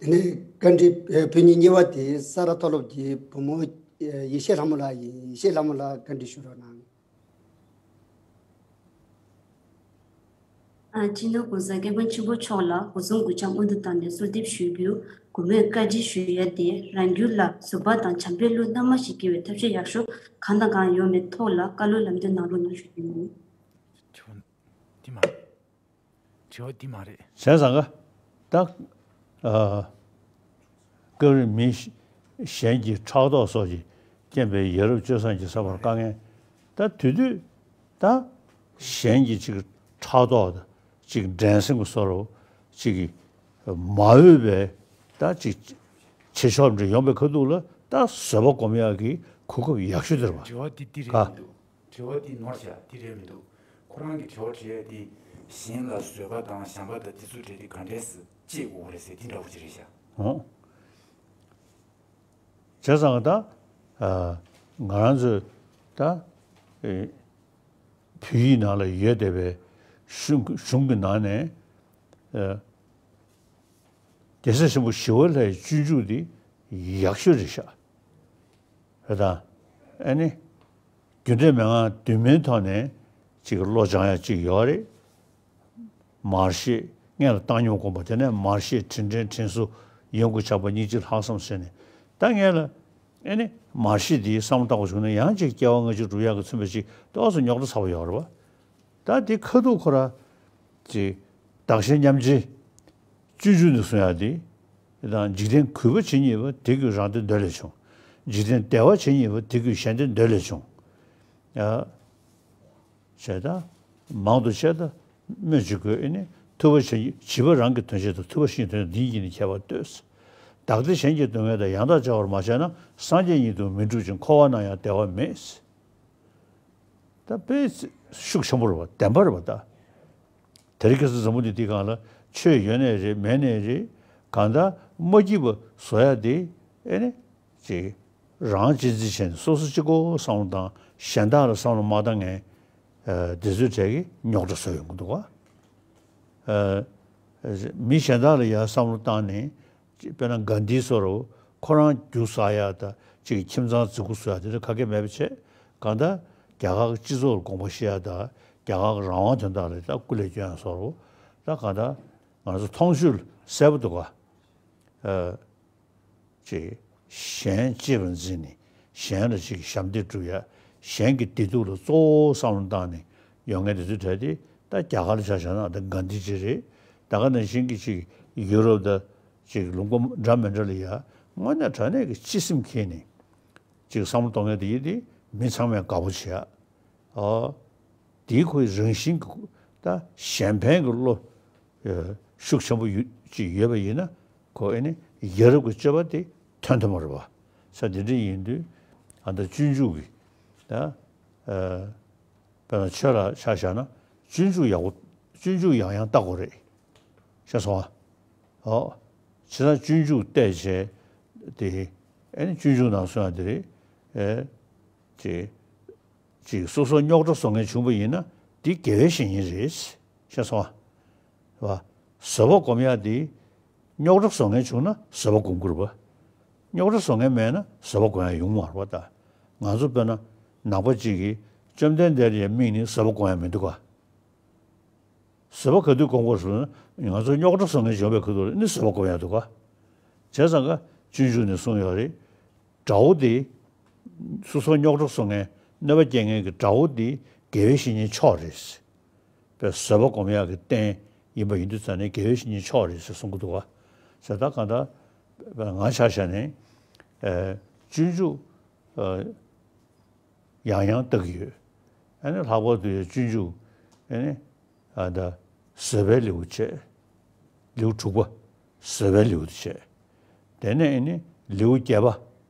དེ་ནས་བཀའ་འདྲི་བོད་ཉིད་གཉིས་པ་དེ་ས་རཱ་མཐོ་སློབ་ཀྱི་བུ་མོ་ཡེ་ཤེས་ལྷ་མོ་ལགས་ཡིན། ཡེ་ཤེས་ལྷ་མོ་ལགས་བཀའ་འདྲི་ཞུ་རོགས་གནང་། ཨ། སྤྱི་ནོར་༸གོང་ས་༸སྐྱབས་མགོན་ཆེན་པོ་མཆོག་ལ་སྒོ་གསུམ་གུས་ཕྱག་སྔོན་དུ་བཏང་ནས་གསོལ་འདེབས་ཞུ་རྒྱུ། གུས་མོས་བཀའ་འདྲི་ཞུ་ཡ་དེ་རང་རྒྱུད་ལ་བཟོད་པ་དང་བྱམས་པའི་བློ་སྣ་མང་ཞིག་སྐྱེ་བའི་ཐབས་ཤེས་ཡག་ཤོས་གང་དང་གང་ཡོད་མེད་ཐོག་ལ་བཀའ་སློབ་ལམ་སྟོན་གནང་རོགས་གནང་ཞུ་རྒྱུ་ཡིན། དྲི་བ་འདི་མ་རེད། དྲི་བ་འདི་མ་རེད། བྱས་ཙང་ག། ད། ཨ། སྐབས་རེ་མི་གཞན་གྱི་ཕྲག་དོག་སོགས་ཀྱིས་རྐྱེན་པས་ཡ་རབས་སྤྱོད་བཟང་གི་བསམ་པར་དཀའ་ངལ། ད་དེ་དུས་ད་གཞན་གྱི་ཅིག་ཕྲག་དོག་དང་ཅིག་འགྲན་སེམས་ཀྱི་བཟོ་འདྲ་ཅིག་གིས་མ་འོས་པའི་ད་ཅིག་བྱེད་ཕྱོགས་འདྲ་ཡོང་པའི་ཁ་ཐུག་ལ་ད་བཟོད་པ་སྒོམ་ཡག་གི་གོ་སྐབས་ཡག་ཤོས་དེ་རེད་པ། དྲི་བ་འདི་འདི་རེད་ག། མི་འདུག་དྲི་བ་འདི་ནོར་བཞག་འདི་རེད་མི་འདུག་ཁོ་རང་གི་དྲི་བ་དྲིས་ཡ་དེ་གཞན་ལ་བཟོད་པ་དང་བྱམས་པ་དང་དེ་ཚོ་འདྲ་དེ་ག་འདྲས་སེ་སྐྱེ་དགོས་རེད་ཟེར་དེ་འདྲ་བོ་ཅིག་རེད་ཤག། ཨོ། བྱས་ཙང་ད། ཨ། ང་རང་ཚོས་ད། ཨེ། བོད་ཡིག་ནང་ལ་ཡོད་བསྡད་པའི་གཞུང་གཞུང་གི་ནང་ནས། ཨ། རྒྱལ་སྲས་ཆེན་པོ་ཞི་བ་ལྷའི་སྤྱོད་འཇུག་འདི་ཡག་ཤོས་རེད་ཤག། རེད་དང་། ཨ་ནི། རྒྱུ་འབྲས་མན་ངག་བདུན་མའི་ཐོག་ནས་ཅིག་བློ་སྦྱང་ཡ་ཅིག་ཡོད་རེད། མར་ཤེས་སྔོན་ལ་བཏང་སྙོམས་སྒོམ་པ། དེ་ནས་མར་ཤེས་དྲིན་དྲན་དྲིན་གཟོ་ཡོན་གྱིས་ཆགས་པ་སྙིང་རྗེ་ལྷག་བསམ་ཟེར་ནས། ད་སྔོན་ལ་ཨ་ནི་མར་ཤེས་འདིའི་བསམ་བློ་བཏང་བ་བྱུང་ན་ཡང་ཅིག་སྐྱེ་བ་སྔ་ཕྱི་སྒྲུབ་ཡག་གི་མཚོན་པ་ཅིག་ཏོག་ཙམ་རྙོག་དྲ་ཚ་པོ་ཡོད་རེད་པ། ད་དེ་ཁ་ཐུག་ཁོ་ར་ཅིག་བདག་གཞན་མཉམ་བརྗེ། སྤྱོད་འཇུག་ནས་གསུང་ཡག་དེ། དང་འཇིག་རྟེན་གུས་པ་བྱེད་ཉེས་པ་དེ་གུས་རང་བདེ་འདོད་ལས་བྱུང་། འཇིག་རྟེན་བདེ་བ་བྱེད་ཉེས་པ་དེ་གུས་གཞན་བདེ་འདོད་ལས་བྱུང་། ཡ། བྱས་ད། མང་དུ་བཤད་ད། སྨོས་ཅི་དགོས། ཨེ་ནི། ཐུབ་པ་བྱེད་བྱིས་པ་རང་གི་དོན་བྱེད་དང་ཐུབ་པ་གཞན་གྱི་དོན་བྱེད་འདི་གཉིས་ཀྱི་ནི་ཁྱད་པར་ལྟོས། བདག་བདེ་གཞན་གྱི་སྡུག་བསྔལ་དང་། ཡང་དག་བྱ་བར་མ་བྱས་ན། སངས་རྒྱས་ཉིད་དུ་མི་འགྲུབ་ཅིང་། འཁོར་བ་ན་ཡང་བདེ་བ་མེད། ད་དཔེ་ཤུགས་ཆེན་པོ་རེད་པ། བདེན་པ་རེད་པ་ད། དེ་རིང་ཁ་སང་འཛམ་བུ་གླིང་འདི་སྒང་ལ་ཆོས་ཡོད་ནའི་རེད་མེད་ནའི་རེད། གང་ལྟར་མ་སྐྱིད་པ་བཟོ་ཡ་དེ་ ཨེ་ནི་ཅིག་རང་གཅེས་འཛིན་བྱས་ནས་སོ་སོ་གཅིག་པོ་བསམ་བློ་བཏང་། གཞན་དག་ལ་བསམ་བློ་མ་བཏང་མཁན་དེ་ཚོའི་གྲས་ཀྱིས་རྙོག་དྲ་བཟོ་ཡོང་གི་འདུག་ག་མི་གཞན་དག་ལ་ཡང་བསམ་བློ་བཏང་ནས། དཔེར་ན་གྷན་དྷི་བཟོ་འདྲ་ཁོ་རང་རྒྱུ་བསགས་ཡ་དང་ཅིག་ཁྱིམ་ཚང་འཛུགས་སྐྲུན་བཟོ་ཡ་དེ་འདྲ་ག་གེ་མེད་པ་བྱས། གང་ལྟར་རྒྱ་གར་གྱི་སྤྱི་ཚོགས་ལ་དགོངས་པ་བཞེས་ཡ་དང་རྒྱ་གར་གྱི་རང་དབང་དོན་དག་ལ་ད་སྐུ་ལས་སྐྱོན་ཡ་བཟོ་འདྲ། ད་གང་ལྟར་ང་ཚོ་མཐོང་ཆོས་ལ་གསལ་པོ་འདུག་ག་ཅིག་གཞན་གཅེས་པར་འཛིན་ནས་གཞན་ལ་ཅིག་ཞབས་འདེགས་སྒྲུབ་ཡ། གཞན་གྱི་བདེ་སྡུག་ལ་གཙོ་བོ་བསམ་བློ་བཏང་ནས་ཡོང་མཁན་དེ་ཚོའི་གྲས་དེ། ད་རྒྱ་གར་ལ་ཆ་བཞག་ན་ད་གྷན་དྷི་ཇི་རེད། ད་ག་ནང་བཞིན་གྱི་ཅིག་ཡུ་རོབ་དང་ཅིག་ལུང་པ་འདྲ་མི་འདྲ་ལ་ཡ་དངོས་གནས་དྲང་གནས་ཀྱི་སྤྱི་སེམས་འཁྱེར་ནས་ཅིག་བསམ་བློ་གཏོང་མཁན་དེ་ཡིན་དེ། མི་ཚང་མས་དགའ་པོ་བྱེད་ཡ། ཨོ། དེའི་ཁོའི་རང་བཞིན་གྱི་ད་གཞན་ཕན་གྱི་བློ་ཤུགས་ཆེན་པོ་ཡོད་ཅིག་ཡོད་པ་ཡིན་ན། ཁོ་ཨེ་ནི་ཡ་རབས་ཀྱི་སྤྱོད་པ་དེ་ཐོན་ཐུབ་མ་རེད་པ། ས་དེ་འདྲ་ཡིན་དུས་ཨ་ད་སྤྱོད་འཇུག་གི་ད་ཨ་དཔེར་ན་ཆོས་ལ་ཆ་བཞག་ན་སྤྱོད་འཇུག་ཡག་པོ། སྤྱོད་འཇུག་ཡང་ཡང་བལྟ་དགོས་རེད། ཤེས་སོང་ཨ། ཨོ། བྱས་ཙང་སྤྱོད་འཇུག་བལྟས་བྱས་དེ་ཨེ་ནི་སྤྱོད་འཇུག་ནང་གསུངས་ཡ་དེ་རེད། ཨེ་ཅེ། ཅིག་སོ་སོར་རྙོག་དྲ་བཟོ་མཁན་བྱུང་བ་ཡིན་ན་དེ་དགེ་བའི་བཤེས་གཉེན་རེད། ཤེས་སོང་ཨ། བ། བཟོད་པ་སྒོམ་ཡ་དེ་རྙོག་དྲ་བཟོ་མཁན་བྱུང་ན་བཟོད་པ་སྒོམ་དགོས་རེད་པ། རྙོག་དྲ་བཟོ་མཁན་མེད་ན་བཟོད་པ་སྒོམ་ཡ་ཡོང་མ་རེད་པ། ད་ང་ཚོ་དཔེར་ན་ནང་པ་གཅིག་གིས་བཅོམ་ལྡན་འདས་ལ་ཡ་དམིགས་ནས་བཟོད་པ་སྒོམ་ཡ་མི་འདུག་ག་བཟོད་པ་ག་དུས་སྒོམ་དགོས་ཟེར་ན་ང་ཚོ་རྙོག་དྲ་བཟོ་མཁན་བྱུང་བའི་ཁ་ཐུག་ནི་བཟོད་པ་སྒོམ་ཡ་འདུག་ག་བྱས་ཙང་ཀ་སྤྱོད་འཇུག་ནས་གསུངས་ཡོད་རེད། དགྲ་བོ་དེ། སོ་སོར་རྙོག་དྲ་བཟོ་མཁན་གནོད་པ་སྐྱེལ་མཁན་གྱི་དགྲ་བོ་དེ་དགེ་བའི་བཤེས་གཉེན་མཆོག་རེད། པའི་བཟོད་པ་སྒོམ་ཡག་གི་རྟེན་ཡིན་པ་ཡིན་དུས་ཙང་ནས་དགེ་བའི་བཤེས་གཉེན་མཆོག་རེད་ཟེར་གསུང་གི་འདུག་ག་ཟེར་ད་གང་ལྟར་ང་ཆ་བཞག་ནས་ཨ་སྤྱོད་འཇུག་ཨ་ཡང་ཡང་བལྟ་གི་ཡོད། ཨ་ནི་ལྷག་པར་དུ་ཡང་སྤྱོད་འཇུག་ཨ་ནི་ཨ་ད་བཟོད་པའི་ལེའུ་བྱས། ལེའུ་དྲུག་པ། བཟོད་པའི་ལེའུ་དེ་བྱས། དེ་ནས་ཨ་ནི་ལེའུ་བརྒྱད་པ།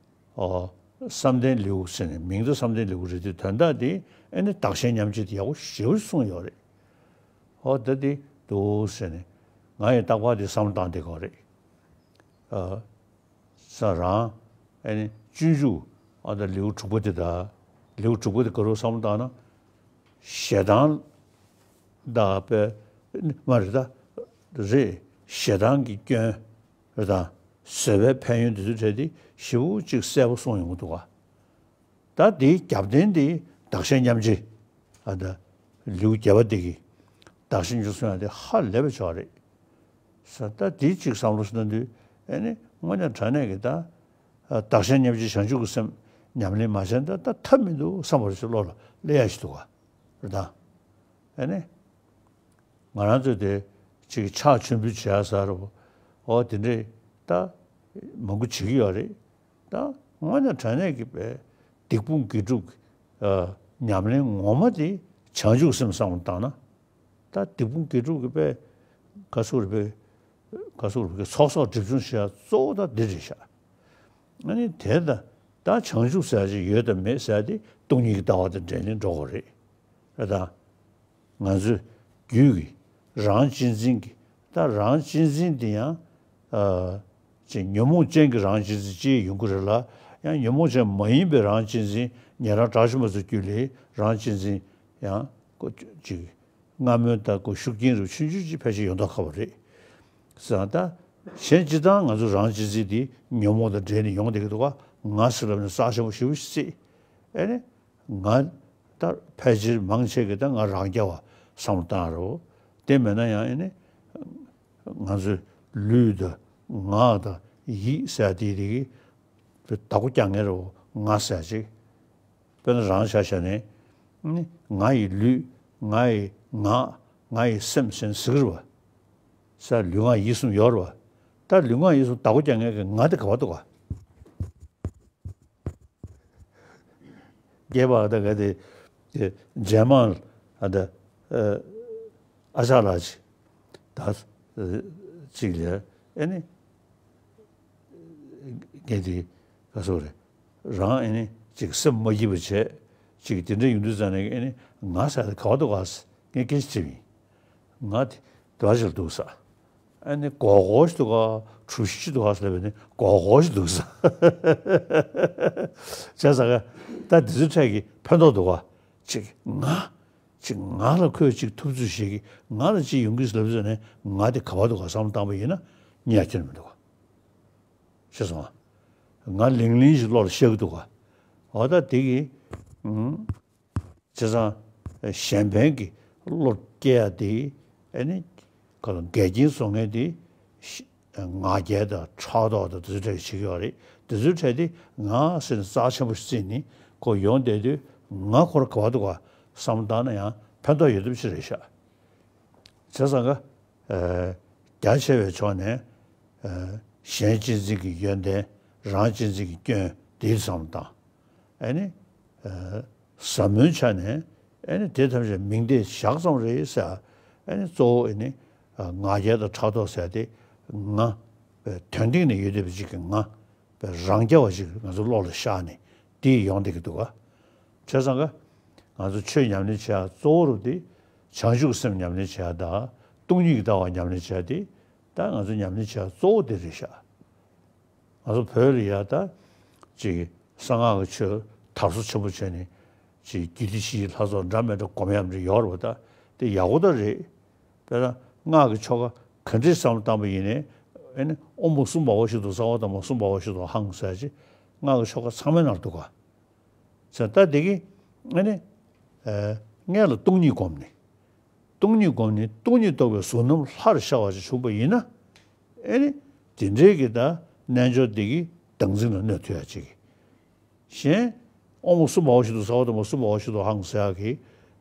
ཨོ། བསམ་གཏན་ལེའུ་ཟེར་ནས་མིང་དུ་བསམ་གཏན་ལེའུ་རེད་དེ་དོན་དག་དེ་ཨ་ནི་བདག་གཞན་མཉམ་བརྗེ་དེ་ཡག་པོ་ཞེ་པོ་གསུངས་ཡོད་རེད། ཨོ་ད་དེ་འདུག་ཟེར་ནས་ང་ཡི་རྟག་པར་དེ་བསམ་བློ་བཏང་བསྡད་ཀྱི་ཡོད་རེད། ཨ། ས་རང་ཨ་ནི་སྤྱོད་འཇུག་ཨ་ད་ལེའུ་དྲུག་པ་དེ་དང་། ལེའུ་དྲུག་པ་དེ་ག་རེ་བསམ་བློ་བཏང་ན། ཞེ་སྡང་དང་དཔེ་མ་རེད་ད། རེད། ཞེ་སྡང་གི་སྐྱོན་རེད་དང་། བཟོད་པའི་ཕན་ཡོན་དེ་ཚོའི་གྲས་དེ་ཞེ་པོ་ཅིག་གསལ་པོ་གསུངས་ཡོང་གི་འདུག་ག་ད་དེའི་རྒྱབ་རྟེན་དེ་བདག་གཞན་མཉམ་བརྗེ། ཨ་ད་ལེའུ་བརྒྱད་པ་དེ་གི་བདག་གཞན་མཉམ་བརྗེ་གསུང་ཡ་དེ་ཧ་ལས་པའི་ཆོག་རེད། ས་ད་དེ་གཅིག་བསམ་བློ་ཞིག་གནང་དུས་ཨེ་ནི་དངོས་གནས་དྲང་གནས་ཀྱི་ད་བདག་གཞན་མཉམ་བརྗེ་བྱང་ཆུབ་ཀྱི་སེམས་ཉམས་ལེན་མ་བྱས་ན་ད་ཐབས་མི་འདུག་བསམ་པ་ཞིག་བློ་ལ་སླེབས་ཡ་ཞིག་འདུག་ག་རེད་ད། ཨེ་ནི། ང་རང་ཚོས་དེ་ཅིག་ཕྱག་མཆོད་འབུལ་བྱེད་ཡ་ཟེར་རོ། འོ་དེ་འདྲས་ད་མང་པོ་བྱེད་ཀྱི་ཡོད་རེད། ད་དངོས་གནས་དྲང་གནས་ཀྱི་པའི་སྡིག་སྤོང་དགེ་སྒྲུབ་ཀྱི་ཉམས་ལེན་ངོ་མ་དེ་བྱང་ཆུབ་སེམས་བསམ་བློ་བཏང་ན། ད་སྡིག་སྤོང་དགེ་སྒྲུབ་ཀྱི་པའི་ག་ཟེར་རེད་པའི་ག་ཟེར་རེད་པའི་ཚོགས་གསོག་སྒྲིབ་སྦྱོང་བྱེད་ཡ་གཙོ་བོ་ད་འདི་རེད་ཤག་ཨ་ནི་དེ་ད་ད་བྱང་ཆུབ་ཟེར་ཡ་ཅིག་ཡོད་དམ་མེད་ཟེར་ཡ་དེ་སྟོང་ཉིད་ཀྱི་ལྟ་བ་དང་འབྲེལ་ནས་འགྲོ་དགོས་རེད། རེད་ད། ང་ཚོའི་རྒྱུད་ཀྱི་རང་གཅེས་འཛིན་གྱི་ད་རང་གཅེས་འཛིན་དེ་ཡང་ཨ་ཅིག་ཉོན་མོངས་ཅན་གྱི་རང་གཅེས་འཛིན་ཅིག་ཡོང་གི་རེད་ལ། ཡང་ཉོན་མོངས་ཅན་མ་ཡིན་པའི་རང་གཅེས་འཛིན་ཉན་རང་གྲགས་ཆེན་པ་ཚོ་རྒྱུད་ལས་རང་གཅེས་འཛིན་ཡང་ཀོ་ཅིག་སྔ་མོའི་ད་ཀོ་ཤུགས་རྐྱེན་རུ་ཆུང་ཆུང་ཅིག་ཕལ་ཆེར་ཡོང་མདོག་ཁ་པོ་རེད། ཟེར་ད་གཞན་སྤྱིར་བཏང་ང་ཚོ་རང་གཅེས་འཛིན་དེ་ཉོན་མོངས་དང་འབྲེལ་ནས་ཡོང་བསྡད་ཀྱི་འདུག་ག་ང་ཟེར་ལབ་ནས་རྩ་ཆེན་པོ་ཞེ་པོ་ཞིག་བརྩིས། ཨེ་ནི། ང་ད་ཕལ་ཆེར་མང་ཆེ་གི་ད་ང་རང་རྐྱ་བ་བསམ་བློ་བཏང་རོ། དེ་མེད་ན་ཡང་ཨེ་ནི་ང་ཚོའི་ལུས་དང་ངག་དང་ཡིད་ཟེར་དེ་དེ་གི་བདག་པོ་རྐྱང་ངེར་རོ་ང་ཟེར་ཅིག་དཔེར་ན་རང་ཆ་བཞག་ནས་ནི་ང་ཡི་ལུས། ང་ཡི་ངག་ང་ཡི་སེམས་ཟེར་ཟེར་གི་རེད་བ། ས་ལུས་ངག་ཡིད་གསུམ་ཡོད་རེད་བ། ད་ལུས་ངག་ཡིད་གསུམ་བདག་པོ་རྐྱང་ངེར་གི་ང་དེ་ག་བ་འདུག་ག་རྒྱས་པ་ད་ག་དེ་རྗེས་མ་ཨ་ད་ཨ་ཅག་ལགས་ཅིག་ད་ཅིག་ལ་ཨེ་ནི་ངས་དེ་ག་སོ་རེད། རང་ཨེ་ནི་ཅིག་སེམས་མ་སྐྱིད་པ་བྱས་ཅིག་དེ་འདྲ་ཡོང་དུས་ཙང་ནས་ཨེ་ནི་ང་ཟེར་ད་ག་བ་འདུག་ག་ངས་སྐད་ཆ་དྲིས་པ་ཡིན། ང་དེ་དེ་བ་ཞིག་ལ་འདུག་ས། ཨ་ནི་གོ་གོ་ཞིག་འདུག་ག་གྲུ་བཞི་ཞིག་འདུག་ག་ཟེར་བས་ནི་གོ་གོ་ཞིག་འདུག་ས། བྱས་ཙང་ཀ་ད་འདི་ཚོའི་གྲས་ཀྱི་ཕན་ཐོགས་འདུག་ག་ཅིག་ང་། ཅིག་ང་ལ་ཁོས་ཅིག་ཐུབ་ཚོད་ཞིག་གིས་ང་ལ་ཅིག་ཡོང་གི་ཟེར་ལབ་ཚོད་ནས་ང་དེ་ག་བར་འདུག་ག་བསམ་བློ་བཏང་པ་ཡིན་ན་གཉིས་ཡ་ཁྱོན་མི་འདུག་ག་ཤེས་སོང་ང་། ང་ལིང་ལིང་ཞིག་བློ་ལ་ཤར་གི་འདུག་ག་འོ་ད་དེ་གི་ཨུམ། བྱས་ཙང་གཞན་ཕན་གྱི་བློ་སྐྱེ་ཡ་དེ་ཨ་ནི་ཁོ་ལ་འགལ་རྐྱེན་བཟོ་མཁན་དེ་ཤི་ང་རྒྱལ་དང་ཕྲག་དོག་དང་དེ་ཚོའི་གྲས་བྱེད་ཀྱི་ཡོད་རེད། དེ་ཚོའི་གྲས་དེ་ང་ཟེར་ནས་རྩ་ཆེན་པོ་ཞིག་བརྩིས་ནས་ཁོ་ཡོང་བསྡད་དུས་ང་ཁོ་ར་ག་བ་འདུག་ག་བསམ་བློ་བཏང་ན་ཡང་ཕན་ཐོགས་ཡོད་ཐབས་ཤིག་རེད་ཤག་བྱས་ཙང་ཀ་ཨ་རྒྱ་ཆེ་བའི་ཕྱོགས་ནས་ཨ་གཞན་གཅེས་འཛིན་གྱི་ཡོན་ཏན། རང་གཅེས་འཛིན་གྱི་སྐྱོན་དེའི་བསམ་བློ་བཏང་། ཨ་ནི་ཨ་ཟབ་མོའི་ཆ་ནས་ཨ་ནི་དེ་ཐམས་ཅད་མིང་བརྡས་བཞག་ཙམ་རེད་ཟེར། ཨ་ནི་གཙོ་བོ་ཨ་ནི་ཨ་ང་རྒྱལ་དང་ཕྲག་དོག་ཟེར་ཏེ་ང་དོན་སྟེང་ནས་ཡོད་བསྡད་པ་ཅིག་གི་ང་རང་རྐྱ་བ་ཅིག་ང་ཚོ་བློ་ལ་ཤར་ནས་དེ་ཡོང་བསྡད་ཀྱི་འདུག་ག་བྱས་ཙང་ཀ་ང་ཚོ་ཆོས་ཉམས་ལེན་བྱེད་ཡ་གཙོ་བོ་རུ་དེ་བྱང་ཆུབ་སེམས་ཉམས་ལེན་བྱེད་ཡ་དང་སྟོང་ཉིད་ཀྱི་ལྟ་བ་ཉམས་ལེན་བྱེད་ཡ་དེ་ད་ང་ཚོ་ཉམས་ལེན་བྱེད་ཡ་གཙོ་བོ་དེ་རེད་ཤག་ང་ཚོ་བོད་ལ་ཡ་ད་ཅིག་གསང་སྔགས་ཀྱི་ཆོས་དར་སོ་ཆེན་པོ་བྱས་ནས་ཅིག་རྒྱུད་སྡེ་བཞིའི་ལྷ་ཚོགས་འདྲ་མི་འདྲ་སྒོམ་ཡག་འདྲ་ཡོད་རེད་པ། ད་དེ་ཡག་པོ་ད་རེད། དཔེར་ན་སྔགས་ཀྱི་ཆོ་ག་ག་འདྲས་བསམ་བློ་བཏང་པ་ཡིན་ནའི་ཨ་ནི་ཨོཾ་སུམ་བྷ་བ་ཤུ་དང་ས་བ་དང་མ་སུམ་བྷ་བ་ཤུ་དང་ཧང་ཟེར་ཅིག་སྔགས་ཀྱི་ཆོ་ག་ཚང་མའི་ནང་འདུག་ག་ཟེར་ད་དེ་གི་ཨ་ནི་ཨ་སྔོན་ལ་སྟོང་ཉིད་བསྒོམས་ནས། སྟོང་ཉིད་བསྒོམས་ནས་སྟོང་ཉིད་རྟོགས་པའི་གཟུགས་རྣམས་ལྷར་ཤར་བ་ཞིག་བྱུང་པ་ཡིན་ན། ཨེ་ནི། དེ་འདྲའི་གི་ད་རྣལ་འབྱོར་དེ་གི་བདག་འཛིན་ལ་གནོད་ཐུབ་ཡ་ཅིག་གཞན། ཨོཾ་སུམ་བྷ་བ་ཤུ་དང་ས་བ་དང་མ་སུམ་བྷ་བ་ཤུ་དང་ཧང་ཟེར་ཡ་གི།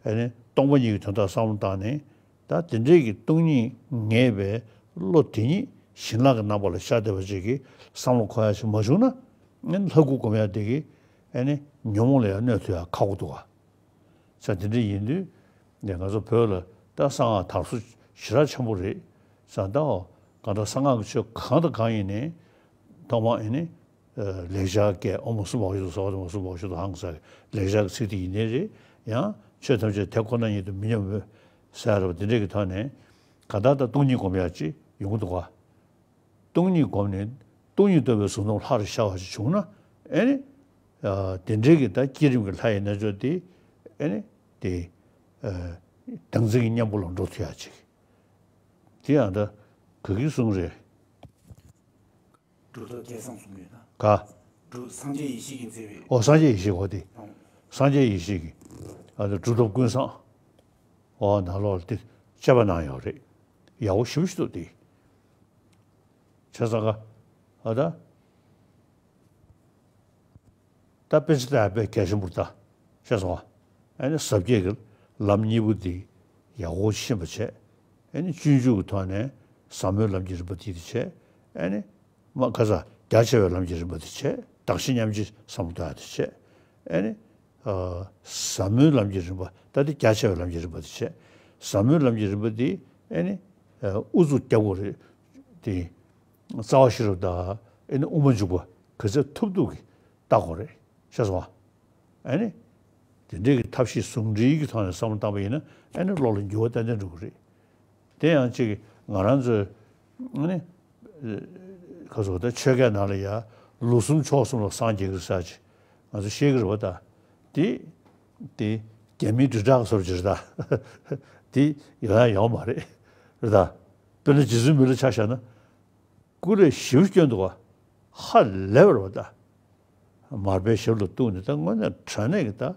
ཨེ་ནི། སྟོང་པ་ཉིད་ཀྱི་དོན་དག་བསམ་བློ་བཏང་ནས། ད་དེ་འདྲའི་གི་སྟོང་ཉིད་ངེས་པའི་བློ་དེ་ཉིད་བྱིན་རླབས་ཀྱི་རྣམ་པ་ལ་ཤར་བསྡད་པ་ཅིག་གི་བསམ་བློ་འཁོར་ཡ་ཅིག་མ་བྱུང་ན། ཨེ་ནི་ལྷ་སྐུ་སྒོམ་ཡ་དེ་གི། ཨེ་ནི། ཉོན་མོངས་ལ་ཡང་གནོད་ཐུབ་ཡ་ཁག་པོ་འདུག་ག་ས་དེ་འདྲ་ཡིན་དུས། ནས་ང་ཚོ་བོད་ལ་ད་གསང་སྔགས་དར་སོ་ཞེ་དྲག་ཆེན་པོ་རེད། ས་ད་འོ་གང་ལྟར་གསང་སྔགས་ཀྱི་ཆོས་གང་དང་གང་ཡིན་ནའི། ཐོག་མ་ཨེ་ནི། ལེགས་སྦྱར་སྐད་ཨོཾ་སུམ་བྷ་བ་ཤུ་དང་ས་བ་དང་མ་སུམ་བྷ་བ་ཤུ་དང་ཧང་ཟེར་ལེགས་སྦྱར་གྱི་ཚིག་དེ་ཡིན་ནའི་རེད། ཡང་ཆོས་ཐམས་ཅད་དེ་ཁོ་ན་ཉིད་དུ་མི་མཉམ་པའི་ཟེར་ར་བ་དེ་འདྲས་ཀྱི་ཐོག་ནས་གང་ལྟར་ད་སྟོང་ཉིད་སྒོམ་ཡག་ཅིག་ཡོང་གི་འདུག་ག་སྟོང་ཉིད་བསྒོམས་ནས་སྟོང་ཉིད་རྟོགས་པའི་གཟུགས་རྣམས་ལྷར་ཤར་བ་ཞིག་བྱུང་ན། ཨེ་ནི། དེ་འདྲའི་གི་ད་བསྐྱེད་རིམ་གྱི་ལྷ་ཡི་རྣལ་འབྱོར་དེ། ཨེ་ནི། དེ། བདག་འཛིན་གྱི་གཉེན་པོ་ལ་འགྲོ་ཐུབ་ཡ་ཅིག་དེ་ཡང་ད་ག་གི་གསུང་རེད། གྲུབ་ཐོབ་སྐལ་བཟང་གསུང་གི་ཡོད་ན། ག་གྲུབ་སངས་རྒྱས་ཡེ་ཤེས་ཀྱིས་མཛད་པའི། ཨོ་སངས་རྒྱས་ཡེ་ཤེས་གོ་དེ། ཨོ། སངས་རྒྱས་ཡེ་ཤེས་ཀྱི། ཨ་ད་གྲུབ་ཐོབ་ཀུན་བཟང་། ཨོ་ནང་ལོགས་ལ་དེ་དཔྱད་པ་གནང་ཡོད་རེད། ཡག་པོ་ཞེ་པོ་ཞིག་འདུག་དེ། བྱས་ཙང་ཀ་ཨ་ད། ད་དཔེ་ཆ་ལྟ་ཡག་དཔེ་གལ་ཆེན་པོ་རེད་ད། ཤེས་སོང་ཨ། ཨ་ནི་ཟབ་རྒྱས་ཀྱི་ལམ་གཉིས་པོ་འདི་ཡག་པོ་ཤེས་པ་བྱས། ཨ་ནི་སྤྱོད་འཇུག་གི་ཐོག་ནས་ཟབ་མོའི་ལམ་གྱི་རིམ་པ་འདི་དེ་བྱས། ཨ་ནི་མ་ཁ་ས་རྒྱ་ཆེ་བའི་ལམ་གྱི་རིམ་པ་འདི་བྱས། གདགས་གཞི་མཉམ་བརྗེ་བསམ་བློ་གཏོང་ཡག་དེ་བྱས། ཨ་ནི་ཟབ་མོའི་ལམ་གྱི་རིམ་པ་ད་འདི་རྒྱ་ཆེ་བའི་ལམ་གྱི་རིམ་པ་འདི་བྱས། ཟབ་མོའི་ལམ་གྱི་རིམ་པ་འདི་ཨ་ནི་ཨུ་ཚུགས་རྒྱག་དགོས་རེད། དེ། རྩ་བ་ཤེས་རབ་དང་ཨེ་ནི་དབུ་མ་འཇུག་པ་ག་ཚད་ཐུབ་ཐུབ་ཀྱིས་བལྟ་དགོས་རེད། ཤེས་སོང་ཨ། ཨེ་ནི། དེ་འདྲའི་གི་ཐབས་ཤེས་ཟུང་འབྲེལ་གྱི་ཐོག་ནས་བསམ་བློ་བཏང་པ་ཡིན་ན་ཨེ་ནི་བློ་ལ་འགྱུར་བ་ཏན་ཏན་འགྲོ་གི་རེད། དེ་ཡང་གཅིག་ང་རང་ཚོའི་ཨེ་ནི། ག་ཚོད་ད་ཆོས་སྐད་ནང་ལ་ཡ་ལུགས་གསུམ་ཕྱོགས་གསུམ་ལ་སངས་རྒྱས་ཀྱི་ས་ཆ་ང་ཚོ་ཤེས་ཀྱི་རེད་པ་ད། དེ། དེ། རྒྱ་མིའི་དྲིལ་བསྒྲགས་བཟོ་འདྲ་ཅིག་རེད་ད། དེ་ཡོང་ཡ་ཡོད་མ་རེད། རེད་ད། དཔེར་ན་རྗེ་བཙུན་མི་ལ་ཆ་བཞག་ན། སྐུ་ལས་ཞེ་པོ་སྐྱོན་འདུག་ག་ཧ་ལས་པ་རེད་པ་ད། མར་པའི་ཞབས་ལ་གཏུགས་ནས་ད་དངོས་གནས་དྲང་གནས་ཀྱི་ད།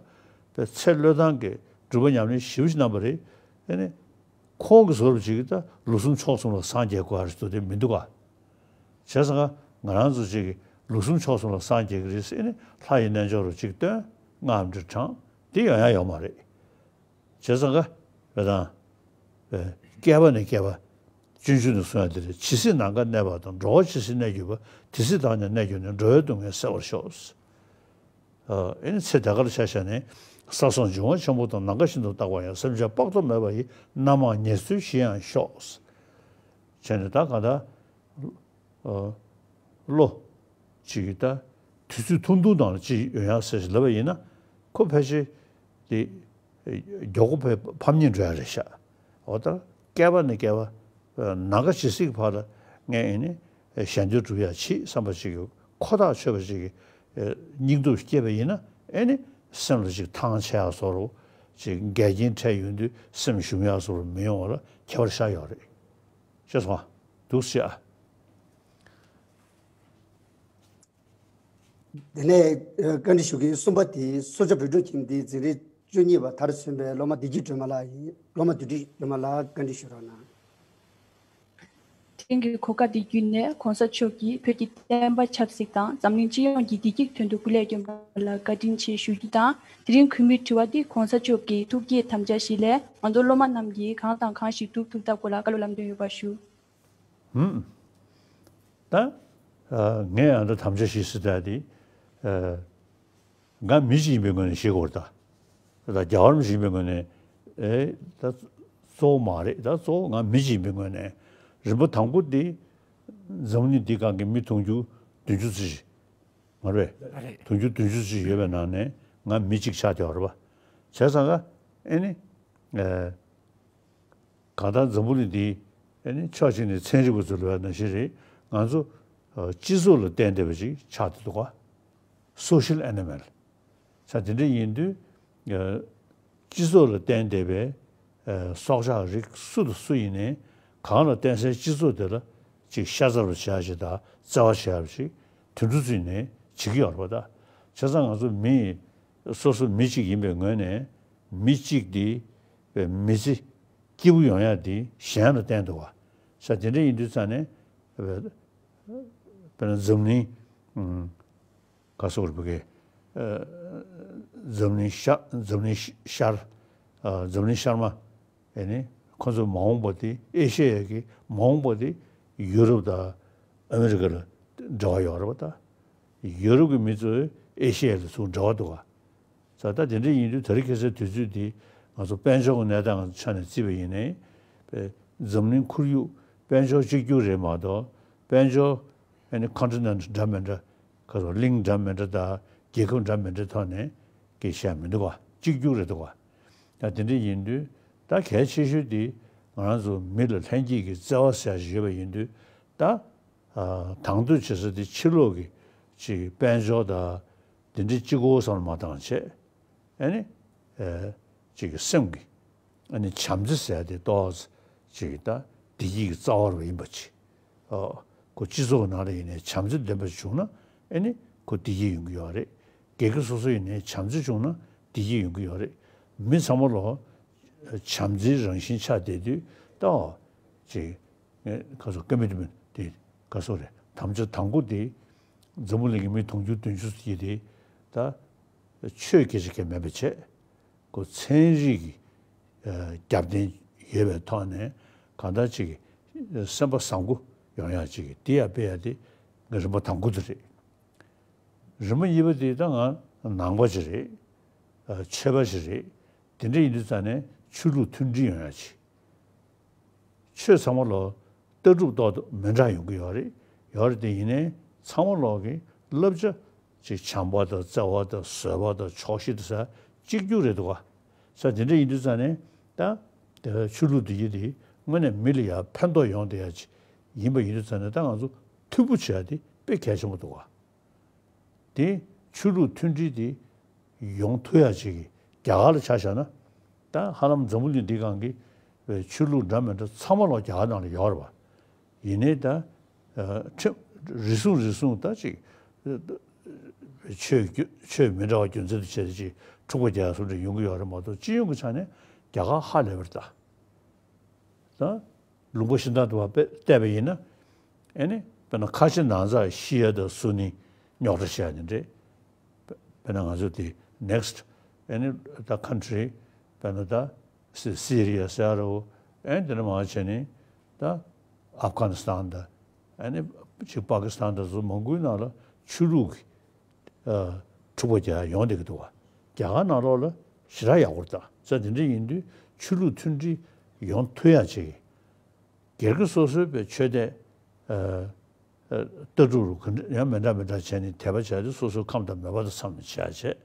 དཔེ་ཚེ་བློས་བཏང་གི་སྒྲུབ་པ་ཉམས་ལེན་ཞེ་པོ་ཞིག་གནང་པ་རེད། ཨེ་ནི། ཁོང་གི་བཟོ་འདྲ་ཅིག་གིས་ད་ལུགས་གསུམ་ཕྱོགས་གསུམ་ལ་སངས་རྒྱས་དགོས་ཡ་རེད་འདུག་དེ་མི་འདུག་ག་བྱས་ཙང་ང་རང་ཚོ་ཅིག་གིས་ལུགས་གསུམ་ཕྱོགས་གསུམ་ལ་སངས་རྒྱས་ཀྱི་རེད་ཟེར་ནས་ལྷ་ཡི་རྣལ་འབྱོར་རུ་ཅིག་བཏོན། སྔགས་འདི་བགྲང་། འདི་ཡོང་ཡ་ཡོད་མ་རེད། བྱས་ཙང་ཀ་བཀྲ་ཤིས་བཀྲ་ཤིས། བཀྲ་ཤིས་བཀྲ་ཤིས། སྤྱོད་འཇུག་ནས་གསུང་ཡ་འདི་རེད། ཇི་སྲིད་ནམ་མཁའ་གནས་པ་དང་། འགྲོ་བ་ཇི་སྲིད་གནས་གྱུར་པ། དེ་སྲིད་བདག་ཉིད་གནས་གྱུར་ནས། འགྲོ་བའི་སྡུག་བསྔལ་སེལ་བར་ཤོག་ཨ་ཨེ་ནི་ཚེ་འདི་ཀར་ཆ་བཞག་ནས་ས་སོགས་འབྱུང་བ་ཆེན་པོ་དང་། ནམ་མཁའ་བཞིན་དུ་རྟག་པར་ཡང་། སེམས་ཅན་དཔག་ཏུ་མེད་པ་ཡི། རྣམ་མང་ཉེར་འཚོའི་གཞི་ཡང་ཤོག་བྱས་ནས་ད་གང་ལྟར་ཨ་བློ་ཅིག་གིས་ད་དུས་ཚོད་ཐུང་ཐུང་ནང་ལ་ཅིག་ཡོང་ཡག་ཟེར་ཞིག་ལབ་པ་ཡིན་ན། ཁོ་ཕལ་ཆེར་དེ་མགྱོགས་པོ་ཕ་ཕམ་ཉེས་འགྲོ་ཡ་རེད་ཤག་འོ་ད་བསྐལ་པ་ནས་བསྐལ་པ་ ནམ་མཁའ་ཇི་སྲིད་བར་ལ་ངས་ཨེ་ནི་གཞན་དོན་སྒྲུབ་ཡ་བྱེད་བསམ་པ་ཅིག་གི་ཁོ་ཐག་ཆོད་པ་ཅིག་གི་སྙིང་སྟོབས་སྐྱེས་པ་ཡིན་ན། ཨེ་ནི་སེམས་ལ་ཅིག་ཐང་ཆད་ཡ་བཟོ་འདྲ། ཅིག་འགལ་རྐྱེན་འཕྲད་ཡོང་དུས་སེམས་ཞུམ་ཡ་བཟོ་འདྲ་མི་ཡོང་བ་ལ་ཁྱད་པར་ཤར་ཡོད་རེད། ཤེས་སོང་ང་། འདུག་སེ་བྱས་ཨ། དེ་ནས་ཨ་བཀའ་འདྲི་ཞུ་མཁན་གསུམ་པ་དེ་སུ་ཇཱ་བོད་ཕྲུག་ཁྱིམ་སྡེའི་འཛིན་རིམ་བཅུ་གཉིས་པ་མཐར་སོན་པའི་སློབ་མ་བདེ་སྐྱིད་སྒྲོལ་མ་ལགས་ཡིན། སློབ་མ་བདེ་སྐྱིད་སྒྲོལ་མ་ལགས་བཀའ་འདྲི་ཞུ་རོགས་གནང་། དེ་རིང་གི་གོ་སྐབས་འདི་བརྒྱུད་ནས་གོང་ས་མཆོག་གིས་བོད་ཀྱི་བསྟན་པ་ཆབ་སྲིད་དང་འཛམ་གླིང་སྤྱི་ཡོངས་ཀྱི་བདེ་སྐྱིད་དོན་དུ་སྐུ་ལས་བསྐྱོན་པ་ལ་བཀའ་དྲིན་ཆེ་ཞུ་རྒྱུ་དང་། དེ་རིང་གུས་མོའི་དྲི་བ་འདི་གོང་ས་མཆོག་གི་ཐུགས་བསྐྱེད་དམ་བཅའ་བཞི་ལས་ང་ཚོ་སློབ་མ་རྣམས་ཀྱིས་གང་དང་གང་ཞིག་སྒྲུབ་ཐུབ་ཐབས་སྐོར་ལ་བཀའ་སློབ་ལམ་སྟོན་ཡོད་པ་ཞུ། ཧུམ། ད་ཨ་ངས་ཨ་ད་དམ་བཅའ་བཞི་ཟེར་ཡ་དེ། ཨ་ང་མི་ཞིག་ཡིན་པའི་ངོས་ནས་བཞེས་དགོས་རེད་ད། ད་རྒྱལ་བ་རིན་པོ་ཆེ་ཡིན་པའི་ངོས་ནས། ཨེ་ད་གཙོ་བོ་མ་རེད། ད་གཙོ་བོ་ང་མི་ཞིག་ཡིན་པའི་ངོས་ནས། རིམ་པ་དང་པོ་དེ་འཛམ་གླིང་འདིའི་སྒང་གི་མི་དུང་ཕྱུར་བདུན་ཅུ་ཙམ་ཞིག་མ་རེད་པས། རེད། དུང་ཕྱུར་བདུན་ཅུ་ཙམ་ཞིག་ཡོད་པའི་ནང་ནས་ང་མི་གཅིག་ཆགས་བསྡད་པ་རེད་པ། བྱས་ཙང་ཀ་ཨེ་ནི། ཨེ། གང་ལྟར་འཛམ་བུ་གླིང་འདི་ཨེ་ནི་ཕྱོགས་གཅིག་ནས་ཚན་རིག་པ་ཚོས་ལབ་པ་ནང་བཞིན་རེད། ང་ཚོ་ཨ་སྤྱི་ཚོགས་ལ་བརྟེན་བསྡད་པ་ཅིག་ཆགས་བསྡད་འདུག་ག། Social animal། ས་དེ་འདྲ་ཡིན་དུས་ཨ་སྤྱི་ཚོགས་ལ་བརྟེན་བསྡད་པའི་ཨ་སྲོག་ཆགས་རིགས་སུ་དང་སུ་ཡིན་ནའི་གང་ལ་བརྟེན་སའི་སྤྱི་ཚོགས་དེ་ལ་ཅིག་ཤ་ཚ་རུ་བྱེད་ཡ་ཞིག་དང་བརྩེ་བ་བྱེད་ཡ་ཞིག་དེ་འདྲ་ཚོ་ཡིན་ནའི་བྱེད་ཀྱི་ཡོད་རེད་པ། ད་བྱས་ཙང་ང་ཚོ་མི་སོ་སོ་མི་གཅིག་ཡིན་པའི་ངོས་ནས་མི་གཅིག་དེ་མི་ཚེ་སྐྱིད་པོ་ཡོང་ཡ་དེ་གཞན་ལ་བརྟེན་འདུག་ག། ས་དེ་འདྲ་ཡིན་དུས་ཙང་ནས་དཔེར་ན་འཛམ་གླིང་ཨུམ་ག་སོགས་རིག་པ་གི་ཨ་འཛམ་གླིང་ཤར་འཛམ་གླིང་ཤར་ཨ་འཛམ་གླིང་ཤར་མ། ཨེ་ནི་ཁོ་ཚོ་མ་འོངས་པ་དེ་ཨེ་ཤེ་ཡ་གི་མ་འོངས་པ་དེ་ཡུ་རོབ་དང་ཨ་མེ་རི་ཀ་ལ་འབྲེལ་བ་ཡོད་རེད་པ། ད་ཡུ་རོབ་ཀྱི་མི་ཚོས་ཨེ་ཤེ་ཡ་ལ་ཚུར་འབྲེལ་བ་འདུག་ག། ས་ད་དེ་འདྲ་ཡིན་དུས་དེ་རིང་ཁ་སང་དུས་ཚོད་འདི་ང་ཚོ་དཔལ་འབྱོར་གྱི་གནས་སྟངས་ཀྱི་ཆ་ནས་བརྩིས་པ་ཡིན་ནའི། པའི་འཛམ་གླིང་ཁོར་ཡུག་དཔལ་འབྱོར་གཅིག་གྱུར་རེད་མ་གཏོགས་དཔལ་འབྱོར་ཨ་ནི་ཀོན་ཊི་ནེན་ཊི་འདྲ་མི་འདྲ། ག་ཚོད་གླིང་འདྲ་མི་འདྲ་དང་རྒྱལ་ཁབ་འདྲ་མི་འདྲ་ཐོག་ནས་གི་བཤད་མི་འདུག་ག། གཅིག་གྱུར་རེད་འདུག་ག། ད་དེ་འདྲ་ཡིན་དུས་ད་གལ་ཆེ་ཤོས་དེ་ང་རང་ཚོ་མི་ལ་ལྷན་སྐྱེས་ཀྱི་བརྩེ་བ་ཟེར་ཡ་ཞིག་ཡོད་པ་ཡིན་དུས། ད་ཨ་དང་དོད་བྱེད་ས་དེ་ཕྱི་ལོགས་ཀྱི་ཅིག་དཔལ་འབྱོར་དང་དེ་འདྲའི་གཅིག་པོ་བསམ་བློ་མ་བཏང་བྱས། ཨ་ནི་ཨ་ཅིག་གི་སེམས་ཀྱི་ཨ་ནི་བྱམས་བརྩེ་ཟེར་ཡ་དེ་ཏོག་ཙམ་ཅིག་ད་བདེ་སྐྱིད་ཀྱི་རྩ་བ་རུ་ཡིན་པ་ཅིག། ཨ་ཁོ་སྤྱི་ཚོགས་ནང་ལ་ཡིན་ནའི་བྱམས་བརྩེ་ལྡན་པ་བྱུང་ན་ཨ་ནི་ཁོ་བདེ་སྐྱིད་ཡོང་གི་ཡོད་རེད། སྒེར་གྱི་སོ་སོ་ཡིན་ནའི་བྱམས་བརྩེ་བྱུང་ན་བདེ་སྐྱིད་ཡོང་གི་ཡོད་རེད། མི་ཚང་མ་ལོ་བྱམས་བརྩེའི་རང་བཞིན་ཆགས་བསྡད་དུས་ད་ཅིག་ཁ་སོ་ཀ་མི་ཊི་མེན་ཊི་དེ་ག་སོ་རེད། དམ་བཅའ་དང་པོ་དེ་འཛམ་བུ་གླིང་གི་མི་དུང་ཕྱུར་བདུན་ཅུ་ཡིས་དེ་ད་ཆོས་སྐད་ཆ་གང་མེད་པ་བྱས། ཁོ་ཚན་རིག་གི་ཨ་རྒྱབ་རྟེན་ཡོད་པའི་ཐོག་ནས་གང་ལྟར་ཅིག་སེམས་པ་བཟང་པོ་ཡོང་ཡག་ཅིག་དེ་ཡང་སྤེལ་ཡག་དེ་ངའི་རིམ་པ་དང་པོ་དེ་རེད། རིམ་པ་གཉིས་པ་དེ་ད་ང་ནང་པ་ཅིག་རེད། ཨ་ཆོས་པ་ཅིག་རེད། དེ་འདྲ་ཡིན་དུས་ཙང་ནས་ཆོས་ལུགས་མཐུན་སྒྲིལ་ཡོང་ཡག་ཅིག། ཆོས་ཚང་མ་ལོ་ལྟ་གྲུབ་ཏོག་ཏོ་མི་འདྲ་ཡོང་གི་ཡོད་རེད། ཡོད་རེད་དེ་ཡིན་ནའི་ཚང་མ་ལོག་གི་བསླབ་བྱ་ཅིག་བྱམས་པ་དང་བརྩེ་བ་དང་བཟོད་པ་དང་ཆོག་ཤེས་དེ་ས་གཅིག་གྱུར་རེད་འདུག་ག། ས་དེ་འདྲ་ཡིན་དུས་ཙང་ནས་ད་དེ་ཆོས་ལུགས་དེ་ཡི་དེ་དངོས་གནས་མི་ལ་ཡང་ཕན་ཐོགས་ཡོང་བསྡད་ཡ་ཅིག་ཡིན་པ་ཡིན་དུས་ཙང་ནས་ད་ང་ཚོ་མཐུན་པོ་བྱེད་ཡ་དེ་དཔེ་གལ་ཆེན་པོ་འདུག་ག། དེ་ཆོས་ལུགས་མཐུན་སྒྲིལ་དེ་ཡོང་ཐུབ་ཡ་ཅིག་གི་རྒྱ་གར་ལ་ཆ་བཞག་ན། ད་ཧ་ལམ་འཛམ་བུ་གླིང་འདི་སྒང་གི་ཆོས་ལུགས་འདྲ་མི་འདྲ་ཚང་མ་ལོག་རྒྱ་གར་ནང་ལ་ཡོད་རེད་པ། ཡིན་ནའི་ད་ཁྲིམས་རེ་ཟུང་རེ་ཟུང་ད་ཅིག་ཆོས་རྒྱུ་ཆོས་མི་འདྲ་བ་རྒྱུ་མཚན་དུ་བྱས་ཏེ་ཅིག་འཁྲུག་པ་རྒྱག་ཡ་སོགས་འདྲ་ཡོང་གི་ཡོད་རེད་མ་གཏོགས་སྤྱི་ཡོངས་ཀྱི་ཆ་ནས་རྒྱ་གར་ཧ་ལས་པ་རེད་ད། ད་ལུང་པ་གཞན་དག་ཏུ་བ་བལྟས་པ་ཡིན་ན། ཨེ་ནི་དཔེར་ན་ཁ་ཆེ་ན་ཚ་ཤི་ཡ་དང་སུ་ནི་རྙོག་དྲ་བཤད་ནི་འདྲེ། དཔེར་ན་ང་ཚོ་དེ་next ཨེ་ནི་ད་country དཔེར་ན་ད་སི་སི་རི་ཡ་ཟེར་རོ། ཨེ་དེ་ནས་མ་བྱས་ནི་ད་ཨབ་གྷ་ནི་སི་ཐན་དང་ཨེ་ནི་ཅིག་པ་ཀི་སི་ཐན་དང་སོགས་མང་པོའི་ནང་ལ་ཆོས་ལུགས་ཀྱི་ཨ་འཁྲུག་པ་རྒྱག་ཡ་ཡོང་བསྡད་ཀྱི་འདུག་བ། རྒྱ་གར་ནང་ལོགས་ལ་ཞེ་དྲག་ཡག་པོ་རེད་ད། ས་དེ་འདྲ་ཡིན་དུས་ཆོས་ལུགས་མཐུན་སྒྲིལ་ཡོང་ཐུབ་ཡ་ཅིག་སྒེར་གྱི་སོ་སོའི་པའི་ཆོས་དད་ཨ་ཨ་ལྟ་གྲུབ་རུ་ག་འདྲ་ཡང་མི་འདྲ་མི་འདྲ་བྱས་ནས་དད་པ་བྱས་ཏེ་སོ་སོའི་ཁམས་དང་མོས་པ་དང་འཚམས་ནས་བྱས་བྱས།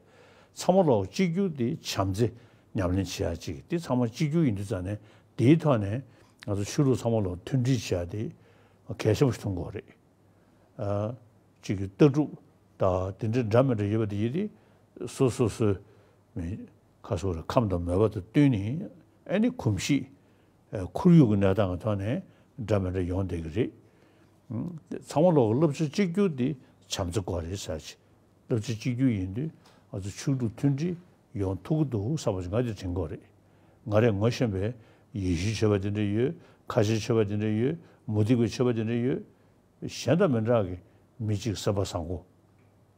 ཚང་མ་ལོག་གཅིག་གྱུར་དེ་བྱམས་བརྩེ་ཉམས་ལེན་བྱེད་ཡ་ཅིག་དེ་ཚང་མ་གཅིག་གྱུར་ཡིན་དུས་ཙང་ནས་དེའི་ཐོག་ནས་ ང་ཚོ་ཆོས་ལུགས་ཚང་མ་ལ་མཐུན་སྒྲིལ་བྱས་ཏེ་གལ་ཆེན་པོ་ཞིག་མཐོང་གི་ཡོད་རེད། ཨ། གཅིག་གི་ལྟ་གྲུབ་དང་དེ་འདྲའི་འདྲ་མི་འདྲ་ཡོད་པ་དེ་ཡིན་ཏེ། སོ་སོ་སོའི་མི་ཁ་སོ་རེ་ཁམས་དང་མོས་པ་དང་བསྟུན་ནས། ཨ་ནི་གོམས་གཤིས། ཨ། ཁོར་ཡུག་གི་གནས་སྟངས་ཀྱི་ཐོག་ནས་འདྲ་མི་འདྲ་ཡོང་བསྡད་ཀྱི་རེད། ཨ། ཚང་མ་ལོག་གི་བསླབ་བྱ་གཅིག་གྱུར་དེ་བྱམས་བརྩེ་དགོས་རེད་ཟེར་གྱི། བསླབ་བྱ་གཅིག་གྱུར་ཡིན་དུས་ང་ཚོ་ཆོས་ལུགས་མཐུན་སྒྲིལ་ཡོང་ཐུབ་ཀྱི་འདུག་བསམ་པ་ཞིག་ང་དེ་དྲན་གྱི་ཡོད་རེད། ང་རས་ངོ་ཤེས་པའི་ཡེ་ཤུའི་ཆོས་པ་དེ་འདྲ་ཡོད། ཁ་ཆེའི་ཆོས་པ་དེ་འདྲ་ཡོད། མུ་སྟེགས་པའི་ཆོས་པ་དེ་འདྲ་ཡོད། གཞན་དང་མི་འདྲ་གི་མི་གཅིག་སེམས་པ་བཟང་པོ་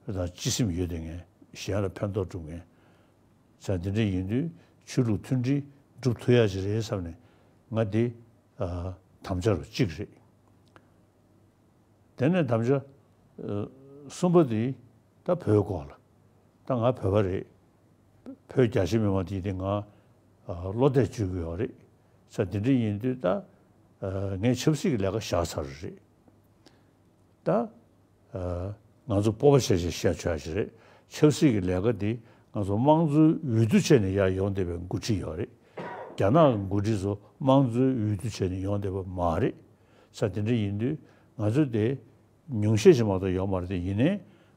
དང་སྤྱི་སེམས་ཡོད་དེ། ངས་གཞན་ལ་ཕན་ཐོགས་སྒྲུབ་མཁན་ཟེར་དེ་འདྲ་ཡིན་དུས་ཆོས་ལུགས་མཐུན་སྒྲིལ་སྒྲུབ་ཐུབ་ཡ་ཅིག་རེད་བསམ་ནས། ང་དེ་ཨ་དམ་བཅའ་རུ་གཅིག་རེད། དེ་ནས་དམ་བཅའ་ཨ་གསུམ་པ་དེ་ད་བོད་སྐོར་ལ། ད་ང་བོད་པ་རེད། བོད་རྒྱ་ཆེ་མི་མང་དེ་དེ་ང་ཨ་བློ་གཏད་བཅོལ་གྱི་ཡོད་རེད་ཟེར་དེ་འདྲ་ཡིན་དུས། ད་ཨ་ངས་ཆབ་སྲིད་ཀྱི་ལས་ཀ་བཞག་ཚར་རེད། ད་ཨ་ང་ཚོ་སྤོབས་པ་བྱས་བྱས་བཤད་ཆོག་ཡ་ཞིག་རེད། ཆབ་སྲིད་ཀྱི་ལས་ཀ་འདི་ང་ཚོ་དམངས་གཙོའི་འོས་བསྡུ་བྱས་ནས་ཡར་ཡོང་བསྡད་པའི་འགོ་ཁྲིད་ཡོད་རེད། རྒྱ་ནག་གི་འགོ་ཁྲིད་ཚོ་དམངས་གཙོའི་འོས་བསྡུ་བྱས་ནས་ཡོང་བསྡད་པ་མ་རེད་ཟེར་དེ་འདྲ་ཡིན་དུས། ང་ཚོ་དེ་ཉུང་ཤས་ཤིག་མ་གཏོགས་ཡོད་མ་རེད། དེ་ཡིན་ནའི་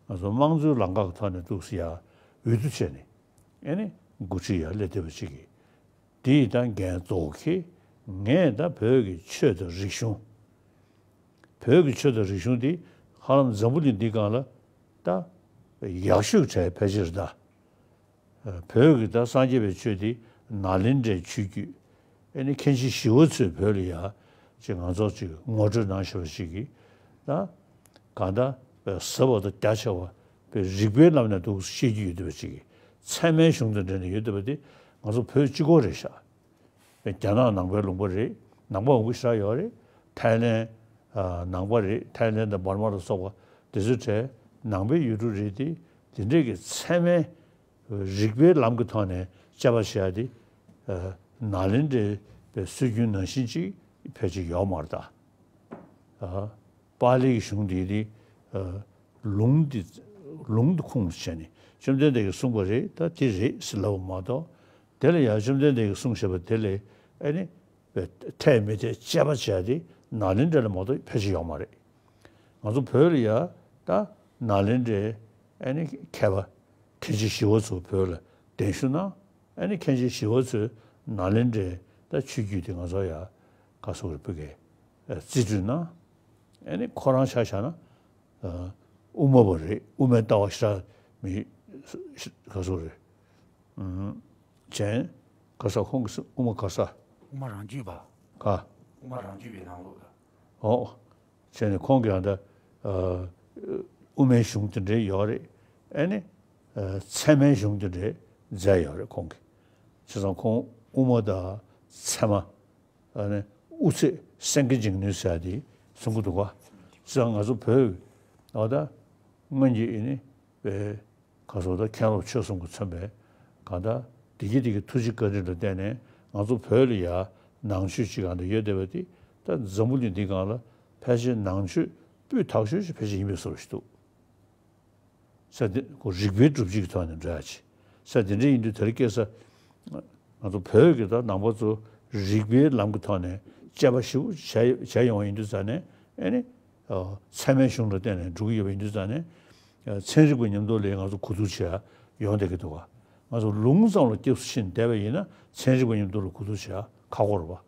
ང་ཚོ་དམངས་གཙོའི་ལམ་ཁ་གི་ཐོག་ནས་འདུག་སེ་ཡར་འོས་བསྡུ་བྱས་ནས། ཨ་ནི་འགོ་ཁྲིད་ཡར་སླེབས་བསྡད་པ་ཅིག་གིས། དེ་ཡི་ད་འགན་གཙོ་བོ་ཁྱེད། ངས་ད་བོད་ཀྱི་ཆོས་དང་རིག་གཞུང་། བོད་ཀྱི་ཆོས་དང་རིག་གཞུང་འདི་ཧ་ལམ་འཛམ་བུ་གླིང་འདིའི་སྒང་ལ་ད་ཡག་ཤོས་གྲས་ཕལ་ཆེར་ད། བོད་ཀྱི་ད་སངས་རྒྱས་པའི་ཆོས་འདི་ནཱ་ལེནྡྲའི་ཆོས་བརྒྱུད། ཨ་ནི་མཁན་ཆེན་ཞི་བ་འཚོས་བོད་ལ་ཡ་ཅིག་ང་ཚོར་ཅིག་ངོ་སྤྲོད་གནང་བཞག་པ་ཞིག་གིས། ད་གང་ལྟར་ཟབ་པ་དང་རྒྱ་ཆེ་བ་པའི་རིགས་པའི་ལམ་ནས་འདུག་བཤད་རྒྱུ་ཡོད་བསྡད་པ་ཅིག་གིས། ཚད་མའི་གཞུང་དང་འབྲེལ་ནས་ཡོད་བསྡད་པ་དེ་ང་ཚོ་བོད་གཅིག་པོ་རེད་ཤག་རྒྱ་ནག་ནང་པའི་ལུང་པ་རེད། ནང་པ་མང་པོ་ཞེ་དྲག་ཡོད་རེད། ཐའི་ལེན་ཨ་ནང་པ་རེད། ཐའི་ལེན་དང་འབར་མ་ལ་སོགས་པ་དེ་ཚོའི་གྲས་ནང་པའི་ཡུལ་གྲུ་རེད་དེ། དེ་འདྲས་ཀྱི་ཚད་མའི་རིགས་པའི་ལམ་གྱི་ཐོག་ནས་དཔྱད་པ་བྱེད་ཡ་དེ་ཨ་ནཱ་ལེནྡྲའི་པའི་སྲོལ་རྒྱུན་ནང་བཞིན་ཅིག་ཕལ་ཆེར་ཡོད་མ་རེད་ད། ཨ་པཱ་ལིའི་གཞུང་འདི་ནི་ཨ་ལུང་འདི་ལུང་འདི་ཁུངས་སུ་བྱས་ནས་བཅོམ་ལྡན་འདས་ཀྱིས་གསུངས་པ་རེད། ད་དེ་རེད་ཟེར་ལབ་པ་མ་གཏོགས། དེ་ལ་ཡང་བཅོམ་ལྡན་འདས་ཀྱིས་གསུངས་བཞག་པ་དེ་ལས་ཨ་ནི་འཐད་མི་འཐད་དཔྱད་པ་བྱས་ཏེ་ནཱ་ལེནྡྲ་ལ་མ་གཏོགས་ཕལ་ཆེར་ཡོད་མ་རེད། ང་ཚོ་བོད་ལ་ཡ་ད་ནཱ་ལེནྡྲའི་ཨ་ནི་མཁས་པ་མཁན་ཆེན་ཞི་བ་འཚོ་བོད་ལ་གདན་ཞུ་གནང་། ཨ་ནི་མཁན་ཆེན་ཞི་བ་འཚོས་ནཱ་ལེནྡྲའི་ད་ཆོས་བརྒྱུད་དེ་ང་ཚོ་ཡ་ག་སོགས་རེ་ཕུལ་གི་རྩིས་སྤྲོད་གནང་། ཨ་ནི་ཁོ་རང་ཆ་བཞག་ན། ཨ་དབུ་མ་པ་རེད། དབུ་མའི་ལྟ་བ་ཞེ་དྲག་མི་ག་ཚོད་རེད། ཨུམ། ཅན། ག་ས་ཁོང་གི་སུ་དབུ་མ་ག་ས། དབུ་མ་རང་རྒྱུད་པ། ག་དབུ་མ་རང་རྒྱུད་པའི་ནང་ལོགས་ལ། ཨོ། བྱས་ནས་ཁོང་གིས་ཡང་ད་ཨ་དབུ་མའི་གཞུང་དེ་འདྲའི་ཡོད་རེད། ཨ་ནི་ཨ་ཚད་མའི་གཞུང་དེ་འདྲའི་མཛད་ཡོད་རེད་ཁོང་གིས། བྱས་ཙང་ཁོང་དབུ་མ་དང་ཚད་མ། ཨ་ནི་དབུ་ཚད་སེང་གེ་འཇིགས་ནུས་ཟེར་ཡ་དེ་གསུང་གི་འདུག་ག་བྱས་ཙང་ང་ཚོ་བོད་ཨ་ད་སྔོན་གྱི་ཨ་ནི་པའི་ག་སོགས་ད་མཁན་སློབ་ཆོས་གསུམ་གྱིས་མཚོན་པའི་གང་ལྟར་བདེ་སྐྱིད་དེ་གི་ཐུགས་རྗེ་བཀའ་དྲིན་ལ་བརྟེན་ནས་ང་ཚོ་བོད་ལ་ཡ་ནང་ཆོས་ཅིག་གང་ལྟར་ཡོད་བསྡད་པ་དེ། ད་འཛམ་བུ་གླིང་འདིའི་སྒང་ལ་ཕལ་ཆེར་ནང་ཆོས་སྤུས་དག་ཤོས་ཤིག་ཕལ་ཆེར་ཡིན་པའི་བཟོ་འདྲ་ཞིག་འདུག་ས་དེ་ཁོ་རིག་པའི་སྒྲུབ་བྱེད་ཀྱི་ཐོག་ནས་འགྲོ་ཡ་ཆེ། ས་དེ་འདྲ་ཡིན་དུས་དེ་རིང་ཁ་སང་ང་ཚོ་བོད་ཀྱི་ད་ནང་པ་ཚོ་རིག་པའི་ལམ་གྱི་ཐོག་ནས་དཔྱད་པ་ཞིབ་པོ་བྱས་བྱས་ཡོང་བ་ཡིན་དུས་ཙང་ནས། ཨ་ནི་ཨ་ཚད་མའི་གཞུང་ལ་བརྟེན་ནས་འགྲོ་གི་ཡོད་པ་ཡིན་དུས་ཙང་ནས། ཨ་ཚན་རིག་པ་མཉམ་དུ་ལ་ང་ཚོ་གོ་བསྡུར་བྱེད་ཡ་ཡོང་བསྡད་ཀྱི་འདུག་ག་ང་ཚོ་ལུང་ཙམ་ལ་སྐྱབས་སུ་ཕྱིན་བསྡད་པ་ཡིན་ན་ཚན་རིག་པ་མཉམ་དུ་ལ་གོ་བསྡུར་བྱེད་ཡ་ཁག་པོ་རེད་པ།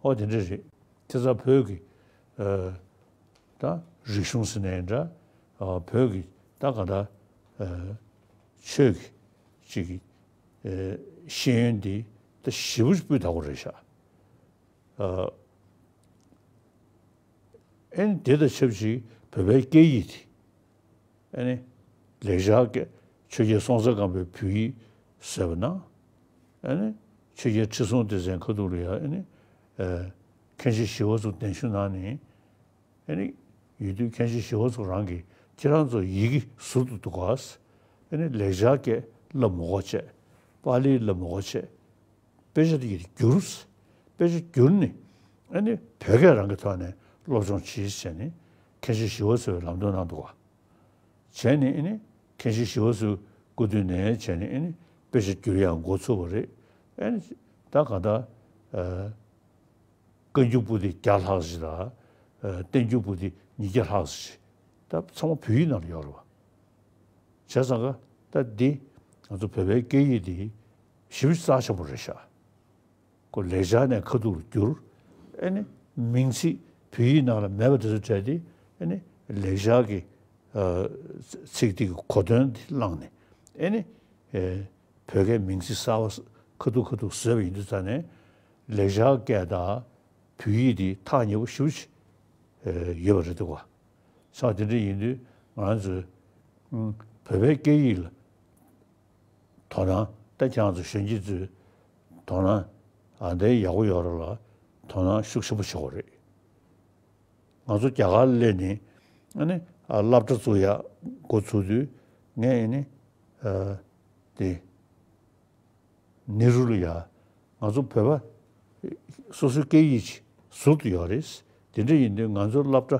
ཨོ་དེ་འདྲ་རེད། དེ་ཙང་བོད་ཀྱི་ཨ་ད་རིག་གཞུང་ཟེར་ནའི་འདྲ། ཨ་བོད་ཀྱི་ད་ག་ད་ཨ་ཆོས་ཀྱི་ཅིག་གི་ཨ་ཤེས་ཡོན་འདི་ད་ཞེ་པོ་ཅིག་སྤུས་དག་པོ་རེད་ཤག་ཨ་ཨེ་ནི་དེ་དང་ཆབས་ཅིག་བོད་པའི་སྐད་ཡིག་དེ། ཨ་ནི་ལེགས་སྦྱར་སྐད། ཆོས་རྒྱལ་སྲོང་བཙན་སྒམ་པོའི་བོད་ཡིག་བཟོས་པ་ན། ཨ་ནི་ཆོས་རྒྱལ་ཁྲི་སྲོང་ལྡེ་བཙན་ཁ་ཐུག་ལ་ཡ་ཨ་ནི་ཨ་མཁན་ཆེན་ཞི་བ་འཚོ་གདན་ཞུ་གནང་ནས། ཨ་ནི་ཡོད་དུས་མཁན་ཆེན་ཞི་བ་འཚོ་རང་གིས་ཁྱེད་རང་ཚོ་ཡི་གེ་ཟུར་དུ་འདུག་ག་ཨ་ནི་ལེགས་སྦྱར་སྐད་བསླབ་མི་དགོས་བྱས། པཱ་ལི་བསླབ་མི་དགོས་བྱས། དཔེ་ཆ་དེ་ཡིས་བསྒྱུར། དཔེ་ཆ་བསྒྱུར་ནས་ཨ་ནི་བོད་སྐད་རང་གི་ཐོག་ནས་སློབ་སྦྱོང་བྱེད་ཟེར་ནས་མཁན་ཆེན་ཞི་བ་འཚོས་ལམ་སྟོན་གནང་འདུག་ག་བྱས་ནས་ཨ་ནི་མཁན་ཆེན་ཞི་བ་འཚོའི་སྐུ་དུས་ནས་བྱས་ནས་ཨ་ནི་དཔེ་ཆ་བསྒྱུར་ཡག་འགོ་ཚུགས་པ་རེད། ཨ་ནི་ད་ག་ད་ཨ་ བཀའ་འགྱུར་པོ་ཏི་བརྒྱ་ལྷག་ཞིག་དང་། བསྟན་འགྱུར་པོ་ཏི་ཉིས་བརྒྱ་ལྷག་ཞིག་ད་ཚང་མ་བོད་ཡིག་ནང་ལ་ཡོད་རེད་བ། བྱས་ཙང་ཀ་ད་འདི་ང་ཚོ་བོད་པའི་སྐད་ཡིག་འདི་ཞེ་པོ་རྩ་ཆེན་པོ་རེད་ཤག་ཁོ་ལེགས་སྦྱར་ནས་ཁ་ཐུག་ལ་བསྒྱུར། ཨེ་ནི་མིང་ཚིག་བོད་ཡིག་ནང་ལ་མེད་པ་དེ་ཚོ་བྲལ་ཏེ། ཨེ་ནི་ལེགས་སྦྱར་གྱི་ཚིག་དེ་གི་གོ་དོན་དེ་བླངས་ནས། ཨེ་ནི་བོད་སྐད་མིང་ཚིག་གསར་པ་ཁ་ཐུག་ཁ་ཐུག་བཟོས་པ་ཡིན་དུས་ཙང་ནས། ལེགས་སྦྱར་སྐད་དང་བོད་ཡིག་དེ་ཐག་ཉེ་པོ་ཞེ་པོ་ཅིག་ཡོད་པ་རེད་འདུག་ག་ས་དེ་འདྲ་ཡིན་དུས་ང་རང་ཚོས་བོད་པའི་སྐད་ཡིག་ལ་དོ་སྣང་། ད་ཁྱེད་རང་ཚོ་གཞོན་སྐྱེས་ཚོས་དོ་སྣང་ཨ་འདྲའི་ཡག་པོ་ཡོད་རེད་ལ། དོ་སྣང་ཤུགས་ཆེན་པོ་བྱེད་དགོས་རེད། ང་ཚོ་རྒྱ་གར་སླེབས་ནས་ཨ་ནི་ཨ་སློབ་གྲྭ་བཙུགས་ཡག་འགོ་ཚུགས་དུས། ངས་ཨ་ནི་ཨ་དེ་ནེ་རུ་ལ་ཡ། ང་ཚོ་བོད་པ་སོ་སོའི་སྐད་ཡིག་ཅིག་ཟུར་དུ་ཡོད་རེད། དེ་འདྲ་ཡིན་དུས་ང་ཚོ་སློབ་གྲྭ་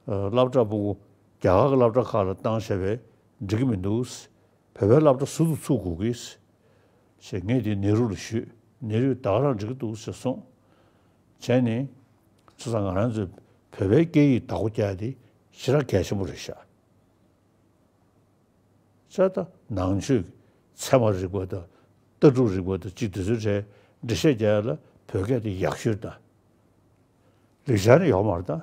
ཨ་སློབ་གྲྭ་ཕྲུ་གུ་རྒྱ་གར་གྱི་སློབ་གྲྭ་ཁག་ལ་བཏང་བྱས་པས་འགྲིག་གི་མི་འདུག་བོད་པའི་སློབ་གྲྭ་ཟུར་དུ་ཚུགས་དགོས་ཀྱི་ཞེས་ངས་དེ་ནེ་རུ་ལ་ཞུས། ནེ་རུས་ད་ག་རང་འགྲིག་གི་འདུག་ཟེར་གསུངས། བྱས་ནས་བྱས་ཙང་ང་རང་ཚོས་བོད་པའི་སྐད་ཡིག་བདག་པོ་རྒྱག་ཡ་དེ་ཞེ་དྲག་གལ་ཆེན་པོ་རེད་ཤག་བྱས་ཙང་ནང་ཆོས་ཀྱི་ཚད་མ་རིག་པ་དང་ལྟ་གྲུབ་རིག་པ་དང་ཅིག་དེ་ཚོའི་གྲས་འགྲེལ་བཤད་རྒྱག་ཡ་ལ་བོད་སྐད་དེ་ཡག་ཤོས་དང་། ལེགས་སྦྱར་ནི་ཡོད་མ་རེད་ད།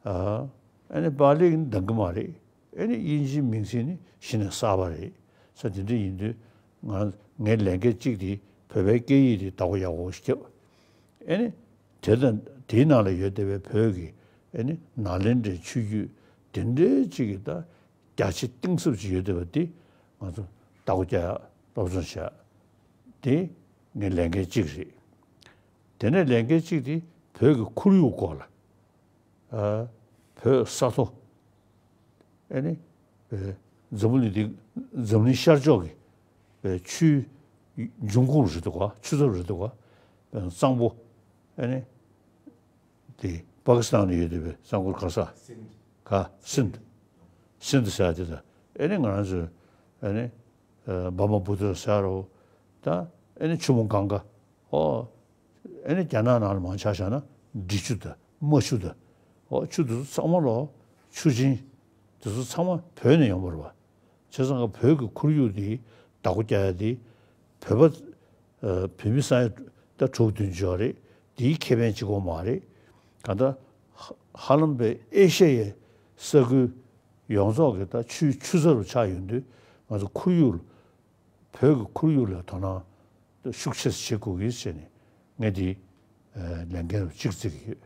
ཨ་ཨ་ནི་པཱ་ལི་གི་འདང་གི་མ་རེད། ཨ་ནི་དབྱིན་ཇིའི་མིང་ཚིག་ནི་གཞི་ནས་གསར་པ་རེད། ས་དེ་འདྲ་ཡིན་དུས་ང་ངའི་ལས་འགན་གཅིག་དེ་བོད་པའི་སྐད་ཡིག་དེ་བདག་པོ་ཡག་པོ་ཞིག་བརྒྱབ། ཨ་ནི་དེ་དང་དེའི་ནང་ལ་ཡོད་བསྡད་པའི་བོད་ཀྱི་ཨ་ནི་ནཱ་ལེནྡྲའི་ཆོས་བརྒྱུད་དེ་འདྲའི་གཅིག་གི་ད་རྒྱ་ཆེ་གཏིང་ཟབ་ཅིག་ཡོད་བསྡད་པ་འདི་ང་ཚོ་བདག་པོ་རྒྱག་ཡ་སློབ་སྦྱོང་བྱ་ཡ་དེ་ངའི་ལས་འགན་གཅིག་རེད། དེ་ནས་ལས་འགན་གཅིག་དེ་བོད་ཀྱི་ཁོར་ཡུག་སྐོར་ལ། ཨ་བོད་ས་མཐོ། ཨ་ནི་ཨེ་འཛམ་བུ་གླིང་འདི་འཛམ་གླིང་ཤར་ཕྱོགས་ཀྱི་ཨེ་ཆུའི་འབྱུང་ཁུངས་རེད་འདུག་ག་ཆུ་ཚབས་རེད་འདུག་ག་གཙང་པོ། ཨ་ནི་དེ་པ་ཀི་སི་ཐན་ལ་ཡོད་བསྡད་པའི་གཙང་པོ་ག་ས། ག་སིནྡ། སིནྡ་ཟེར་ཡ་དེ་དང་། ཨ་ནི་ང་རང་ཚོའི་ཨ་ནི་ཨ་བྷ་མ་བུ་ཏྲ་ཟེར་རོ། ད་ཨ་ནི་ཆུ་མོ་གངྒཱ། ཨོ། ཨ་ནི་རྒྱ་ནག་ནང་ལ་མང་ཆ་བཞག་ན་འབྲི་ཆུ་དང་རྨ་ཆུ་དང་། ཨོ་ཆུ་དེ་ཚོ་ཚང་མ་ལོ། ཆུ་ཆེན་དེ་ཚོ་ཚང་མ་བོད་ནས་ཡོང་བ་རེད་བ། བྱས་ཙང་ཀ་བོད་ཀྱི་ཁོར་ཡུག་འདི་བདག་པོ་རྒྱག་ཡ་འདི་བོད་པ་ཨ་བོད་མི་ས་ཡ་ད་དྲུག་བདུན་ཅུ་ཡོད་རེད། འདིའི་ཁེ་ཕན་གཅིག་པོ་མ་རེད། གང་ལྟར་ཧ་ཧ་ལམ་པའི་ཨེ་ཤ་ཡའི་ས་ཁུལ་ཡོངས་རྫོགས་ཀྱི་ད་ཆུའི་ཆུ་ཚབས་རུ་ཆགས་ཡོང་དུས། ང་ཚོ་ཁོར་ཡུག་བོད་ཀྱི་ཁོར་ཡུག་ལ་དོ་སྣང་ཤུགས་ཆེ་ཙམ་བྱེད་དགོས་ཀྱི་ཟེར་ནས་ངས་འདི་ལས་འགན་རུ་གཅིག་བརྩི་གི་ཡོད།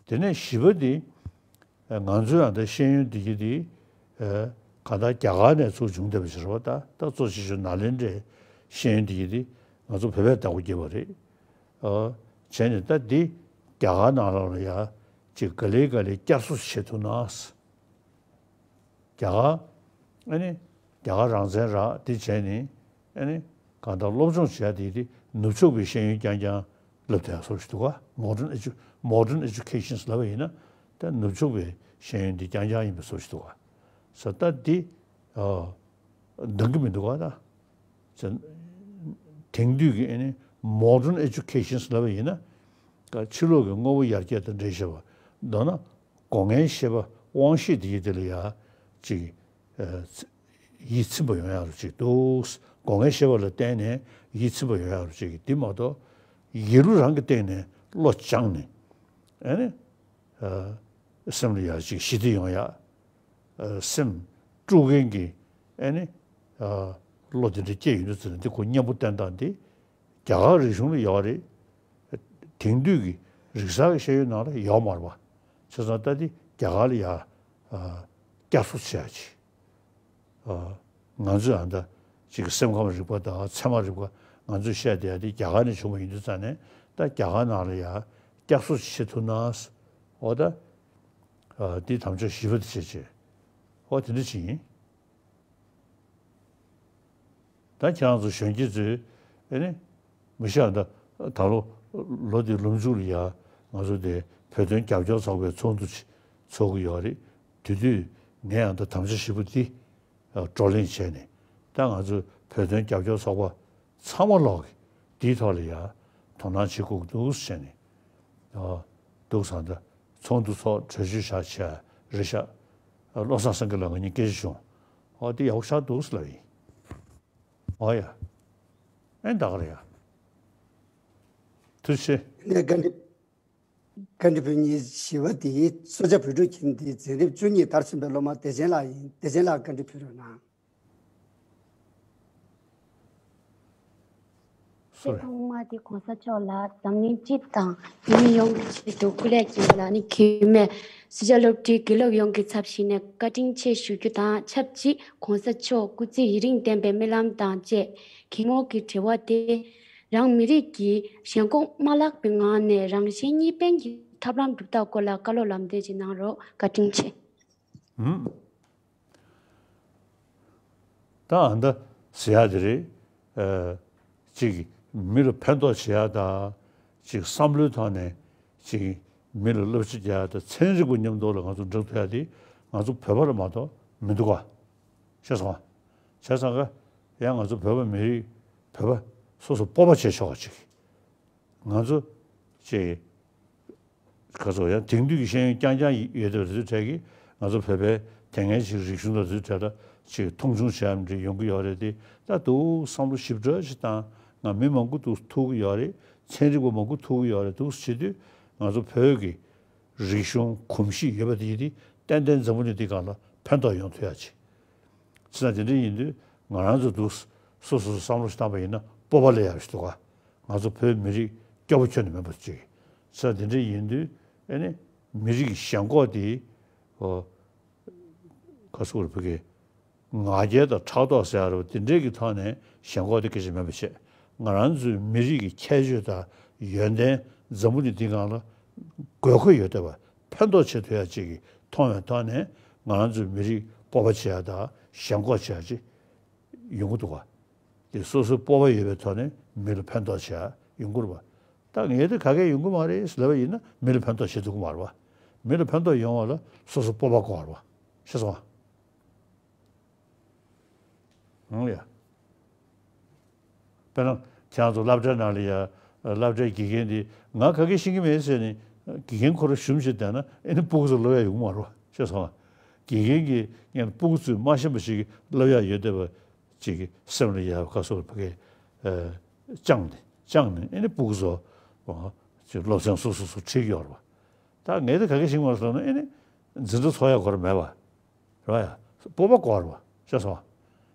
དེ་ནས་བཞི་པ་འདི་ང་ཚོའི་ཨ་ད་ཤེས་ཡོན་འདི་གི་འདི་གང་ལྟར་རྒྱ་གར་ནས་ཚུར་བྱུང་བསྡད་པ་ཞིག་རེད་བ། ད་ད་གཙོ་ཆེ་ཤོས་ནཱ་ལེནྡྲའི་ཤེས་ཡོན་འདི་གི་འདི་ང་ཚོ་བོད་པས་བདག་པོ་བརྒྱབ་པ་རེད། བྱས་ནས་ད་འདི་རྒྱ་གར་ནང་ལོགས་ལ་ཡ་ཅིག་ག་ལེ་ག་ལེ་བསྐྱར་གསོ་བྱེད་ཐུབ་ན། རྒྱ་གར་ཨ་ནི་རྒྱ་གར་རང་བཙན་རག་དེ་བྱས་ནས་ཨ་ནི་གང་ལྟར་སློབ་སྦྱོང་བྱས་དེ་དེ་ནུབ་ཕྱོགས་པའི་ཤེས་ཡོན་རྐྱང་རྐྱང་བསླབ་བསྡད་བཟོ་ཞིག་འདུག་ག Modern edu- modern education ལབ་པ་ཡིན་ན་ད་ནུབ་ཕྱོགས་པའི་ཤེས་ཡོན་འདི་རྐྱང་རྐྱང་ཡིན་པ་བཟོ་ཞིག་འདུག་ག་ས་ད་འདི་འདང་གི་མི་འདུག་ག་ད། དེང་དུས་ཀྱི་ཨ་ནི་modern education ལབ་པ་ཡིན་ན། ཕྱི་ལོགས་ཀྱི་དངོས་པོ་ཡར་རྒྱས་དང་འབྲེལ་བཞག་པ། མདོར་ན་སྒོ་ལྔའི་ཤེས་པ་དབང་ཤེས་དེ་ཡི་དེ་ལ་ཡ་ཅིག་ཡིད་ཚིམ་པ་ཡོང་ཡག་རུ་ཅིག་འདུག་སྒོ་ལྔའི་ཤེས་པ་ལ་བརྟེན་ནས་ཡིད་ཚིམ་པ་ཡོང་ཡག་རུ་ཅིག་འདི་མ་གཏོགས་ཡིད་བློ་རང་གི་སྟེང་ནས་བློ་སྦྱངས་ནས་ཨ་ནི། སེམས་ལ་ཡ་ཅིག་ཞི་བདེ་ཡོང་ཡ། སེམས་དཀྲུག་མཁན་གྱི་ཨ་ནི་བློ་དེ་འདྲ་སྐྱེ་ཡོང་དུས་ཙམ་ནས་འདི་ཁོ་གཉེན་པོ་བསྟེན་སྟངས་འདི་རྒྱ་གར་རིག་གཞུང་ལ་ཡོད་རེད། དེང་དུས་ཀྱི་རིག་གསར་གྱི་ཤེས་ཡོན་ནང་ལ་ཡོད་མ་རེད་པ། བྱས་ཙང་ད་འདི་རྒྱ་གར་ལ་ཡ་བསྐྱར་གསོ་བྱེད་ཡ་ཅིག་ང་ཚོས་ཨ་ད་ཅིག་སེམས་ཁམས་རིག་པ་དང་ཚད་མ་རིག་པ་ང་ཚོས་བཤད་བསྡད་ཡ་དེ་རྒྱ་གར་ནས་བྱུང་བ་ཡིན་དུས་ཙང་ནས་ད་རྒྱ་གར་ནང་ལ་ཡ་བསྐྱར་གསོ་བྱེད་ཐུབ་ན། འོ་ད་འདི་དམ་བཅའ་བཞི་པ་དེ་བྱེད་བྱེད། འོ་དེ་འདྲ་ཅིག་ཡིན། ད་ཁྱེད་རང་ཚོ་གཞོན་སྐྱེས་ཚོས་ཨེ་ནི་མི་ཤ་ད་ད་ལོ་ལོ་འདི་ལོ་མཇུག་ལ་ཡ་ང་ཚོ་དེ་བོད་དོན་རྒྱབ་སྐྱོར་ཚོགས་པའི་ཚོགས་འདུ་ཅིག་ཚོགས་ཀྱི་ཡོད་རེད། དེ་དུས་ངས་ཡང་ད་དམ་བཅའ་བཞི་པོ་འདི་བགྲོ་གླེང་བྱས་ནས་ད་ང་ཚོ་བོད་དོན་རྒྱབ་སྐྱོར་ཚོགས་པ་ཚང་མ་ལོག་གིས་འདིའི་ཐོག་ལ་ཡ་དོ་སྣང་བྱེད་དགོས་ཀྱི་འདུག་ཟེར་ནས་ འདུག་ས་འདི་ཚོགས་འདུ་ཚོགས་གྲོས་ཆོད་བཞག་བྱས་རེད་ཤག་བློ་བཟང་སེང་གེ་ལགས་ང་གཉིས་སྐད་ཆ་བྱུང་། ཨོ་འདི་ཡག་པོ་ཆགས་འདུག་ཟེར་ལབ་ཡིན། ཨོ་ཡ། ཨེ་ད་ག་རེད་ཡ། ཐུགས་རྗེ་ཆེ། ནས་བཀའ་འདྲི། བཀའ་འདྲི་བོད་གཉིས་བཞི་པ་དེ་སོ་བྱ་བོད་ཕྲུག་ཁྱིམ་དེའི་འཛིན་རིམ་བཅུ་གཉིས་མཐར་སོན་པའི་སློབ་མ་བདེ་ཆེན་ལགས་ཡིན། བདེ་ཆེན་ལགས་བཀའ་འདྲི་ཕུལ་རོགས་གནང་། སུ་རེད། ཐོག་མ་དེ་གོང་ས་མཆོག་ལ་འཛམ་གླིང་སྤྱི་དང་མི་ཡོངས་ཀྱི་ཆེད་དུ་སྐུ་ལས་བསྐྱོན་པ་ལ་ནི་གུས་མོས་སུ་ཇཱ་སློབ་གྲྭའི་དགེ་སློབ་ཡོངས་ཀྱི་ཚབ་ཞུས་ནས་བཀའ་དྲིན་ཆེ་ཞུ་རྒྱུ་དང་ཆབས་ཅིག་གོང་ས་མཆོག་སྐུ་ཚེ་ཡུན་རིང་བརྟན་པའི་སྨོན་ལམ་དང་བཅས་གད་མོ་གི་དྲི་བ་དེ་རང་མི་རིགས་ཀྱི་ཞེན་ཁོག་མ་བརླག་པའི་ངང་ནས་རང་གཞན་གཉིས་ཕན་གྱི་ཐབས་ལམ་སྒྲུབ་ཐབས་སྐོར་ལ་བཀའ་སློབ་ལམ་སྟོན་ཅིག་གནང་རོགས། བཀའ་དྲིན་ཆེ། ཧུམ། ད་ཨ་འདི་ཟེར་ཡ་དེ་རེད། ཨ། ཅིག་མི་ལ་ཕན་ཐོགས་བྱེད་ཡ་དང་། ཅིག་བསམ་བློའི་ཐོག་ནས་ཅིག་མི་ལ་བསླབ་བྱ་རྒྱག་ཡ་དང་ཚན་རིག་པ་མཉམ་དུ་ལ་ང་ཚོ་འགྲོ་ཐུབ་ཡ་དེ་ང་ཚོ་བོད་པ་ལ་མ་གཏོགས་མི་འདུག་ག་ཤེས་སོང་ང་། བྱས་ཙང་ཀ་ཡང་ང་ཚོ་བོད་པ་མི་རིགས་བོད་པ་སོ་སོ་སྤོབས་པ་བྱེད་ཆོག་པ་ཅིག་ང་ཚོ་ཅིག་ཁ་སོ་ཡང་དེང་དུས་ཀྱི་ཤེས་ཡོན་རྐྱང་རྐྱང་ཡོད་དེ་རེད་ཚུལ་གྲས་ཀྱིས་ང་ཚོ་བོད་པའི་དེ་སྔའི་ཅིག་རིག་གཞུང་དང་ཚུལ་གྲས་ལ་ཅིག་མཐོང་ཆུང་བྱེད་ཡ་འདྲ་ཡོང་གི་ཡོད་རེད་དེ། ད་འདུག་བསམ་བློ་ཞིབ་ཕྲ་ཞིག་བཏང་། ང་མི་མང་པོ་འདུག་ཐུག་གི་ཡོད་རེད། ཚན་རིག་པ་མང་པོ་ཐུག་གི་ཡོད་རེད། འདུག་བྱེད་དུས་ང་ཚོ་བོད་ཀྱི་རིག་གཞུང་གོམས་གཤིས་ཡོད་པ་དེ་ཡིན་དེ་ཏན་ཏན་འཛམ་བུ་གླིང་འདི་སྒང་ལ་ཕན་ཐོགས་ཡོང་ཐུབ་ཡ་ཅིག་བྱས་ཙང་དེ་འདྲ་ཡིན་དུས་ང་རང་ཚོ་འདུག་སོ་སོ་སོ་བསམ་བློ་ཞིག་བཏང་པ་ཡིན་ན་སྤོབས་པ་སླེབས་ཡག་ཞིག་འདུག་ག་ང་ཚོ་བོད་མི་རིགས་སྐྱོ་པོ་ཁྱོན་ནས་མེད་པ་ཅིག་ས་དེ་འདྲ་ཡིན་དུས་ཨེ་ནི་མི་རིགས་ཀྱི་ཞེན་ཁོག་དེ་ཨོ་ག་སུ་རུ་བུ་གའི་ང་རྒྱལ་དང་ཕྲག་དོག་ཟེར་ཡ་རུ་དེ་འདྲའི་གི་ཐོག་ནས་ཞེན་ཁོག་དེ་སྐད་ཆ་མེད་པ་བྱས། ང་རང་ཚོའི་མི་རིགས་ཀྱི་ཁྱད་ཆོས་དང་ཡོན་ཏན་འཛམ་བུ་གླིང་འདི་སྒང་ལ་དགོས་མཁོ་ཡོད་བསྡད་པ་ཕན་ཐོགས་བྱེད་ཐུབ་ཡ་ཅིག་གི་མཐོང་བའི་ཐོག་ནས་ང་རང་ཚོའི་མི་རིགས་སྤོབས་པ་བྱེད་ཡ་དང་ཞེན་ཁོག་བྱེད་ཡ་ཅིག་ཡོང་གི་འདུག་ག་དེ་སོ་སོའི་སྤོབས་པ་ཡོད་པའི་ཐོག་ནས་མི་ལ་ཕན་ཐོགས་བྱེད་ཡ་ཡོང་གི་རེད་པ། ད་ངས་དེ་ག་གེ་ཡོང་གི་མ་རེད་ཟེར་ལབ་པ་ཡིན་ན་མི་ལ་ཕན་ཐོགས་བྱེད་ཐུབ་ཀྱི་མ་རེད་པ། མི་ལ་ཕན་ཐོགས་ཡོང་བ་ལ་སོ་སོ་སྤོབས་པ་དགོས་རེད་པ། ཤེས་སོང་ང་། ཨང་ཡ། དཔེར་ན་ཁྱེད་རང་ཚོ་སློབ་གྲྭའི་ནང་ལ་ཡ་སློབ་གྲྭའི་དགེ་རྒན་འདི་ང་ག་གེ་ཤེས་ཀྱི་མེད་ཟེར་ནས་དགེ་རྒན་ཁོ་རང་ཞུམ་བྱས་བསྡད་ན་ཨེ་ནི་སྤུ་གུ་ཚོ་སློབ་ཡ་ཡོང་གི་མ་རེད་པ། ཤེས་སོང་ང་། དགེ་རྒན་གྱིས་ངས་སྤུ་གུ་ཚོས་མ་ཤེས་པ་ཞིག་སློབ་ཡ་ཡོད་བསྡད་པ་ཅིག་སེམས་ལ་ཡ་ག་སོ་ཕ་གི་ཨ་བཅངས་ནས་བཅངས་ནས་ཨེ་ནི་སྤུ་གུ་ཚོ་ཨ་ཅིག་སློབ་ཚན་སོ་སོ་སོ་ཁྲིད་ཀྱི་ཡོད་རེད་པ། ད་ངས་དེ་ག་གེ་ཤེས་ཀྱི་མ་རེད་ཟེར་ན་ཨེ་ནི་འཛིན་གྲྭ་ཚོགས་ཡ་ཁོ་རང་མེད་པ། རེད་པ། ཡ་སྤོབས་པ་དགོས་རེད་པ། ཤེས་སོང་།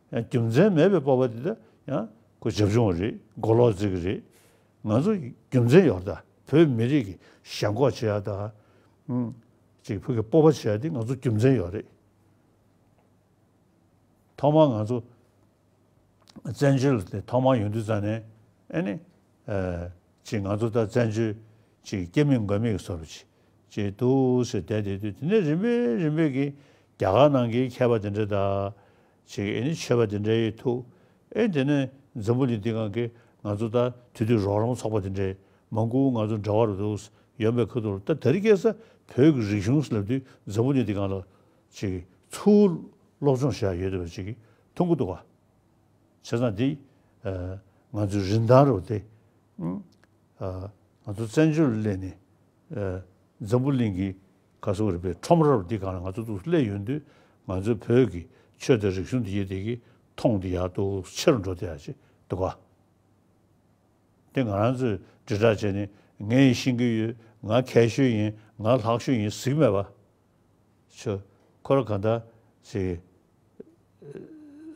ཡང་རྒྱུ་མཚན་མེད་པའི་སྤོབས་པ་དེ་ད་ཡང་ཁོ་བྱབ་ཆུང་བ་རེད། མགོ་ལོག་རྩེད་ཀྱི་རེད། ང་ཚོ་རྒྱུ་མཚན་ཡོད་རེད་ད། བོད་མི་རིགས་ཀྱི་ཞེན་ཁོག་བྱེད་ཡ་ད། ཨུམ། ཅིག་བོད་ཀྱི་སྤོབས་པ་བྱེད་ཡ་དེ་ང་ཚོ་རྒྱུ་མཚན་ཡོད་རེད། ཐོག་མར་ང་ཚོ་བཙན་བྱོལ་དེ་ཐོག་མར་ཡོང་དུས་ཙང་ནས་ཨེ་ནི། ཨ། ཅིག་ང་ཚོ་ད་བཙན་བྱོལ་ཅིག་སྐྱེ་མེད་མགོན་མེད་ཀྱི་བཟོ་འདྲ་ཅིག་ཅིག་འདུག་ཟེར་བསྡད་བསྡད་དུས་དེ་ནས་རིམ་པས་རིམ་པས་ཀྱིས་རྒྱ་གར་ནང་གི་མཁས་པ་དེ་འདྲ་དང་ཅིག་ཨེ་ནི་ཆོས་པ་དེ་འདྲ་ཡི་ཐུག་ཨེ་དེ་ནས་འཛམ་བུ་གླིང་འདི་སྒང་གི་ང་ཚོ་ད་དེ་དུས་རོགས་རམ་ཚོགས་པ་དེ་འདྲ་མང་པོ་ང་ཚོ་འབྲེལ་བ་རུ་འདུག་ཡོད་པའི་ཁ་ཐུག་ལ་ད་དེ་རིང་ཁ་སང་བོད་ཀྱི་རིག་གཞུང་ཟེར་ལབ་དུས་འཛམ་བུ་གླིང་འདི་སྒང་ལ་ཅིག་ཚུར་སློབ་སྦྱོང་བྱེད་ཡ་ཡོད་བསྡད་པ་ཅིག་མཐོང་གི་འདུག་ག་བྱས་ཙང་འདི། ཨ། ང་ཚོའི་རིན་ཐང་རུ་དེ། ཨ། ང་ཚོ་བཙན་བྱོལ་སླེབས་ནས། ཨ། འཛམ་བུ་གླིང་གི་ག་སོ་རེད་པའི་ཁྲོམ་རར་འདི་སྒང་ལ་ང་ཚོ་ཚུར་སླེབས་ཡོང་དུས་ང་ཚོའི་བོད་ཀྱི་ཆོས་དང་རིག་གཞུང་འདི་ཡི་དེ་གི་མཐོང་དེ་ཡག་ཏུ་ཆེ་རུ་འགྲོ་བསྡད་ཡ་ཅིག་འདུག་ག་དེ་ང་རང་ཚོས་དྲིལ་བསྒྲགས་བྱས་ནས་ངས་ཤེས་ཀྱི་ཡོད། ང་མཁས་ཤོས་ཡིན། ང་ལྷག་ཤོས་ཡིན་ཟེར་གྱི་མེད་པ། ཆོས་ཁོ་ར་གང་ལྟར་ཅིག་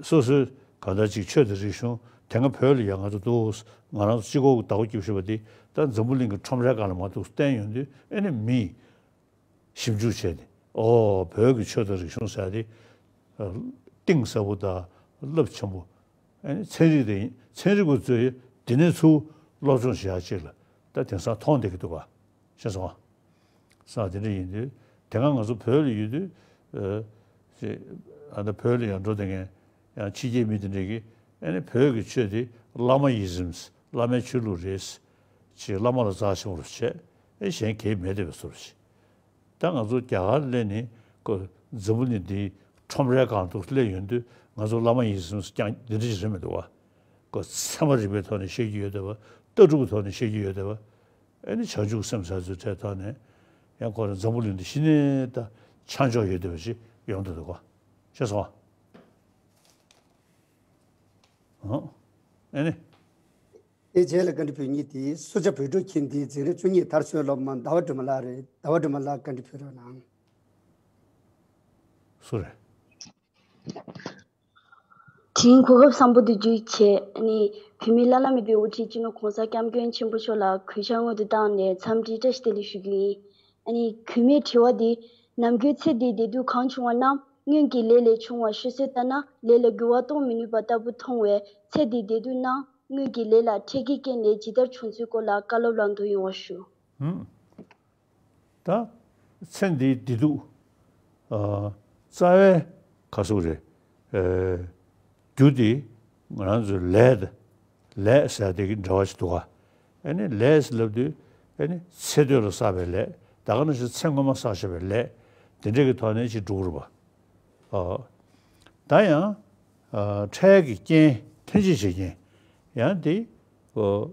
སོ་སོའི་གང་ལྟར་ཅིག་ཆོས་དང་རིག་གཞུང་དེ་སྔ་བོད་ལ་ཡང་ང་ཚོ་འདུག་ང་རང་ཚོ་གཅིག་པོ་བདག་པོ་རྒྱབ་བཞག་པ་དེ་ད་འཛམ་བུ་གླིང་གི་ཁྲོམ་རའི་སྒང་ལ་མར་འདུག་བསྟན་ཡོང་དུས་ཨེ་ནི་མིས་ཞིབ་འཇུག་བྱས་ནས་ཨོ་བོད་ཀྱི་ཆོས་དང་རིག་གཞུང་ཟེར་ཡ་དེ་གཏིང་ཟབ་པོ་དང་རླབས་ཆེན་པོ། ཨ་ནི་ཚན་རིག་དེ་ཡིན། ཚན་རིག་པ་ཚོས་འདི་ནས་ཚུར་སློབ་སྦྱོང་བྱེད་ཡག་ཅིག་ལ་ད་དེང་སང་མཐོང་བསྡད་ཀྱི་འདུག་ག་ཤེས་སོང་ང་། ས་དེ་འདྲ་ཡིན་དུས་དེ་སྔ་ང་ཚོ་བོད་ལ་ཡོད་དུས། ཨ། ཅེ། ཨ་ད་བོད་ལ་ཡང་འགྲོ་བསྡད་མཁན་ཡང་ཕྱི་རྒྱལ་མི་དེ་འདྲས་ཀྱིས་ཨ་ནི་བོད་ཀྱི་ཆོས་དེ་བླ་མ་ཡི་ཟིམ། བླ་མའི་ཆོས་ལུགས་རེད། ཅེས་བླ་མ་ལ་རྩ་ཆེན་པོ་བྱས། ཨེ་གཞན་གལ་མེད་བསྡད་པའི་བཟོ་འདྲ་ཞིག་ད་ང་ཚོ་རྒྱ་གར་སླེབས་ནས་ཁོ་འཛམ་བུ་གླིང་འདིའི་ཁྲོམ་རའི་སྒང་དུ་སླེབས་ཡོང་དུས་ང་ཚོ་བླ་མ་ཡིན་ཟེར་ཀྱང་འདི་འདྲ་ཞིག་རེད་མི་འདུག་བ། ཁོ་ཚད་མ་རིག་པའི་ཐོག་ནས་བཤད་ཀྱི་ཡོད་བསྡད་པ། ལྟ་གྲུབ་ཀྱི་ཐོག་ནས་བཤད་ཀྱི་ཡོད་བསྡད་པ། ཨེ་ནི་བྱང་ཆུབ་སེམས་ཟེར་ཚུལ་དེ་ཐོག་ནས་ཡང་ཁོ་རང་འཛམ་བུ་གླིང་འདི་གཞི་ནས་ད་ཆ་འཇོག་ཡོད་བསྡད་པ་ཞིག་ཡོང་བསྡད་འདུག་ག། ཤེས་སོང་ཨ། ཨེ་ནི། དེ་རྗེས་ལ་བཀའ་འདྲི་ཕུལ་མཁན་དེ་སུ་ཇཱ་བོད་ཕྲུག་ཁྱིམ་སྡེའི་འཛིན་རིམ་བཅུ་གཉིས་མཐར་སོན་སློབ་མ་ཟླ་བ་སྒྲོལ་མ་ལགས་རེད། ཟླ་བ་སྒྲོལ་མ་ལགས་བཀའ་འདྲི་ཕུལ་རོགས་གནང་། སུ་རེད། དྲིན་གོ་སྐབས་བཟང་པོ་འདི་བརྒྱུད་བྱས་ཨ་ནི་བོད་མིའི་བླ་ན་མེད་པའི་དབུ་ཁྲིད་སྤྱི་ནོར་༸གོང་ས་༸སྐྱབས་མགོན་ཆེན་པོ་མཆོག་ལ་གུས་ཕྱག་སྔོན་དུ་བཏང་ནས་འཚམས་འདྲི་བཀྲ་ཤིས་བདེ་ལེགས་ཞུ་རྒྱུ་ཡིན། ཨ་ནི་གུས་མོའི་དྲི་བ་འདི། ནམ་རྒྱུན་ཚེ་འདིའི་བདེ་སྡུག་གང་བྱུང་བ་རྣམས་སྔོན་གྱི་ལས་ལས་བྱུང་བ་ཤེས་སྲོལ་ལྟར་ན་ལས་ལ་འགྱུར་བ་གཏོང་མི་ནུས་པ་ལྟ་བུ་མཐོང་བས་ཚེ་འདིའི་བདེ་སྡུག་རྣམས་སྔོན་གྱི་ལས་ལ་འཕྲད་ཀྱི་རྐྱེན་ལས་ཇི་ལྟར་བྱུང་ཚུལ་སྐོར་ལ་བཀའ་སློབ་ལམ་སྟོན་ཡོང་བ་ཞུ། ཧུམ། ད་ཚེ་འདིའི་བདེ་སྡུག་ཨ་རྩ་བའི་ག་ཟེར་རེད། ཨེ་རྒྱུ་དེ་ང་རང་ཚོའི་ལས་དང་། ལས་ཟེར་དེ་གི་འབྲེལ་བ་ཞིག་འདུག་ག། ཨ་ནི་ལས་ཟེར་ལབ་དུས་ཨ་ནི་ཚེ་སྟོད་ལ་བསགས་པའི་ལས། ད་ག་ནང་བཞིན་ཚེ་སྔོན་མ་བསགས་བཞག་པའི་ལས་དེ་འདྲ་གི་ཐོག་ནས་ཅིག་འགྲོ་གི་རེད་པ། ཨ། ད་ཡང་ཨ་འཕྲལ་གྱི་རྐྱེན། ལྷན་ཅིག་བྱེད་རྐྱེན་ཡང་དེ་ཨོ།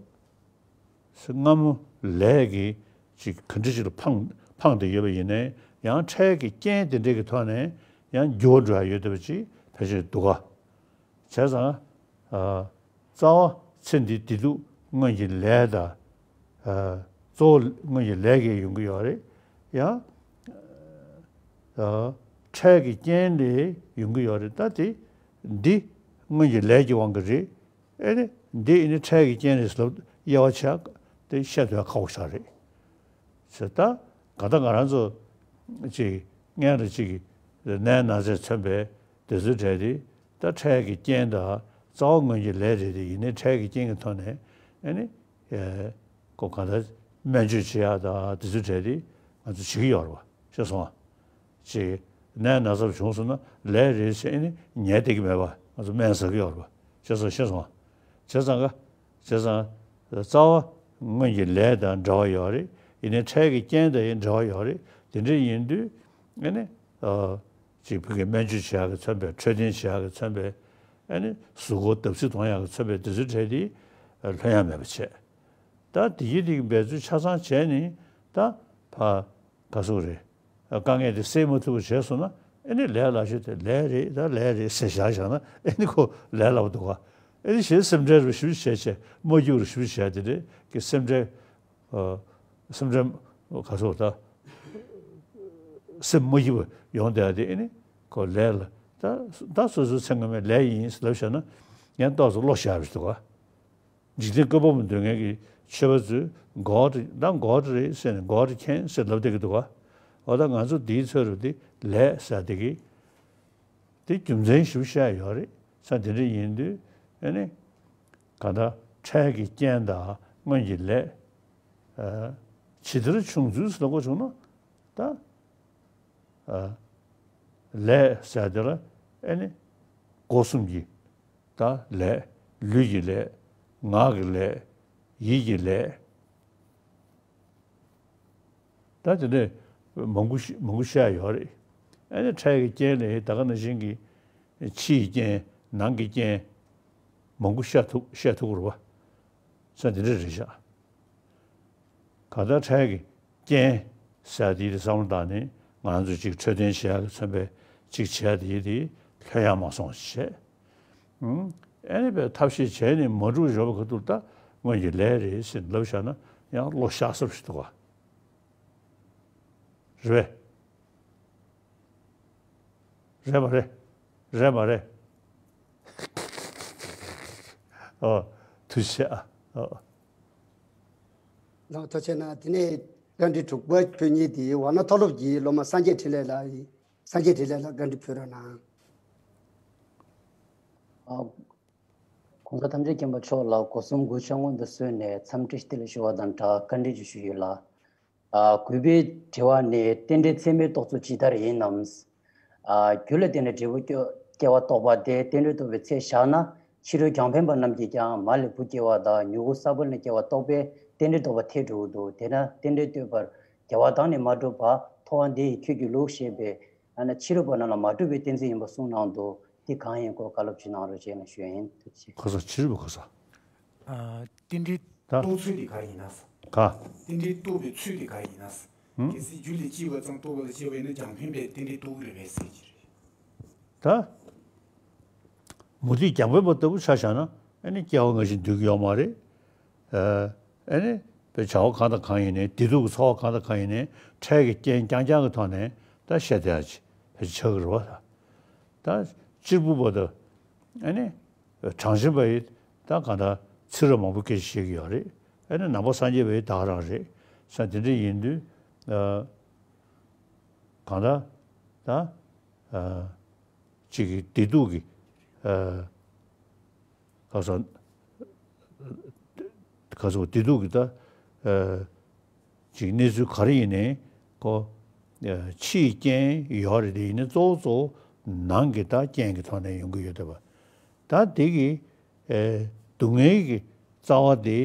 སྔ་མོ་ལས་ཀྱིས་ཅིག་ག་འདྲ་ཞིག་ལ་འཕངས་འཕངས་ཏེ་ཡོད་པ་ཡིན་ནའི་ཡང་འཕྲལ་གྱི་རྐྱེན་དེ་འདྲ་གི་ཐོག་ནས་ཡང་འགྱུར་བ་འགྲོ་ཡ་ཡོད་བསྡད་པ་ཅིག་ཕལ་ཆེར་འདུག་ག། བྱས་ཙང་ཨ་རྩ་བ་ཚེ་འདིའི་བདེ་སྡུག་སྔོན་གྱི་ལས་དང་། ཨ་གཙོ་བོ་སྔོན་གྱི་ལས་ཀྱིས་ཡོང་གི་ཡོད་རེད། ཡང་ཨ་འཕྲལ་གྱི་རྐྱེན་ལས་ཡོང་གི་ཡོད་རེད། ད་དེ་འདི་སྔོན་གྱི་ལས་ཀྱི་དབང་གིས་རེད། ཨེ་ནི་འདི་ཨེ་ནི་འཕྲལ་གྱི་རྐྱེན་རེད་ཟེར་ལབ་དབྱེ་བ་ཕྱེ་དེ་བཤད་ཐུབ་ཡ་ཁག་པོ་ཞིག་རེད། ཟེར་ད་ག་ད་ང་རང་ཚོ་ཅིག་སྔོན་ལ་ཅིག་ནད་ན་ཚས་མཚོན་པའི་དེ་ཚོའི་གྲས་དེ་ད་འཕྲལ་གྱི་རྐྱེན་དང་རྩ་བ་སྔོན་གྱི་ལས་རེད། དེ་ཡིན་ནའི་འཕྲལ་གྱི་རྐྱེན་གྱི་ཐོག་ནས་ཨེ་ནི་ཨེ་ཁོ་ག་ད་སྨན་བཅོས་བྱེད་ཡ་དང་དེ་ཚོའི་གྲས་དེ་ང་ཚོ་བྱེད་ཀྱི་ཡོད་རེད་པ། ཤེས་སོང་ཨ། ཅིག་ནད་ན་ཚ་བྱུང་སོང་ན་ལས་རེད་ཟེར་ཨེ་ནི་ཉལ་བསྡད་ཀྱི་མེད་པ། ང་ཚོ་སྨན་ཟ་གི་ཡོད་རེད་པ། ཤེས་སོང་ཤེས་སོང་། བྱས་ཙང་ག་བྱས་ཙང་རྩ་བ་སྔོན་གྱི་ལས་དང་འབྲེལ་བ་ཡོད་རེད། ཡིན་ནའི་འཕྲལ་གྱི་རྐྱེན་དང་ཡང་འབྲེལ་བ་ཡོད་རེད། དེ་འདྲ་ཡིན་དུས་ཨེ་ནི་ཨ་ཅིག་བོད་ཀྱི་སྨན་བཅོས་བྱེད་ཡག་གི་མཚོན་པའི། འཕྲོད་བསྟེན་བྱེད་ཡག་གི་མཚོན་པའི། ཨེ་ནི་གཟུགས་པོ་བརྡབ་གསིག་གཏོང་ཡག་གི་མཚོན་པའི་དེ་ཚོའི་གྲས་དེ་ལྷོད་ཡངས་མེད་པ་བྱས། ད་དེ་ཡི་དེ་གི་འབད་རྩོལ་ཆ་ཚང་བྱས་ནས་ད་ཕ་ག་ཟེར་རེད། དཀའ་ངལ་དེ་སེལ་མ་ཐུབ་པ་བྱས་སོང་ན་ཨེ་ནི་ལས་སླ་ཤོས་དེ་ལས་རེད། ད་ལས་རེད་ཟེར་བཞག་བཞག་ན་ཨེ་ནི་ཁོ་ལས་སླ་པོ་འདུག་ག། ཨེ་ནི་གཞན་སེམས་ཁྲལ་རུ་ཞུ་བྱས་བྱས་མ་སྐྱིད་རུ་ཞུ་བྱས་དེ་འདྲས་ཀྱི་སེམས་ཁྲལ་ཨ་སེམས་ཁྲལ་ག་ཟེར་ད་སེམས་མ་སྐྱིད་པ་ཡོང་བསྡད་དེ་ཨེ་ནི་ཁོ་ལས་སླ། ད་ད་སོ་སོའི་ཚེ་སྔ་མའི་ལས་ཡིན་ལབ་བཞག་ན་ཡང་ཏོག་ཙམ་བློ་ཞན་པ་ཞིག་འདུག་ག། འཇིག་རྟེན་བཀོད་པ་མི་སྡོད་མཁན་གྱི་ཆོས་པ་ཚོས་God ད་God རེད་ཟེར་ནས་God can ཟེར་ལབ་བསྡད་ཀྱི་འདུག་ག། འོ་ད་ང་ཚོ་འདིའི་ཚོད་རུ་འདི་ལས་ཟེར་བསྡད་ཀྱི། འདི་རྒྱུ་མཚན་ཞིབ་བཤད་ཡོད་རེད། ས་དེ་འདྲ་ཡིན་དུས་ཨེ་ནི་ག་ད་འཕྲལ་གྱི་རྐྱེན་དང་སྔོན་གྱི་ལས་ཨ་ཇི་ལྟར་བྱུང་ཚུལ་ཟེར་ལབ་དགོས་བྱུང་ན་ད་ཨ་ལས་ཟེར་དེ་ལ་ཨེ་ནི་སྒོ་གསུམ་གྱི་ད་ལས། ལུས་ཀྱི་ལས། ངག་གི་ལས། ཡིད་ཀྱི་ལས། ད་དེ་འདྲས་མང་པོ་ཞིག་མང་པོ་བཤད་ཡོད་རེད། ཨ་ནི་འཕྲལ་གྱི་རྐྱེན་ལས་ད་ག་ནང་བཞིན་གྱི་ཕྱིའི་རྐྱེན། ནང་གི་རྐྱེན་མང་པོ་བཤད་ཐུབ་བཤད་ཐུབ་ཀྱི་རེད་པ། ས་དེ་འདྲ་རེད་ཤག། གང་ལྟར་འཕྲལ་གྱི་རྐྱེན་ཟེར་དེ་དེ་བསམ་བློ་བཏང་ནས་ང་ཚོ་ཅིག་འཕྲོད་བསྟེན་བྱེད་ཡག་གི་མཚོན་པའི་ཅིག་བྱས་དེ་དེ་ལྷོད་ཡངས་མ་སོང་བྱས། ཨུམ། ཨེ་ནི་པའི་ཐབས་ཤེས་བྱས་ནས་མ་འགྲུབ་ཡོད་པ་ཁ་ཐུག་ད་སྔོན་གྱི་ལས་རེད་ཟེར་ལབ་བཞག་ན་ཡང་བློ་གཤགས་ས་ཞིག་འདུག་ག། རེད་པས། རེད་མ་རེད། རེད་མ་རེད། ཨོ། ཐུགས་རྗེ་ཆེ་ཨ། ཨོ། ལགས་ཐུགས་རྗེ་གནང་། དེ་ནས་བཀའ་འདྲི་དྲུག་པ་ཕུལ་མཁན་དེ་ཝཱ་ཎ་མཐོ་སློབ་ཀྱི་སློབ་མ་སངས་རྒྱས་འཕྲིན་ལས་ལགས་ཡིན། སངས་རྒྱས་འཕྲིན་ལས་ལགས་བཀའ་འདྲི་ཕུལ་རོགས་གནང་། ཨ། ༸གོང་ས་ཐམས་ཅད་མཁྱེན་པ་མཆོག་ལ་སྒོ་གསུམ་གུས་ཕྱག་སྔོན་དུ་བསུས་ནས་འཚམས་འདྲི་བཀྲ་ཤིས་བདེ་ལེགས་ཞུ་བ་དང་སྦྲགས་བཀའ་འདྲི་ཅིག་ཞུ་ཡོད་ལགས། ཨ། གུས་པའི་དྲི་བ་ནི་རྟེན་འབྲེལ་ཚད་མའི་རྟོགས་ཚུལ་ཇི་ལྟར་ཡིན་ནམ། ཨ། རྒྱུ་ལ་བརྟེན་ནས་འབྲས་བུ་སྐྱེ་སྐྱེ་བ་རྟོགས་པ་དེ་རྟེན་འབྲེལ་རྟོགས་པའི་ཚད་བཞག་ན་ཕྱི་རོལ་གྱང་འཕེན་པ་རྣམས་ཀྱིས་ཀྱང་མ་ལས་བུ་སྐྱེ་བ་དང་མྱུ་གུ་ས་བོན་ལས་སྐྱེ་བ་རྟོགས་པས་རྟེན་འབྲེལ་རྟོགས་པ་ཐལ་འགྲོ་འདུག། དེས་ན་རྟེན་འབྲེལ་ལྟོས་པར་རྒྱལ་བ་བདག་ནི་མ་གྲུབ་པ་ཐོབ་པ་འདི་ཡིས་ཁྱོད་ཀྱི་ལུགས་ཞེས་པས། ཨ་ནི་ཕྱི་རོལ་པ་རྣམས་ལ་མ་གྲུབ་པའི་གཏན་ཚིགས་ཡིན་པར་གསུངས་གནང་འདུག། འདི་གང་ཡིན་སྐོར་བཀའ་སློབ་ཅིག་གནང་རོགས་ཞེས་ནས་ཞུ་ཡིན། ཐུགས་རྗེ་ཆེ། ཁ་སང་ཕྱི་རོལ་པ་ཁ་སང་། ཨ། རྟེན་འབྲེལ་ད་རྟོགས་ཚུལ་འདི་ག་རེ་ཡིན་ན། ག་རྟེན་འབྲེལ་གཏུགས་པའི་ཚུལ་དེ་ག་ཡིན་ན། གལ་སྲིད་རྒྱུ་ལས་སྐྱེས་པ་ཙམ་རྟོགས་པ་ལ་སྐྱེས་པ་ཡིན་ན་རྒྱང་འཕེན་པའི་རྟེན་འབྲེལ་གཏུགས་ཀྱི་རེད་པས་ཟེར་གྱི་རེད། ད། མུ་སྟེགས་རྒྱང་འཕེན་པ་ལྟ་བུ་ཆ་བཞག་ན་ཨ་ནི་སྐྱེ་བ་སྔ་ཕྱི་འདུས་ཀྱི་ཡོད་མ་རེད། ཨ་ནི་བྱ་བ་གང་དང་གང་ཡིན་ནའི་བདེ་སྡུག་གི་ཚོར་བ་གང་དང་གང་ཡིན་ནའི་འཕྲལ་གྱི་རྐྱེན་རྐྱང་རྐྱང་གི་ཐོག་ནས་ད་བཤད་བསྡད་ཡ་ཅིག་ཕལ་ཆེར་ཆགས་ཀྱི་རེད་བ། ད་གཅེར་བུ་པ་དང་ཨ་ནི་གྲངས་ཅན་པ་ཡིས་ད་གང་ལྟར་ཚིག་རབ་མང་པོ་སྐད་ཆ་བཤད་ཀྱི་ཡོད་རེད། ཨ་ནི་ནང་པ་སངས་རྒྱས་པ་ཡིས་ད་ག་རང་རེད། ས་དེ་འདྲ་ཡིན་དུས་གང་ལྟར་ད། ཅིག་གི་བདེ་སྡུག་གི་ག་ས་ག་ས་བདེ་སྡུག་གི་ད་ཅིག་གནས་ཚུལ་ག་རེ་ཡིན་ནའི་ཁོ་ཕྱིའི་རྐྱེན་ཡོད་རེད་དེ་ཡིན་ནའི་གཙོ་བོ་གཙོ་བོ་ནང་གི་ད་རྐྱེན་གྱི་ཐོག་ནས་ཡོང་གི་ཡོད་བསྡད་པ། ད་དེ་གི་སྡུག་བསྔལ་གྱི་རྩ་བ་དེ་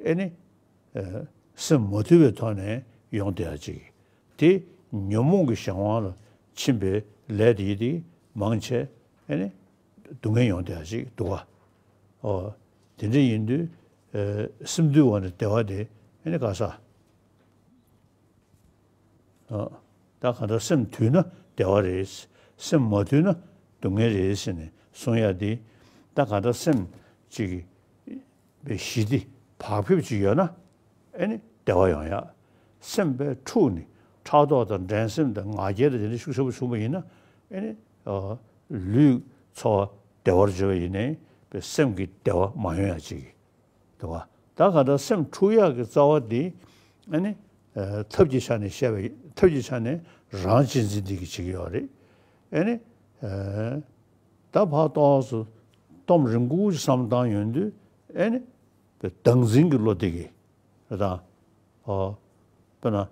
ཨེ་ནི། སེམས་མ་དུལ་བའི་ཐོག་ནས་ཡོང་བསྡད་ཡ་ཅིག་དེ་ཉོན་མོངས་ཀྱི་གཞན་དབང་ལ་ཕྱིན་པའི་ལས་དེ་དེ་མང་ཆེ་ཨེ་ནི་སྡུག་བསྔལ་ཡོང་བསྡད་ཡ་ཅིག་འདུག་ག་ཨོ། དེ་འདྲ་ཡིན་དུས་སེམས་དུལ་བ་ནི་བདེ་བ་དེ་ཨེ་ནི་ག་ས། ད་གང་ལྟར་སེམས་དུལ་ན་བདེ་བ་རེད། སེམས་མ་དུལ་ན་སྡུག་བསྔལ་རེད་ཟེར་ནས་གསུང་ཡ་དེ། ད་གང་ལྟར་སེམས་ཅིག་པའི་གཞི་དེ་བག་ཕེབས་ཅིག་ཡོད་ན་ཨེ་ནི་བདེ་བ་ཡོང་ཡ། སེམས་པའི་འཁྲུགས་ནས་ཕྲག་དོག་དང་འགྲན་སེམས་དང་ང་རྒྱལ་དང་དེ་འདྲ་ཤུགས་ཆེན་པོ་བྱུང་བ་ཡིན་ན་ཨེ་ནི་ལུས་ཚོར་བ་བདེ་བར་འགྱུར་བ་ཡིན་ནའི་པའི་སེམས་ཀྱི་བདེ་བ་མ་ཡོང་ཡ་ཅིག་འདུག་བ། ད་ག་ད་སེམས་འཁྲུག་ཡག་གི་རྩ་བ་འདི་ཨ་ནི་ཐབས་ཀྱི་ཆ་ནས་བཤད་པ་ཐབས་ཀྱི་ཆ་ནས་རང་གཅེས་འཛིན་འདི་གི་བྱེད་ཀྱི་ཡོད་རེད། ཨ་ནི་ད་ཕར་ཏོག་ཙམ་སྟོབས་རིང་པོ་ཞིག་བསམ་བཏང་ཡོང་དུས་ཨ་ནི་བདག་འཛིན་གྱི་བློ་དེ་གི་རེད་ད། ཨོ། དཔེར་ན།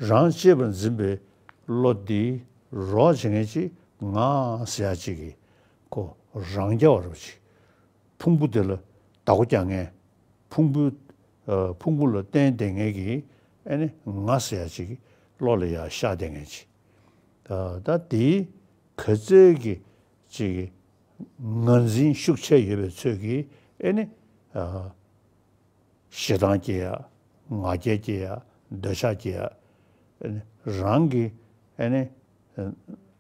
རང་གཅེས་པར་འཛིན་པའི་བློ་འདི་རོགས་བྱེད་མཁན་ཅིག་ང་ཟེར་ཡ་ཅིག་གི་ཁོ་རང་རྐྱ་བ་རོ་ཅིག་ཕུང་པོ་དེ་ལ་བདག་པོ་རྒྱག་མཁན། ཕུང་པོའི་ཕུང་པོ་ལ་བརྟེན་བསྡད་མཁན་གྱི་ཨ་ནི་ང་ཟེར་ཡ་ཅིག་གི་བློ་ལ་ཡ་ཤར་བསྡད་མཁན་ཅིག་ད་དེའི་ག་ཚད་ཀྱི་ཅིག་ངར་འཛིན་ཤུགས་ཆེ་ཡོད་པའི་ཚོད་ཀྱིས་ཨ་ནི། ཞེ་སྡང་སྐྱེ་ཡ། ང་རྒྱལ་སྐྱེ་ཡ། འདོད་ཆགས་སྐྱེ་ཡ། རང་གི་ཨ་ནི་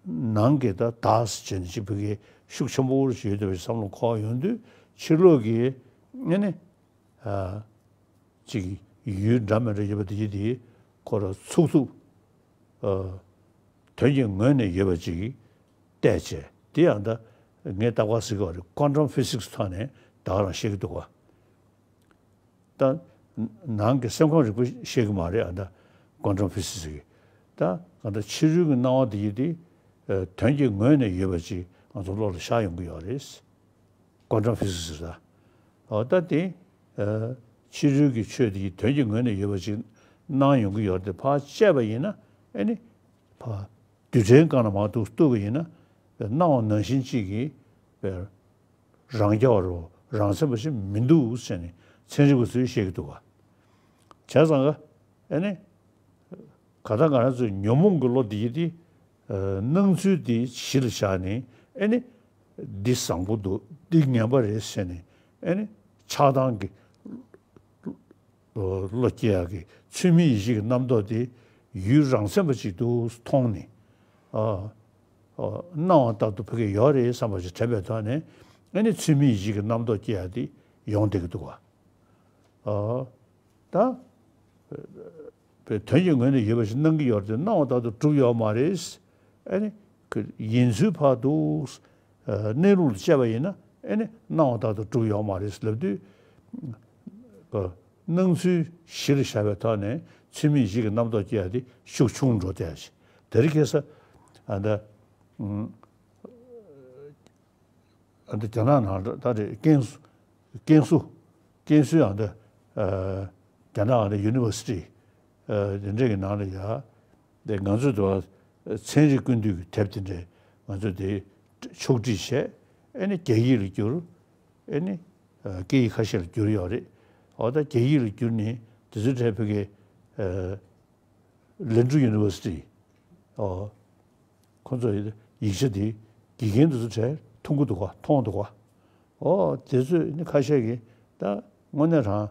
ནང་གི་ད་བདག་ཟེར་བྱས་ནས་ཅིག་བོད་སྐད་ཤུགས་ཆེན་པོ་ཞིག་ཡོད་བསྡད་པའི་བསམ་བློ་འཁོར་ཡོང་དུས་ཕྱི་ལོགས་ཀྱི་ཨ་ནི་ཅིག་ཡུལ་འདྲ་མི་འདྲ་ཡོད་པ་དེ་དེ་ཁོ་ར་ཚུགས་ཚུགས་དོན་གྱི་ངོས་ནས་ཡོད་པ་ཅིག་བལྟས་བྱས་དེ་ཡང་ད་ངས་རྟག་པར་ཟེར་གྱི་ཡོད་རེད། ཀོན་ཊམ་ཕི་སིག་སི་ཐོག་ནས་ད་ག་རང་བཤད་ཀྱི་འདུག་བ། ད་ནང་གི་སེམས་ཁམས་རིག་པ་ཤེས་ཀྱི་མ་རེད། ཨ་ད་ཀོན་ཊམ་ཕི་སིག་སི་གི་ད་ག་ད་ཕྱི་རོལ་གྱི་སྣང་བ་དེ་ཡིན་ཏེ་དོན་གྱི་ངོས་ནས་ཡོད་པ་ཅིག་ང་ཚོ་བློ་ལ་ཤར་ཡོང་གི་ཡོད་རེད། ཀོན་ཊམ་ཕི་སིག་སི་ཟེར་ད། ཨོ་ད་དེ་ཕྱི་རོལ་གྱི་ཆོས་དེ་ཡི་དོན་གྱི་ངོས་ནས་ཡོད་པ་ཅིག་སྣང་ཡོང་གི་ཡོད་རེད། དེ་ཕར་དཔྱད་པ་ཡིན་ན་ཨ་ནི་ཕར་རྡུལ་ཕྲན་སྒང་ལ་མར་འདུག་ལྟོས་པ་ཡིན་ན་སྣང་བ་ནང་བཞིན་གཅིག་གིས་རང་རྐྱ་བ་རོ་རང་མཚན་པ་ཞིག་མི་འདུག་ཟེར་ནས་ཚན་རིག་པ་ཚོས་བཤད་ཀྱི་འདུག་ག་བྱས་ཙང་ག་ཨ་ནི་ག་ད་ང་རང་ཚོའི་ཉོན་མོངས་ཀྱི་བློ་འདི་ཡི་དེ་སྣང་ཚུལ་འདི་གཞི་ལ་བཞག་ནས་ཨ་ནི་འདི་བཟང་པོ་འདུག་འདི་ངན་པ་རེད་ཟེར་ནས་ཨ་ནི་ཆགས་སྡང་གི་བློ་སྐྱེ་ཡག་གི་ཚུལ་མིན་ཡིད་བྱེད་ཀྱི་རྣམ་རྟོག་དེ་ཡུལ་རང་མཚན་པ་ཅིག་ཏུ་མཐོང་ནས་ཨ། ཨ། སྣང་བ་ལྟར་དུ་ཕ་གི་ཡོད་རེད་བསམ་པ་ཞིག་དྲན་པའི་ཐོག་ནས་ཨ་ནི་ཚུལ་མིན་ཡིད་བྱེད་ཀྱི་རྣམ་རྟོག་སྐྱེ་ཡག་དེ་ཡོང་བསྡད་ཀྱི་འདུག་བ། ཨ། ད། པའི་དོན་གྱི་ངོས་ནས་ཡོད་པ་ཞིག་སྣང་གི་ཡོད་རེད་དེ་སྣང་བ་ལྟར་དུ་གྲུབ་ཡོད་མ་རེད། ཨ་ནི། ཁོ་ཡིན་ཚུལ་ཕར་འདུག་གནས་ལུགས་ལ་དཔྱད་པ་ཡིན་ན་ཨ་ནི་སྣང་བ་ལྟར་དུ་གྲུབ་ཡོད་མ་རེད་ལབ་དུས། སྣང་ཚུལ་གཞི་ལ་བཞག་པའི་ཐོག་ནས་ཚུལ་མིན་གཞི་གི་རྣམ་རྟོག་སྐྱེ་ཡ་དེ་ཤུགས་ཆུང་འགྲོ་བསྡད་ཡ་ཞིག་དེ་རིང་ཁ་སང་ཨ་ད། ཨ་འདི་རྒྱ་ནག་ནང་ད་རེད། ཀན་སུའུ། ཀན་སུའུ། ཀན་སུའུ་ཨ་འདི། ཨ། རྒྱ་ནག་ཨ་འདི་ཡུ་ནི་ཝར་སི་ཊི། ཨ། དེ་འདྲས་ཀྱི་ནང་ལ་ཡ། དེ་ང་ཚོས་དུ་ཚན་རིག་ཀུན་བཏུས་ཀྱི་དེབ་དེ་འདྲས་ང་ཚོས་དེ་ཕྱོགས་སྒྲིག་བྱས། ཨ་ནི་རྒྱ་ཡིག་ལ་བསྒྱུར། ཨ་ནི། ཨ། སྐད་ཡིག་ཁ་ཤས་ལ་བསྒྱུར་ཡོད་རེད། འོ་ད་རྒྱ་ཡིག་ལ་བསྒྱུར་ནས་དེ་ཚོའི་གྲས་བོད་སྐད། ཨ། ལན་ཀྲུའུ་ཡུ་ནི་ཝར་སི་ཊི། ཨོ། ཁོ་ཚོ་ཡི་ཡིག་ཆ་དེ་དགེ་རྒན་དེ་ཚོ་གྲས་མཐོང་གི་འདུག་ག་མཐོང་འདུག་ག་ཨོ་དེ་ཚོས་ནི་ཁ་ཤས་ཀྱིས་ད་དངོས་གནས་རང་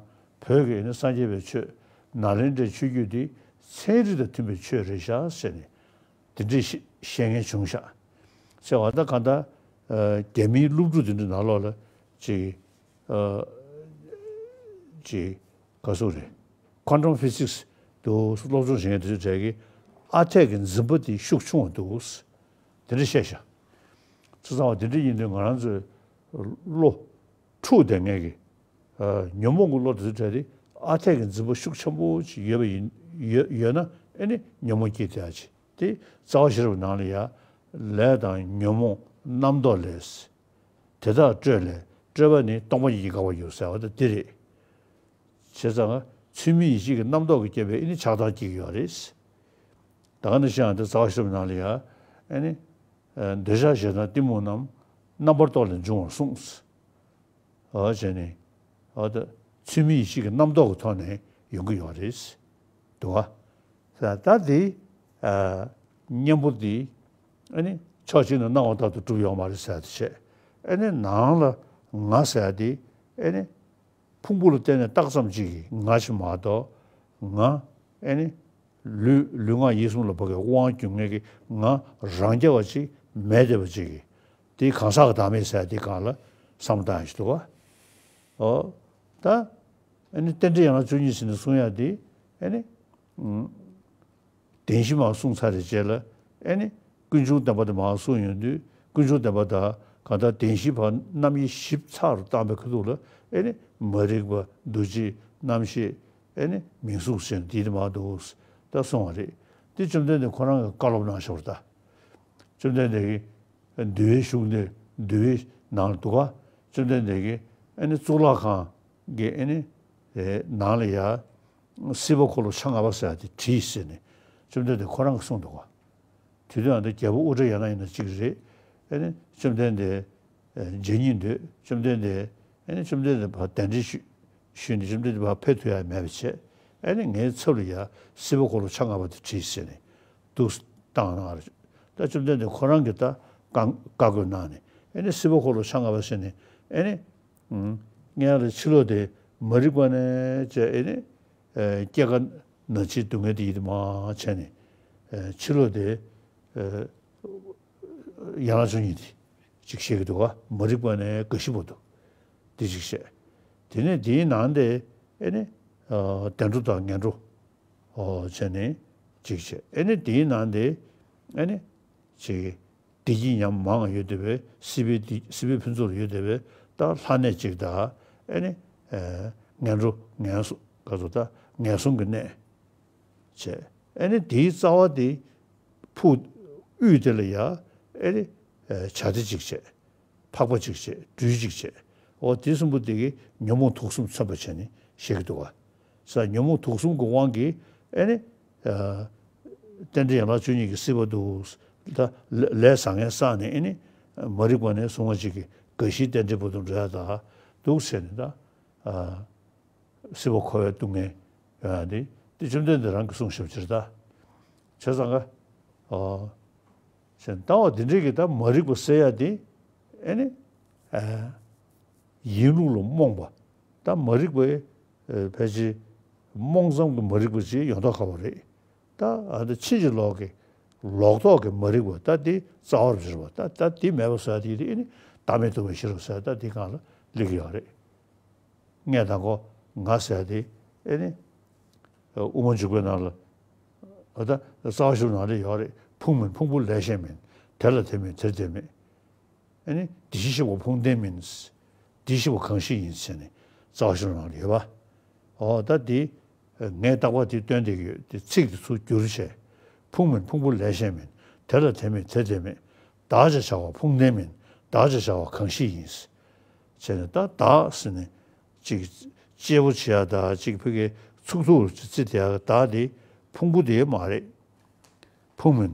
བོད་ཀྱི་ནི་སངས་རྒྱས་པའི་ཆོས་ནཱ་ལེནྡྲའི་ཆོས་བརྒྱུད་འདི་ཚན་རིག་དང་མཐུན་པའི་ཆོས་རེད་ཤག་ཟེར་ནས་དེ་འདྲའི་བཤད་བཤད་མཁན་བྱུང་ཤག་ཟེར་བ། ད་གང་ལྟར་རྒྱ་མིའི་སློབ་ཕྲུག་དེ་འདྲ་ནང་ལོགས་ལ་ཅིག་ཅིག་ག་ཟེར་རེད། Quantum Physics དུ་སློབ་སྦྱོང་བྱེད་མཁན་དེ་ཚོའི་གྲས་ཀྱིས་ཨ་ཐད་ཀྱི་འཛིན་པ་དེ་ཤུགས་ཆུང་བ་འདུག་དེ་འདྲ་བཤད་ཤག་བྱས་ཙང་བ་དེ་འདྲ་ཡིན་དུས་ང་རང་ཚོའི་བློ་འཁྲུག་བསྡད་མཁན་གྱི་ཨ་ཉོན་མོངས་ཀྱི་བློ་དེ་ཚོའི་གྲས་དེ་ཨ་ཐད་ཀྱི་འཛིན་པ་ཤུགས་ཆེན་པོ་ཅིག་ཡོད་པ་ཡིན་ཡོད་ཡོད་ན་ཨེ་ནི་ཉོན་མོངས་སྐྱེས་བསྡད་ཡ་ཅིག་དེ་རྩ་བ་ཤེས་རབ་ནང་ལ་ཡ་ལས་དང་ཉོན་མོངས་རྣམ་རྟོག་ལས། དེ་དག་སྤྲོས་ལས་སྤྲོས་པ་ནི་སྟོང་པ་ཉིད་ཀྱིས་འགག་པར་འགྱུར་ཟེར་བ་དེ་འདི་རེད། བྱས་ཙང་ཚུལ་མིན་ཡིད་བྱེད་ཀྱི་རྣམ་རྟོག་གིས་བསྐྱེད་པའི་ཨེ་ནི་ཆགས་སྡང་སྐྱེ་གི་ཡོད་རེད། ད་ག་ནང་བཞིན་ཡང་དེ་རྩ་བ་ཤེས་རབ་ནང་ལ་ཡ་ཨེ་ནི་འདོད་ཆགས་ཞེ་སྡང་གཏི་མུག་རྣམས་རྣམ་པར་རྟོག་ལས་འབྱུང་བར་གསུངས། འོ་བྱས་ནས་འོ་ད་ཚུལ་མིན་ཡིད་བྱེད་ཀྱི་རྣམ་རྟོག་གི་ཐོག་ནས་ཡོང་གི་ཡོད་རེད། འདུག་བ། ད་དེ་ཨ་གཉེན་པོ་འདི་ཨ་ནི་ཕྱོགས་གཅིག་ནས་སྣང་བ་ལྟར་དུ་གྲུབ་ཡོད་མ་རེད་ཟེར་དེ་བྱས། ཨ་ནི་ནང་ལ་ང་ཟེར་དེ་ཨ་ནི་ཕུང་པོ་ལ་བརྟེན་ནས་བཏགས་ཙམ་ཅིག་གི་ང་ཞིག་མ་གཏོགས་ང་ཨ་ནི་ལུས་ལུས་ངག་ཡིད་གསུམ་ལ་བབ་པའི་དབང་སྒྱུར་མཁན་གྱི་ང་རང་རྐྱ་བ་ཅིག་མེད་བསྡད་པ་ཅིག་གི་དེ་གང་ཟག་གི་བདག་མེད་ཟེར་དེ་སྒང་ལ་བསམ་བློ་བཏང་ཡ་ཞིག་འདུག་བ། ཨོ། ད་ཨ་ནི་རྟེན་འབྲེལ་ཡན་ལག་བཅུ་གཉིས་ཟེར་ནས་གསུང་ཡ་དེ་ཨ་ནི་ཨུམ། བདེན་བཞི་མར་གསུངས་ཚར་བའི་རྗེས་ལ་ཨེ་ནི་ཀུན་འབྱུང་བདེན་པ་དེ་མར་གསུངས་ཡོང་དུས་ཀུན་འབྱུང་བདེན་པ་དང་གང་ལྟར་བདེན་བཞིའི་བར་རྣམ་དབྱེ་ཞིབ་ཚགས་རུ་བཏང་པའི་ཁ་ཐུག་ལ་ཨེ་ནི་མ་རིག་པ་འདུ་བྱེད་རྣམ་ཤེས་ཨེ་ནི་མིང་གཟུགས་ཟེར་འདི་དེ་མར་འདུག་ད་གསུངས་པ་རེད། དེ་བཅོམ་ལྡན་འདས་ཁོ་རང་གིས་བཀའ་སློབ་གནང་བཞག་པ་རེད་ད། བཅོམ་ལྡན་འདས་ཀྱིས་འདུལ་བའི་གཞུང་དེ་འདུལ་བའི་ནང་ལ་འདུག་ག་བཅོམ་ལྡན་འདས་ཀྱིས་ཨེ་ནི་གཙུག་ལག་ཁང་གི་ཨེ་ནི་ནང་ལ་ཡ། སྲིད་པ་འཁོར་ལོ་ཆ་ལྔ་པ་ཟེར་ཡ་དེ་བྲིས་ཟེར་ནས་བཅོམ་ལྡན་འདས་ཁོ་རང་གིས་གསུངས་འདུག་ག་དེ་དུས་ཨ་ནི་རྒྱལ་པོ་ཨུ་དྲ་ཡ་ན་ཡིན་ན་གཅིག་རེད། ཨེ་ནི་བཅོམ་ལྡན་འདས་མཇལ་སྙིང་འདོད། བཅོམ་ལྡན་འདས་ཨེ་ནི་བཅོམ་ལྡན་འདས་ཕར་གདན་འདྲེན་ཞུ་ཞུས་ནས་བཅོམ་ལྡན་འདས་ཕར་ཕེབས་ཐུབ་ཡ་མེད་པ་བྱས། ཨེ་ནི་ངའི་ཚབ་ལ་ཡ་སྲིད་པ་འཁོར་ལོ་ཆ་ལྔ་པ་དེ་བྲིས་ཟེར་ནས་འདུག་བཏང་གནང་རེད། ད་བཅོམ་ལྡན་འདས་ཁོ་རང་གིས་ད་བཀའ་བཀའ་བཀོད་གནང་ནས་ཨེ་ནི་སྲིད་པ་འཁོར་ལོ་ཆ་ལྔ་པ་ཟེར་ནས་ཨེ་ནི། ཨུམ། སྔོན་ལ་ཕྱི་ལོགས་དེ་མ་རིག་པ་ནས་བྱས་ཨེ་ནི། ཨེ་སྐྱེ་རྒ་ན་འཆིའི་སྡུག་བསྔལ་དེ་ཡིད་དུ་མ་བྱས་ནས། ཨེ་ཕྱི་ལོགས་དེ་ཨེ་ཡན་ལག་བཅུ་གཉིས་དེ་ཅིག་བཤད་ཀྱི་འདུག་ག་མ་རིག་པ་ནས་རྒ་ཤི་བར་དུ་དེ་ཅིག་བཤད། དེ་ནས་དེའི་ནང་དེ་ཨེ་ནི་ཨ་བདེ་འགྲོ་དང་ངན་འགྲོ་ཨོ་བྱས་ནས་ཅིག་བཤད། ཨེ་ནི་དེའི་ནང་དེ་ཨེ་ནི་ཅིག་བདེ་སྐྱིད་ཉམས་མང་ཡོད་བསྡད་པའི་སྲིད་པའི་བདེ་སྲིད་པའི་ཕུན་ཚོགས་ལ་ཡོད་བསྡད་པའི་ད་ལྷ་གནས་གཅིག་དང་ཨེ་ནི་ཨེ་ངན་འགྲོ་ངན་སོང་ག་ཚོད་ད་ངན་སོང་གི་གནས་བྱས། ཨེ་ནི་དེའི་རྩ་བ་དེ་ཕུག་དབུས་དེ་ལ་ཡ་ཨེ་ནི་ཨེ་བྱ་དེ་གཅིག་བྱས། འཕགས་པ་གཅིག་བྱས། སྦྲུལ་གཅིག་བྱས། འོ་དེ་གསུམ་པོ་དེ་གིས་ཉོན་མོངས་དུག་གསུམ་མཚོན་པ་བྱས་ནས་བཤད་ཀྱི་འདུག་བ། ས་ཉོན་མོངས་དུག་གསུམ་གྱི་དབང་གིས་ཨེ་ནི། ཨ་རྟེན་འབྲེལ་ཡན་ལག་བཅུ་གཉིས་ཀྱི་སྲིད་པ་འདུག་ད་ལས་ལས་བཟང་ངན་བསགས་ནས་ཨེ་ནི། མ་རིག་པ་ནས་བཟུང་བ་གཅིག་གིས་རྒ་ཤིའི་རྟེན་འབྲེལ་པོ་དང་འགྲོ་ཡ་ད་འདུག་ཟེར་ནས་ད། ཨ། སྲིད་པ་འཁོར་བའི་སྡུག་བསྔལ་ཡོང་ཡ་དེ་དེ་བཅོམ་ལྡན་འདས་རང་གིས་གསུངས་བཞག་པ་ཅིག་རེད་ད། བྱས་ཙང་ཀ། ཨོ། ཞེས་ལྟ་བ་འདི་འདྲའི་གི་ད་མ་རིག་པ་ཟེར་ཡ་དེ་ཨེ་ནི། ཨ། ཡིན་ལུགས་ལ་རྨོངས་པ། ད་མ་རིག་པའི་ཨེ་ཕལ་ཆེར་རྨོངས་ཙམ་གྱི་མ་རིག་པ་ཅིག་ཡོང་མདོག་ཁ་པོ་རེད། ད་ཨ་ད་ཕྱིན་ཅི་ལོག་གི་ལོག་རྟོག་གི་མ་རིག་པ་ད་དེ་རྩ་བ་རུ་གྱུར་པ་ད་ད་དེ་མེད་པ་ཟེར་ཡ་དེ་ཨེ་ནི་བདག་མེད་རྟོགས་པའི་ཤེས་རབ་ཟེར་ཡ་ད་དེ་སྒང་ལ་སླེབས་ཀྱི་ཡོད་རེད། ངས་དང་པོ་ང་ཟེར་ཡ་དེ་ཨེ་ནི། དབུ་མ་འཇུག་པའི་ནང་ལ། ཨ་ད་རྩ་བ་ཤེས་རབ་ནང་ལ་ཡོད་རེད། ཕུང་མིན་ཕུང་པོ་ལས་གཞན་མིན། དེ་ལ་དེ་མེད་དེར་དེ་མེད། ཨེ་ནི་དེ་བཞིན་གཤེགས་པ་ཕུང་ལྡན་མིན། དེ་བཞིན་གཤེགས་པ་གང་ཞིག་ཡིན་ཟེར་ནས་རྩ་བ་ཤེས་རབ་ནང་ལ་ཡོད་པ། འོ་ད་དེ་ངས་རྟག་པར་དེ་སྟོན་བསྡད་ཀྱི་ཡོད་དེ་ཚིག་དེ་ཚུར་བསྒྱུར་བྱས། ཕུང་མིན་ཕུང་པོ་ལས་གཞན་མིན། དེ་ལ་དེ་མེད་དེར་དེ་མེད། བདག་ཅེས་བྱ་བ་ཕུང་ལྡན་མིན། བདག་ཅེས་བྱ་བ་གང་ཞིག་ཡིན། བྱས་ནས་ད་བདག་ཟེར་ནས་ཅིག་གཅེས་པོ་བྱེད་ཡ་ད་ཅིག་ཕ་གིའི་ཚུགས་ཐུག་ཅིག་བརྩི་བསྡད་ཡ་བདག་དེ་ཕུང་པོ་དེ་མ་རེད། ཕུང་མིན།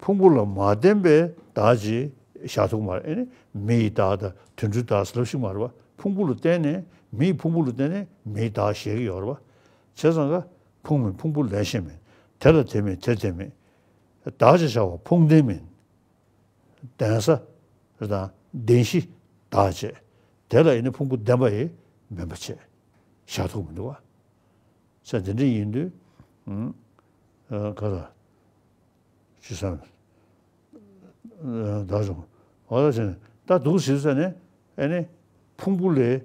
ཕུང་པོ་ལ་མ་བརྟེན་པའི་བདག་ཅིག་བཞག་ཐུབ་མ་རེད། ཨེ་ནི་མི་ཡི་བདག་དང་དུད་འགྲོའི་བདག་ཟེར་ལབ་ཤིག་མ་རེད་པ། ཕུང་པོ་ལ་བརྟེན་ནས་མིའི་ཕུང་པོ་ལ་བརྟེན་ནས་མིའི་བདག་བཞག་གི་ཡོད་རེད་པ། བྱས་ཙང་ཀ་ཕུང་མིན་ཕུང་པོ་ལས་གཞན་མིན། དེ་ལ་དེ་མེད་དེར་དེ་མེད། བདག་ཅེས་བྱ་བ་ཕུང་ལྡན་མིན། ལྡན་ས་དང་ལྡན་གཞི་བདག་བྱས། དེ་ལ་ཡིན་ན་ཕུང་པོ་ལྡན་པ་ཡི་མིན་པ་བྱས། བཞག་ཐུབ་མི་འདུག་བ། ས་དེ་འདྲ་ཡིན་དུས། ཨ་ག་ལ། ཅི་བསམ། ད་རུང་། འོ་ད་ཟེར་ནས་ད་འདུག་ཟེར་ས་ནས་ཨེ་ནི་ཕུང་པོ་ལས་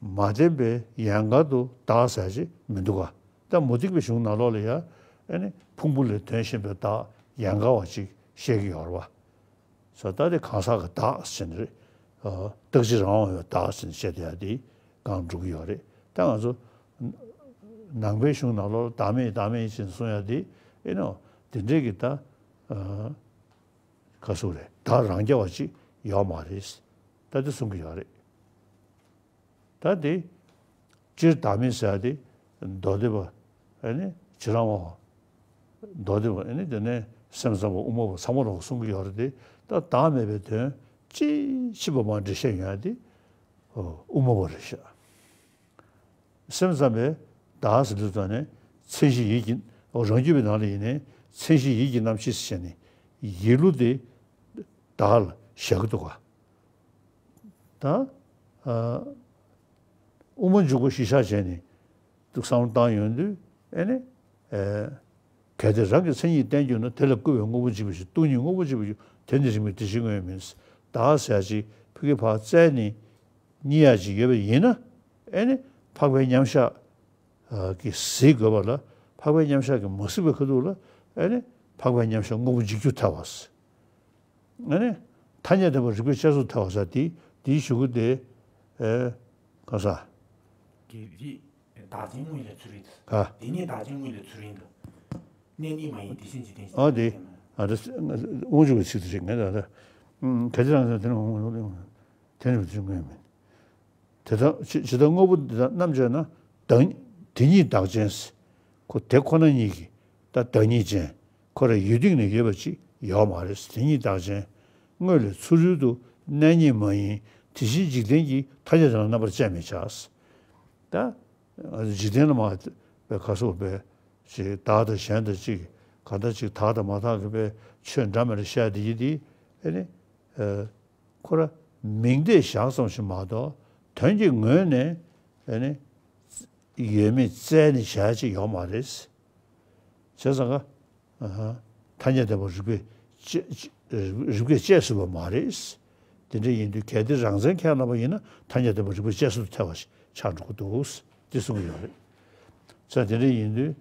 མ་བརྟེན་པའི་ཡན་གར་དུ་བདག་ཟེར་ཅིག་མི་འདུག་ག་ད་མུ་སྟེགས་པའི་གཞུང་ནང་ལོགས་ལ་ཡ་ཨེ་ནི་ཕུང་པོ་ལས་དོན་གཞན་པའི་བདག་ཡན་གར་བ་ཅིག་བཤད་ཀྱི་ཡོད་རེད་བ། ས་ད་དེ་གང་ཟག་གི་བདག་ཟེར་ནི་རེད། རྟག་གཅིག་རང་དབང་བའི་བདག་ཟེར་ནི་བཤད་དེ་ཡ་དེ་གང་འགྲོ་གི་ཡོད་རེད། ད་ང་ཚོ་ནང་པའི་གཞུང་ནང་ལོགས་བདག་མེད་བདག་མེད་ཅེས་གསུང་ཡ་དེ་ཨེ་ནོ་དེ་འདྲས་ཀྱི་ད། ཁ་སུ་རེད། བདག་རང་རྐྱ་བ་ཅིག་ཡོད་མ་རེད། ད་དེ་གསུང་གི་ཡོད་རེད། ད་དེ་སྤྱིར་བདག་མེད་ཟེར་ཡ་དེ་མདོ་སྡེ་པ་ཨེ་ནི་ཕྱི་རང་བ། མདོ་སྡེ་པ་ཨེ་ནི་དེ་ནས་སེམས་ཙམ་པ་དབུ་མ་པ་ཚང་མ་རང་གསུང་གི་ཡོད་རེད་དེ། ད་བདག་མེད་པའི་དོན་ཅི་ཕྱིན་པ་མ་འགྲེལ་བཤད་ཡོང་ཡ་དེ་དབུ་མ་པ་རེད་ཤག་སེམས་ཙམ་པས་བདག་ཟེར་དུས་ཙམ་ནས་མཚན་གཞི་ཡིད་ཀྱི་རང་རྒྱུད་པའི་ནང་ལ་ཡིན་ནའི་མཚན་གཞི་ཡིད་ཀྱི་རྣམ་ཤེས་ཟེར་ནས་ཡིད་བློ་དེ་བདག་ལ་བཞག་གི་འདུག་ག་ད་ཨ་དབུ་མ་འཇུག་པ་གཞི་བཞག་བྱས་ནས་འདུག་བསམ་བློ་བཏང་ཡོང་དུས་ཨེ་ནི་ཨེ་གལ་ཏེ་རང་གི་མཚན་ཉིད་བསྟན་གྱུར་ན། དེ་ལ་བསྐུལ་བས་དངོས་པོ་འཇིག་པར་བྱེད། སྟོང་ཉིད་དངོས་པོ་འཇིག་པར་འགྱུར། དེ་ནི་རིགས་མེད་དེ་བཞིན་དངོས་མིན། བདག་ཟེར་ཡ་ཅིག་ཕ་གི་ཕར་བཙལ་ནས་རྙེད་ཡ་ཅིག་ཡོད་པ་ཡིན་ན། ཨེ་ནི་འཕགས་པའི་མཉམ་བཞག་གིས་གཟིགས་དགོས་པ་ལ། འཕགས་པའི་མཉམ་བཞག་གིས་མ་གཟིགས་པའི་ཁ་ཐུག་ལ་ཨེ་ནི་འཕགས་པའི་མཉམ་བཞག་དངོས་པོ་འཇིག་རྒྱུ་ཐལ་བ། ཨེ་ནི་ཐ་སྙད་བདེན་པ་རིགས་པས་དཔྱད་སུ་ཐལ་བ་ཟེར་དེ་དེའི་གཞུག་གུ་དེ་ཨེ་ག་ས། དེ་དེ་བདག་འཛིན་དངོས་ལས་ཚུལ་རིག་ག་དེ་ཉིད་བདག་འཛིན་དངོས་ལས་ཚུལ་རིག་ག་གནས་ནི་མ་ཡིན་དེ་བཞིན་འཇིག་རྟེན་ཨ་དེ་ཨ་ད་དབང་ཕྱུག་པའི་ཚིག་དེ་རེད། ངས་ད་ལྟ་གལ་ཏེ་རང་ཚོ་དེ་ནི་དབང་ཕྱུག་དེ་ནི་དེ་དངོས་མིན། དེ་དག་ཇི་ཇི་ལྟར་དངོས་པོ་འདི་དག་རྣམ་བྱས་ན། བདག་དེ་ཉིད་བདག་ཅན། ཁོ་དེ་ཁོ་ན་ཉིད་ཀྱི་ད་བདག་ཉིད་ཅན། ཁོ་ར་ཡུལ་སྟེང་ན་ཡོད་པ་ཅིག་ཡོད་མ་རེད། དེ་ཉིད་བདག་ཅན། དངོས་ལས་ཚུལ་རིག་ཏུ་གནས་ཉིད་མ་ཡིན། དེ་བཞིན་འཇིག་རྟེན་གྱི་ཐ་སྙད་དེ་ལ་རྣམ་པར་དཔྱད་མི་བྱ། ད་འཇིག་རྟེན་ལ་མ་པའི་ཁ་སོགས་པའི་ཅིག་བདག་དང་གཞན་དང་ཅིག་གང་ལྟར་ཅིག་དག་དང་མ་དག་གི་པའི་ཆོས་འདྲ་མི་འདྲ་བཤད་དེ་ཡིན་དེ་ཨེ་ནི། ཁོ་ར་མིང་བརྡས་བཞག་ཙམ་ཞིག་མ་གཏོགས་དོན་གྱི་ངོས་ནས་ཨེ་ནི་ཡོད་མེད་བཙལ་ནས་བྱ་ཡ་ཅིག་ཡོད་མ་རེད། བྱས་ཙང་ཀ་ཐ་སྙད་བདེན་པ་རིགས་པས་དཔྱད་རིགས་པས་དཔྱད་ཚུགས་པ་མ་རེད། དེ་འདྲ་ཡིན་དུས་གལ་ཏེ་རང་མཚན་ཁས་བླངས་པ་ཡིན་ན་ཐ་སྙད་བདེན་པ་རིགས་པས་དཔྱད་ཚུགས་སུ་ཐལ་བ་ཞིག་ཆགས་འགྲོ་གི་འདུག་འདི་གསུང་གི་ཡོད་རེད། ས་དེ་འདྲ་ཡིན་དུས།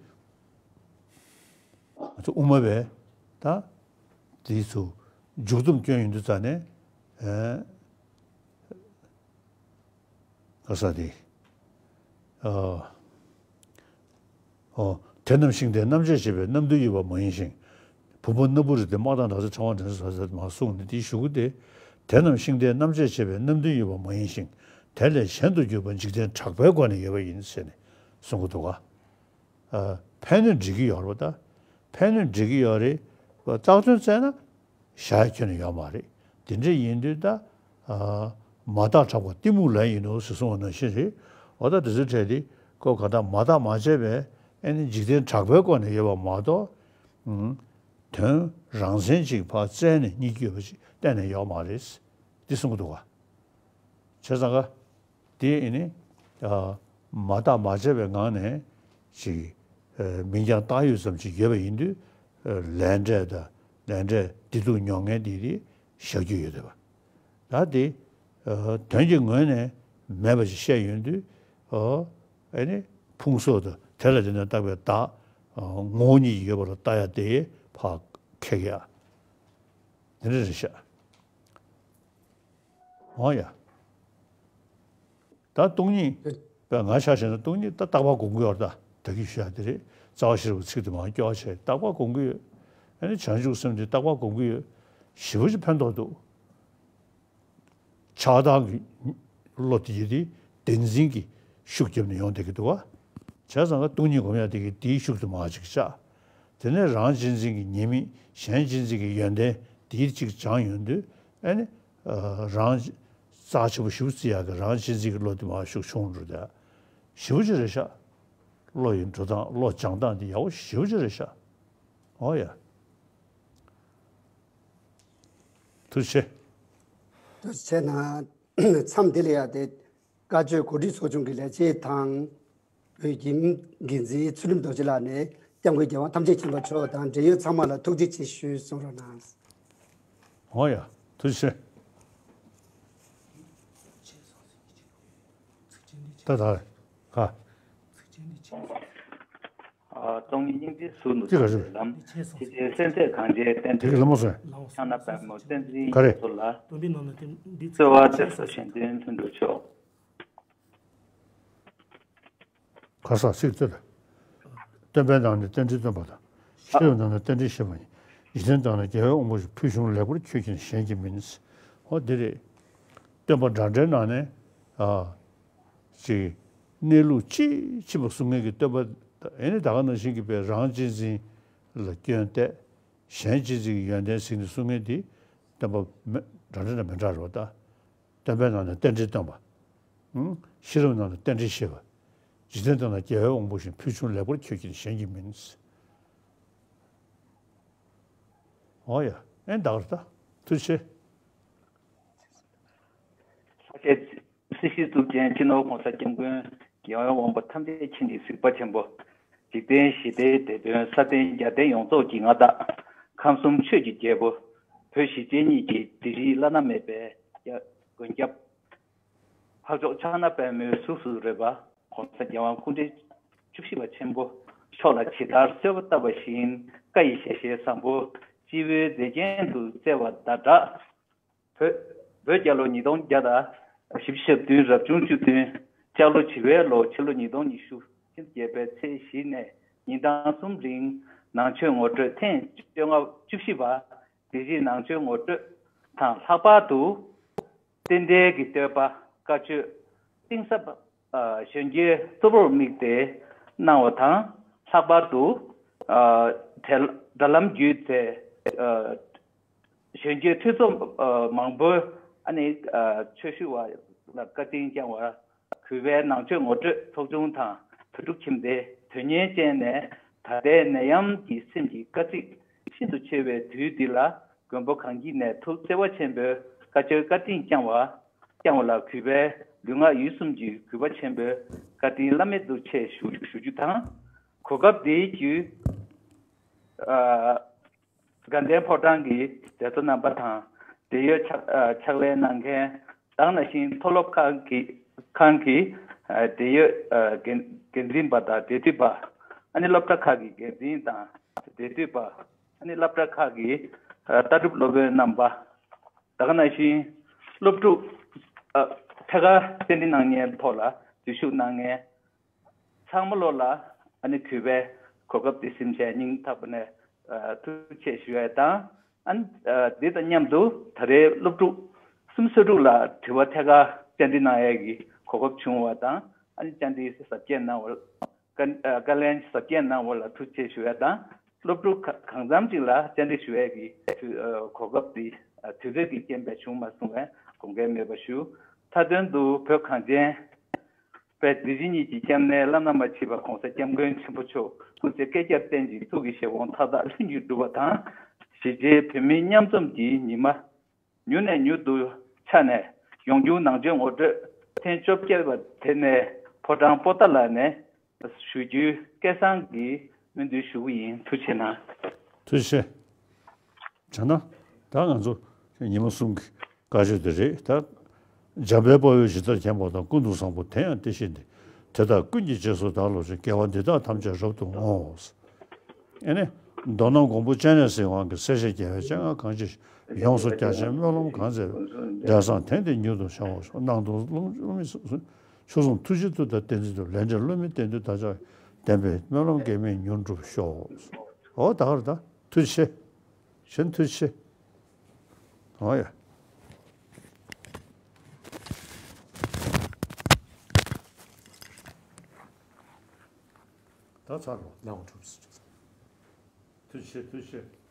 ང་ཚོ་དབུ་མ་པས་ད་དེའི་ཚུལ་མཇུག་སྡོམ་སྐྱོན་ཡོང་དུས་ཙ་ནས་ཨེ་ག་ས་དེ་ཨ་ཨོ་དེ་རྣམས་ཤིང་རྟའི་རྣམ་བཅད་བྱེད་པའི་རྣམ་འདུན་ཡོད་པ་མ་ཡིན་ཞིང་། བུམ་པ་སྣ་བུག་རིལ་ཏེ་དམག་དང་ནགས་ཚལ་ཕྲེང་བ་འགྲན་ཟེར་མ་གསུངས་ནས་དེའི་གཞུག་གུ་དེ། དེ་རྣམས་ཤིང་རྟའི་རྣམ་བཅད་བྱེད་པའི་རྣམ་འདུན་ཡོད་པ་མ་ཡིན་ཞིང་། དེ་ལས་གཞན་དུ་གྱུར་པ་འཇིག་རྟེན་གྲགས་པའི་སྒོ་ནས་ཡོད་པ་ཡིན་ཟེར་ནས་གསུང་གི་འདུག་ག་ཕན་གནོད་འགྲིག་གི་ཡོད་རེད་པ། ད་ཕན་གནོད་འགྲིག་གི་ཡོད་རེད་པ། བཏགས་དོན་བཙལ་ན་བཞག་ཡ་ཁྱོན་ནས་ཡོད་མ་རེད། དེ་འདྲ་ཡིན་དུས་ད་མ་བརྟགས་གྲགས་པ་གཏི་མུག་ལས་ཡིན་ནོ་ཟེར་གསུངས་པ་ནང་བཞིན་རེད། འོ་ད་དེ་ཚོའི་གྲས་དེ་ཁོ་ག་ད་མ་བརྟགས་མ་དཔྱད་པས་ཨེ་ནི་འཇིག་རྟེན་གྲགས་པའི་སྒོ་ནས་ཡོད་པ་མ་གཏོགས། དོན་རང་མཚན་ཅིག་ཕར་བཙལ་ནས་རྙེད་ཀྱི་ཡོད་པ་ཅིག་གཏན་ནས་ཡོད་མ་རེད། འདི་གསུང་གི་འདུག་ག་བྱས་ཙང་ཀ་དེ་ཨེ་ནི་མ་བརྟགས་མ་དཔྱད་པའི་ངང་ནས་ཅིག་མིང་རྐྱང་བཏགས་ཡོད་ཙམ་ཅིག་ཡོད་པ་ཡིན་དུས། ལས་འབྲས་དང་ལས་འབྲས་བདེ་སྡུག་མྱོང་མཁན་དེ་དེ་བཞག་རྒྱུ་ཡོད་དེ་བ། ད་དེ་དོན་གྱི་ངོས་ནས་མེད་པ་ཅིག་བཤད་ཡོང་དུས། ཨེ་ནི་ཕུང་སོགས་དང་དེ་ལ་དེ་ནས་བཏགས་པའི་བདག་ངོ་བོ་ཉིད་ཀྱིས་ཡོད་པ་ལ་བལྟ་ཡ་དེ་ཕར་འཁྱེར་ཡ་དེ་འདྲ་རེད་ཤག་འོ་ཡ། ད་སྟོང་ཉིད་པས་ང་ཆ་བཞག་ན་སྟོང་ཉིད་ད་རྟག་པར་སྒོམ་གྱི་ཡོད་རེད། ད་ད་གིན་ཞུ་ཡ་དེ་རེད། རྩ་བ་ཤེས་རབ་ཚིག་དེ་མར་སྐྱོར་བ་བྱས་རྟག་པར་སྒོམ་གྱི་ཡོད། ཨ་ནི་བྱང་ཆུབ་སེམས་དེ་རྟག་པར་སྒོམ་གྱི་ཡོད། ཞེ་པོ་ཅིག་ཕན་ཐོགས་འདུག་ཆགས་སྡང་གི་བློ་དེ་ཡིས་དེ་བདེན་འཛིན་གྱི་ཤུགས་བརྒྱབ་ནས་ཡོང་བསྡད་ཀྱི་འདུག་བ། བྱས་ཙང་ཀ་སྟོང་ཉིད་སྒོམ་ཡ་དེ་གིས་དེའི་ཤུགས་དེ་མར་ཅིག་བཅག་དེ་ནས་རང་གཅེས་འཛིན་གྱི་ཉེས་དམིགས་གཞན་གཅེས་འཛིན་གྱི་ཡོན་ཏན་དེའི་ཅིག་སྦྱངས་ཡོང་དུས་ཨ་ནི། རང་རྩ་ཆེན་པོ་ཞེ་པོ་བརྩི་ཡག་གི་རང་གཅེས་འཛིན་གྱི་བློ་དེ་མར་ཤུགས་ཆུང་འགྲོ་དེ་ཞེ་པོ་ཅིག་རེད་ཤག་བློ་ཡི་འགྲོ་སྟངས་བློ་སྦྱང་སྟངས་དེ་ཡག་པོ་ཞེ་པོ་ཅིག་རེད་ཤག་འོ་ཡ། ཐུགས་རྗེ་ཆེ། ཐུགས་རྗེ་ཆེ་གནང་། མཚམས་འདི་ལ་ཡ་དེ་བཀའ་ཆོས་གོ་སྒྲིག་ཚོགས་ཆུང་གི་ལས་བྱེད་དང་ བོད་ཁྱིམ་འགན་འཛིན་ཚུལ་ཁྲིམས་རྡོ་རྗེ་ལགས་ནས་སྐྱབས་མགོན་རྒྱལ་དབང་ཐམས་ཅད་མཁྱེན་པ་མཆོག་དང་འབྲེལ་ཡོད་ཚང་མ་ལ་ཐུགས་རྗེ་ཆེ་ཞུ་གསུང་རོགས་གནང་། འོ་ཡ། ཐུགས་རྗེ་ཆེ། ད་ད་ག་ཨ། སྟོང་ཉིད་སྙིང་རྗེའི་གཟུགས་སུ་ཅི་ག་རེད། ལམ་ཤེས་བྱའི་སེམས་ཚད་གང་བྱས་བསྟན་དེ་ག་ལ་མོ་སོང་། ཕྱག་ན་པདྨོ་བསྟན་འཛིན་ག་རེད། ཚུལ་ལ། གསོལ་བ་འདེབས་སོ་གཞན་དོན་མཐུན་འགྲུབ་མཆོག་གར་ས་ཚིག་ལྟོས་དང་། སྟོན་པའི་ནང་ནས་རྟེན་འབྲེལ་སྟོན་པ་དང་། ཤེས་རབ་ནང་ནས་རྟེན་འབྲེལ་བཤད་པ་ཡིན། འཇིག་རྟེན་དག་ན་རྒྱལ་བའི་དབང་པོ་ཞིག་ཕུལ་བྱུང་ལེགས་པར་ཁྱོད་མཁྱེན་གཞན་གྱིས་མིན། ཧོ་འདི་རེད། སྟོན་པ་འདྲ་འདྲའི་ནང་ནས་ཨ། ཅིག་གནས་ལུགས་ཅི་ཕྱིན་པ་གསུང་མཁན་གྱི་སྟོན་པ་ཨེ་ནི་ད་ག་ནང་བཞིན་གྱི་པའི་རང་གཅེས་འཛིན་ལ་སྐྱོན་བཏད། གཞན་གཅེས་འཛིན་གྱི་ཡོན་ཏན་གཟིགས་ནས་གསུང་མཁན་དེ་སྟོན་པ་མི་འདྲ་འདྲ་དང་མི་འདྲ་རོ་ད། སྟོན་པའི་ནང་ནས་རྟེན་འབྲེལ་སྟོན་པ། ཨང་། ཤེས་རབ་ནང་ནས་རྟེན་འབྲེལ་བཤད་པ། འཇིག་རྟེན་དག་ན་རྒྱལ་བའི་དབང་པོ་བཞིན་ཕུལ་བྱུང་ལེགས་པར་ཁྱོད་མཁྱེན་གཞན་གྱིས་མིན། འོ་ཡ། ཨེ་ད་གར་ད། ཐུགས་རྗེ་ཆེ། ལྷ་ཆེན་སྲིད་ཞིའི་གཙུག་རྒྱན་སྤྱི་ནོར་༸གོང་ས་༸སྐྱབས་མགོན་རྒྱལ་བའི་དབང་པོ་ཐམས་ཅད་མཁྱེན་ཅིང་གཟིགས་པ་ཆེན་པོ། འཇིག་རྟེན་ཞི་བདེའི་བདེ་དོན་ས་སྟེང་རྒྱལ་བསྟན་ཡོངས་རྫོགས་ཀྱི་མངའ་བདག་ཁམས་གསུམ་ཆོས་ཀྱི་རྒྱལ་པོ། བོད་གཞིས་བྱེས་གཉིས་ཀྱི་སྒྲིག་གཞིའི་བླ་ན་མེད་པའི་མགོན་སྐྱབས། འཕགས་མཆོག་ཕྱག་ན་པདྨོའི་གཟུགས་སུ་རོལ་པ། ༸གོང་ས་༸རྒྱལ་དབང་སྐུ་ཕྲེང་བཅུ་བཞི་པ་ཆེན་པོ་མཆོག་ལ་ཇི་ལྟར་གསོལ་བ་བཏབ་པ་བཞིན་བཀའ་ཡི་ཞལ་ཤེས་བཟང་པོ་སྤྱི་བོའི་མཛེས་རྒྱན་དུ་བསྩལ་བ་ཟླ་གྲགས། བོད་བོད་རྒྱལ་ལོ་ཉིས་སྟོང་བརྒྱ་དང་བཞི་བཅུ་ཞེ་བདུན། རབ་བྱུང་བཅུ་བདུན། ལྕགས་ལོ་བྱི་བའི་ལོ། ཕྱི་ལོ་ཉིས་སྟོང་ཉི་ཤུ་ཕྱི་ཟླ་བརྒྱད་པའི་ཚེས་བཞི་ནས་ཉིན་གྲངས་གསུམ་རིང་ནང་ཆོས་ངོ་སྤྲོད་ཐེངས་བཅོ་ལྔ་བཅུ་བཞི་པ། དེ་བཞིན་ནང་ཆོས་ངོ་སྤྲོད་དང་ལྷག་པར་དུ། རྟེན་འབྲེལ་གྱི་བསྟོད་པ་བཀའ་ཆོས་གཏིང་ཟབ། ཨ། གཞོན་སྐྱེས་གཙོ་བོར་དམིགས་ཏེ་གནང་བ་དང་། ལྷག་པར་དུ། ཨ། དྲ་ལམ་བརྒྱུད་དེ། ཨ། གཞོན་སྐྱེས་འཐུས་ཚོགས་མང་པོས་ཨ་ནི་ཆོས་ཞུ་བ་ལ་བཀའ་དྲིན་བསྐྱངས་བར་གུས་པས་ནང་ཆོས་ངོ་སྤྲོད་ཚོགས་ཆུང་དང་བོད་ཕྲུག་ཁྱིམ་སྡེ་དོན་གཉེར་ཅན་ནས་ད་ལྟའི་ནད་ཡམས་ཀྱི་སེམས་ཀྱི་དཀའ་ཚེགས་ཤིན་ཏུ་ཆེ་བའི་དུས་འདི་ལ་མགོན་པོ་གང་གི་ནས་ཐུགས་བརྩེ་བ་ཆེན་པོས་བཀའ་ཆོས་བཀའ་དྲིན་བསྐྱངས་བ་བསྐྱངས་བ་ལ་གུས་པས་ལུས་ངག་ཡིད་གསུམ་གྱི་གུས་པ་ཆེན་པོས་བཀའ་དྲིན་བླ་མེད་དུ་ཆེ་ཞུ་ཞུ་རྒྱུ་དང་། གོ་སྐབས་འདིའི་བརྒྱུད། ཨ། དགའ་ལྡན་ཕོ་བྲང་གི་མཛད་གཙོ་རྣམ་པ་དང་འབྲེལ་ཡོད་ཕྱག་ཕྱག་ལས་གནང་མཁན་དང་ནང་བཞིན་མཐོ་སློབ་ཁང་གི་ཁང་གི་འབྲེལ་ཡོད་འགན་འགན་འཛིན་པ་དང་འབྲེལ་མཐུད་པ། ཨ་ནི་སློབ་གྲྭ་ཁག་གི་འགན་འཛིན་དང་འབྲེལ་མཐུད་པ། ཨ་ནི་སློབ་གྲྭ་ཁག་གི་ལྟ་གྲུབ་སློབ་དཔོན་རྣམ་པ། ད་ག་ནང་བཞིན་སློབ་ཕྲུག་ཐད་ཀར་རྟེན་འབྲེལ་གནང་མཁན་ཐོག་ལ་འཛུལ་ཞུགས་གནང་མཁན། ཚང་མ་ལོ་ལ་ཨ་ནི་གུས་པས་གོ་སྐབས་འདི་ཟིན་བྱས་སྙིང་ཐག་པ་ནས་ཨ་ཐུགས་རྗེ་ཆེ་ཞུ་ཡས་དང་། ཨ་ནི་ཨ་འདི་དང་མཉམ་དུ་ད་རེས་སློབ་ཕྲུག་སུམ་ཅུ་སོ་དྲུག་ལ་དྲི་བ་ཐད་ཀར་བཅར་འདྲི་གནང་ཡས་ཀྱི་གོ་སྐབས་བྱུང་བ་དང་། ཨ་ནི་བཅར་འདྲི་གཟབ་རྒྱས་གནང་བ། བཀའ་བཀའ་ལན་གཟབ་རྒྱས་གནང་བ་ལ་ཐུགས་རྗེ་ཆེ་ཞུ་ཡས་དང་། སློབ་ཕྲུག་ག་གང་འཚམ་ཅིག་ལ་བཅར་འདྲི་ཞུ་ཡས་ཀྱི་དུས་ཨ་གོ་སྐབས་འདི་ཨ་དུས་ཚོད་ཀྱི་རྐྱེན་པས་བྱུང་མ་སོང་བས་དགོངས་འགལ་མེད་པ་ཞུ། མཐའ་དོན་དུ་བོད་གངས་ཅན་པའི་སྡེ་སྲིད་གཉིས་ཀྱི་སྐྱབས་གནས་བླ་ན་མ་མཆིས་པ་༸གོང་ས་༸སྐྱབས་མགོན་ཆེན་པོ་མཆོག་སྐུ་ཚེ་བསྐལ་བརྒྱར་བརྟན་ཅིང་ཐུགས་ཀྱི་བཞེད་དགོངས་མཐའ་དག་ལྷུན་གྱིས་འགྲུབ་པ་དང་། གཞིས་བྱེས་བོད་མིའི་མཉམ་འཛོམས་ཀྱི་ཉི་མ་མྱུར་ནས་མྱུར་དུ་འཆར་ནས་ཡོང་རྒྱུ་ནང་ཆོས་ངོ་སྤྲོད་ཐེངས་བཅོ་བརྒྱད་པ་དེ་ནས་ཕོ་བྲང་པོ་ཏཱ་ལ་ནས་ཞུ་རྒྱུའི་སྐལ་བཟང་གི་སྨོན་འདུན་ཞུ་གི་ཡིན། ཐུགས་རྗེ་གནང་། ཐུགས་རྗེ་ཆེ། བྱས་ན་ད་ང་ཚོ་ཉི་མ་གསུམ་གྱི་བཀའ་ཆོས་དེ་རེད་ད། འཇམ་དཔལ་དཔའ་བོས་ཇི་ལྟར་མཁྱེན་པ་དང་། ཀུན་ཏུ་བཟང་པོ་དེ་ཡང་དེ་བཞིན་ཏེ། དེ་དག་ཀུན་གྱི་རྗེས་སུ་བདག་སློབ་ཅིང་། དགེ་བ་འདི་དག་ཐམས་ཅད་རབ་ཏུ་བསྔོའོ། ཨེ་ནས། མདོར་ན་མགོན་པོ་སྤྱན་རས་གཟིགས་དབང་གིས་སྲས་ཞེས་རྒྱལ་བའི་སྤྱན་སྔར་གང་མཆིས་ཤིང་། ཡོངས་སུ་རྒྱ་ཆེན་སྨོན་ལམ་གང་མཛད་པའི། འབྲས་བཟང་དེང་འདིར་མྱུར་དུ་འཆར་བར་ཤོག། སྣང་སྟོང་རླུང་རླུང་མེ་སོ་སོ། མཆོག་གསུམ་ཐུགས་རྗེ་མཐུ་དང་བསྟན་འཛིན་མཐུ། ལས་འབྲས་བསླུ་མེད་བདེན་དོན་དར་ཆགས། བདེན་པའི་སྨོན་ལམ་གེགས་མེད་མྱུར་འགྲུབ་ཤོག། འོ་ད་གར་ད་ཐུགས་རྗེ་ཆེ། གཞན་ཐུགས་རྗེ་ཆེ། འོ་ཡ། ད་ཚར་རོ། ལའང་གྲུབ་ཟེར། ཐུགས་རྗེ་ཆེ། ཐུགས་རྗེ་ཆེ།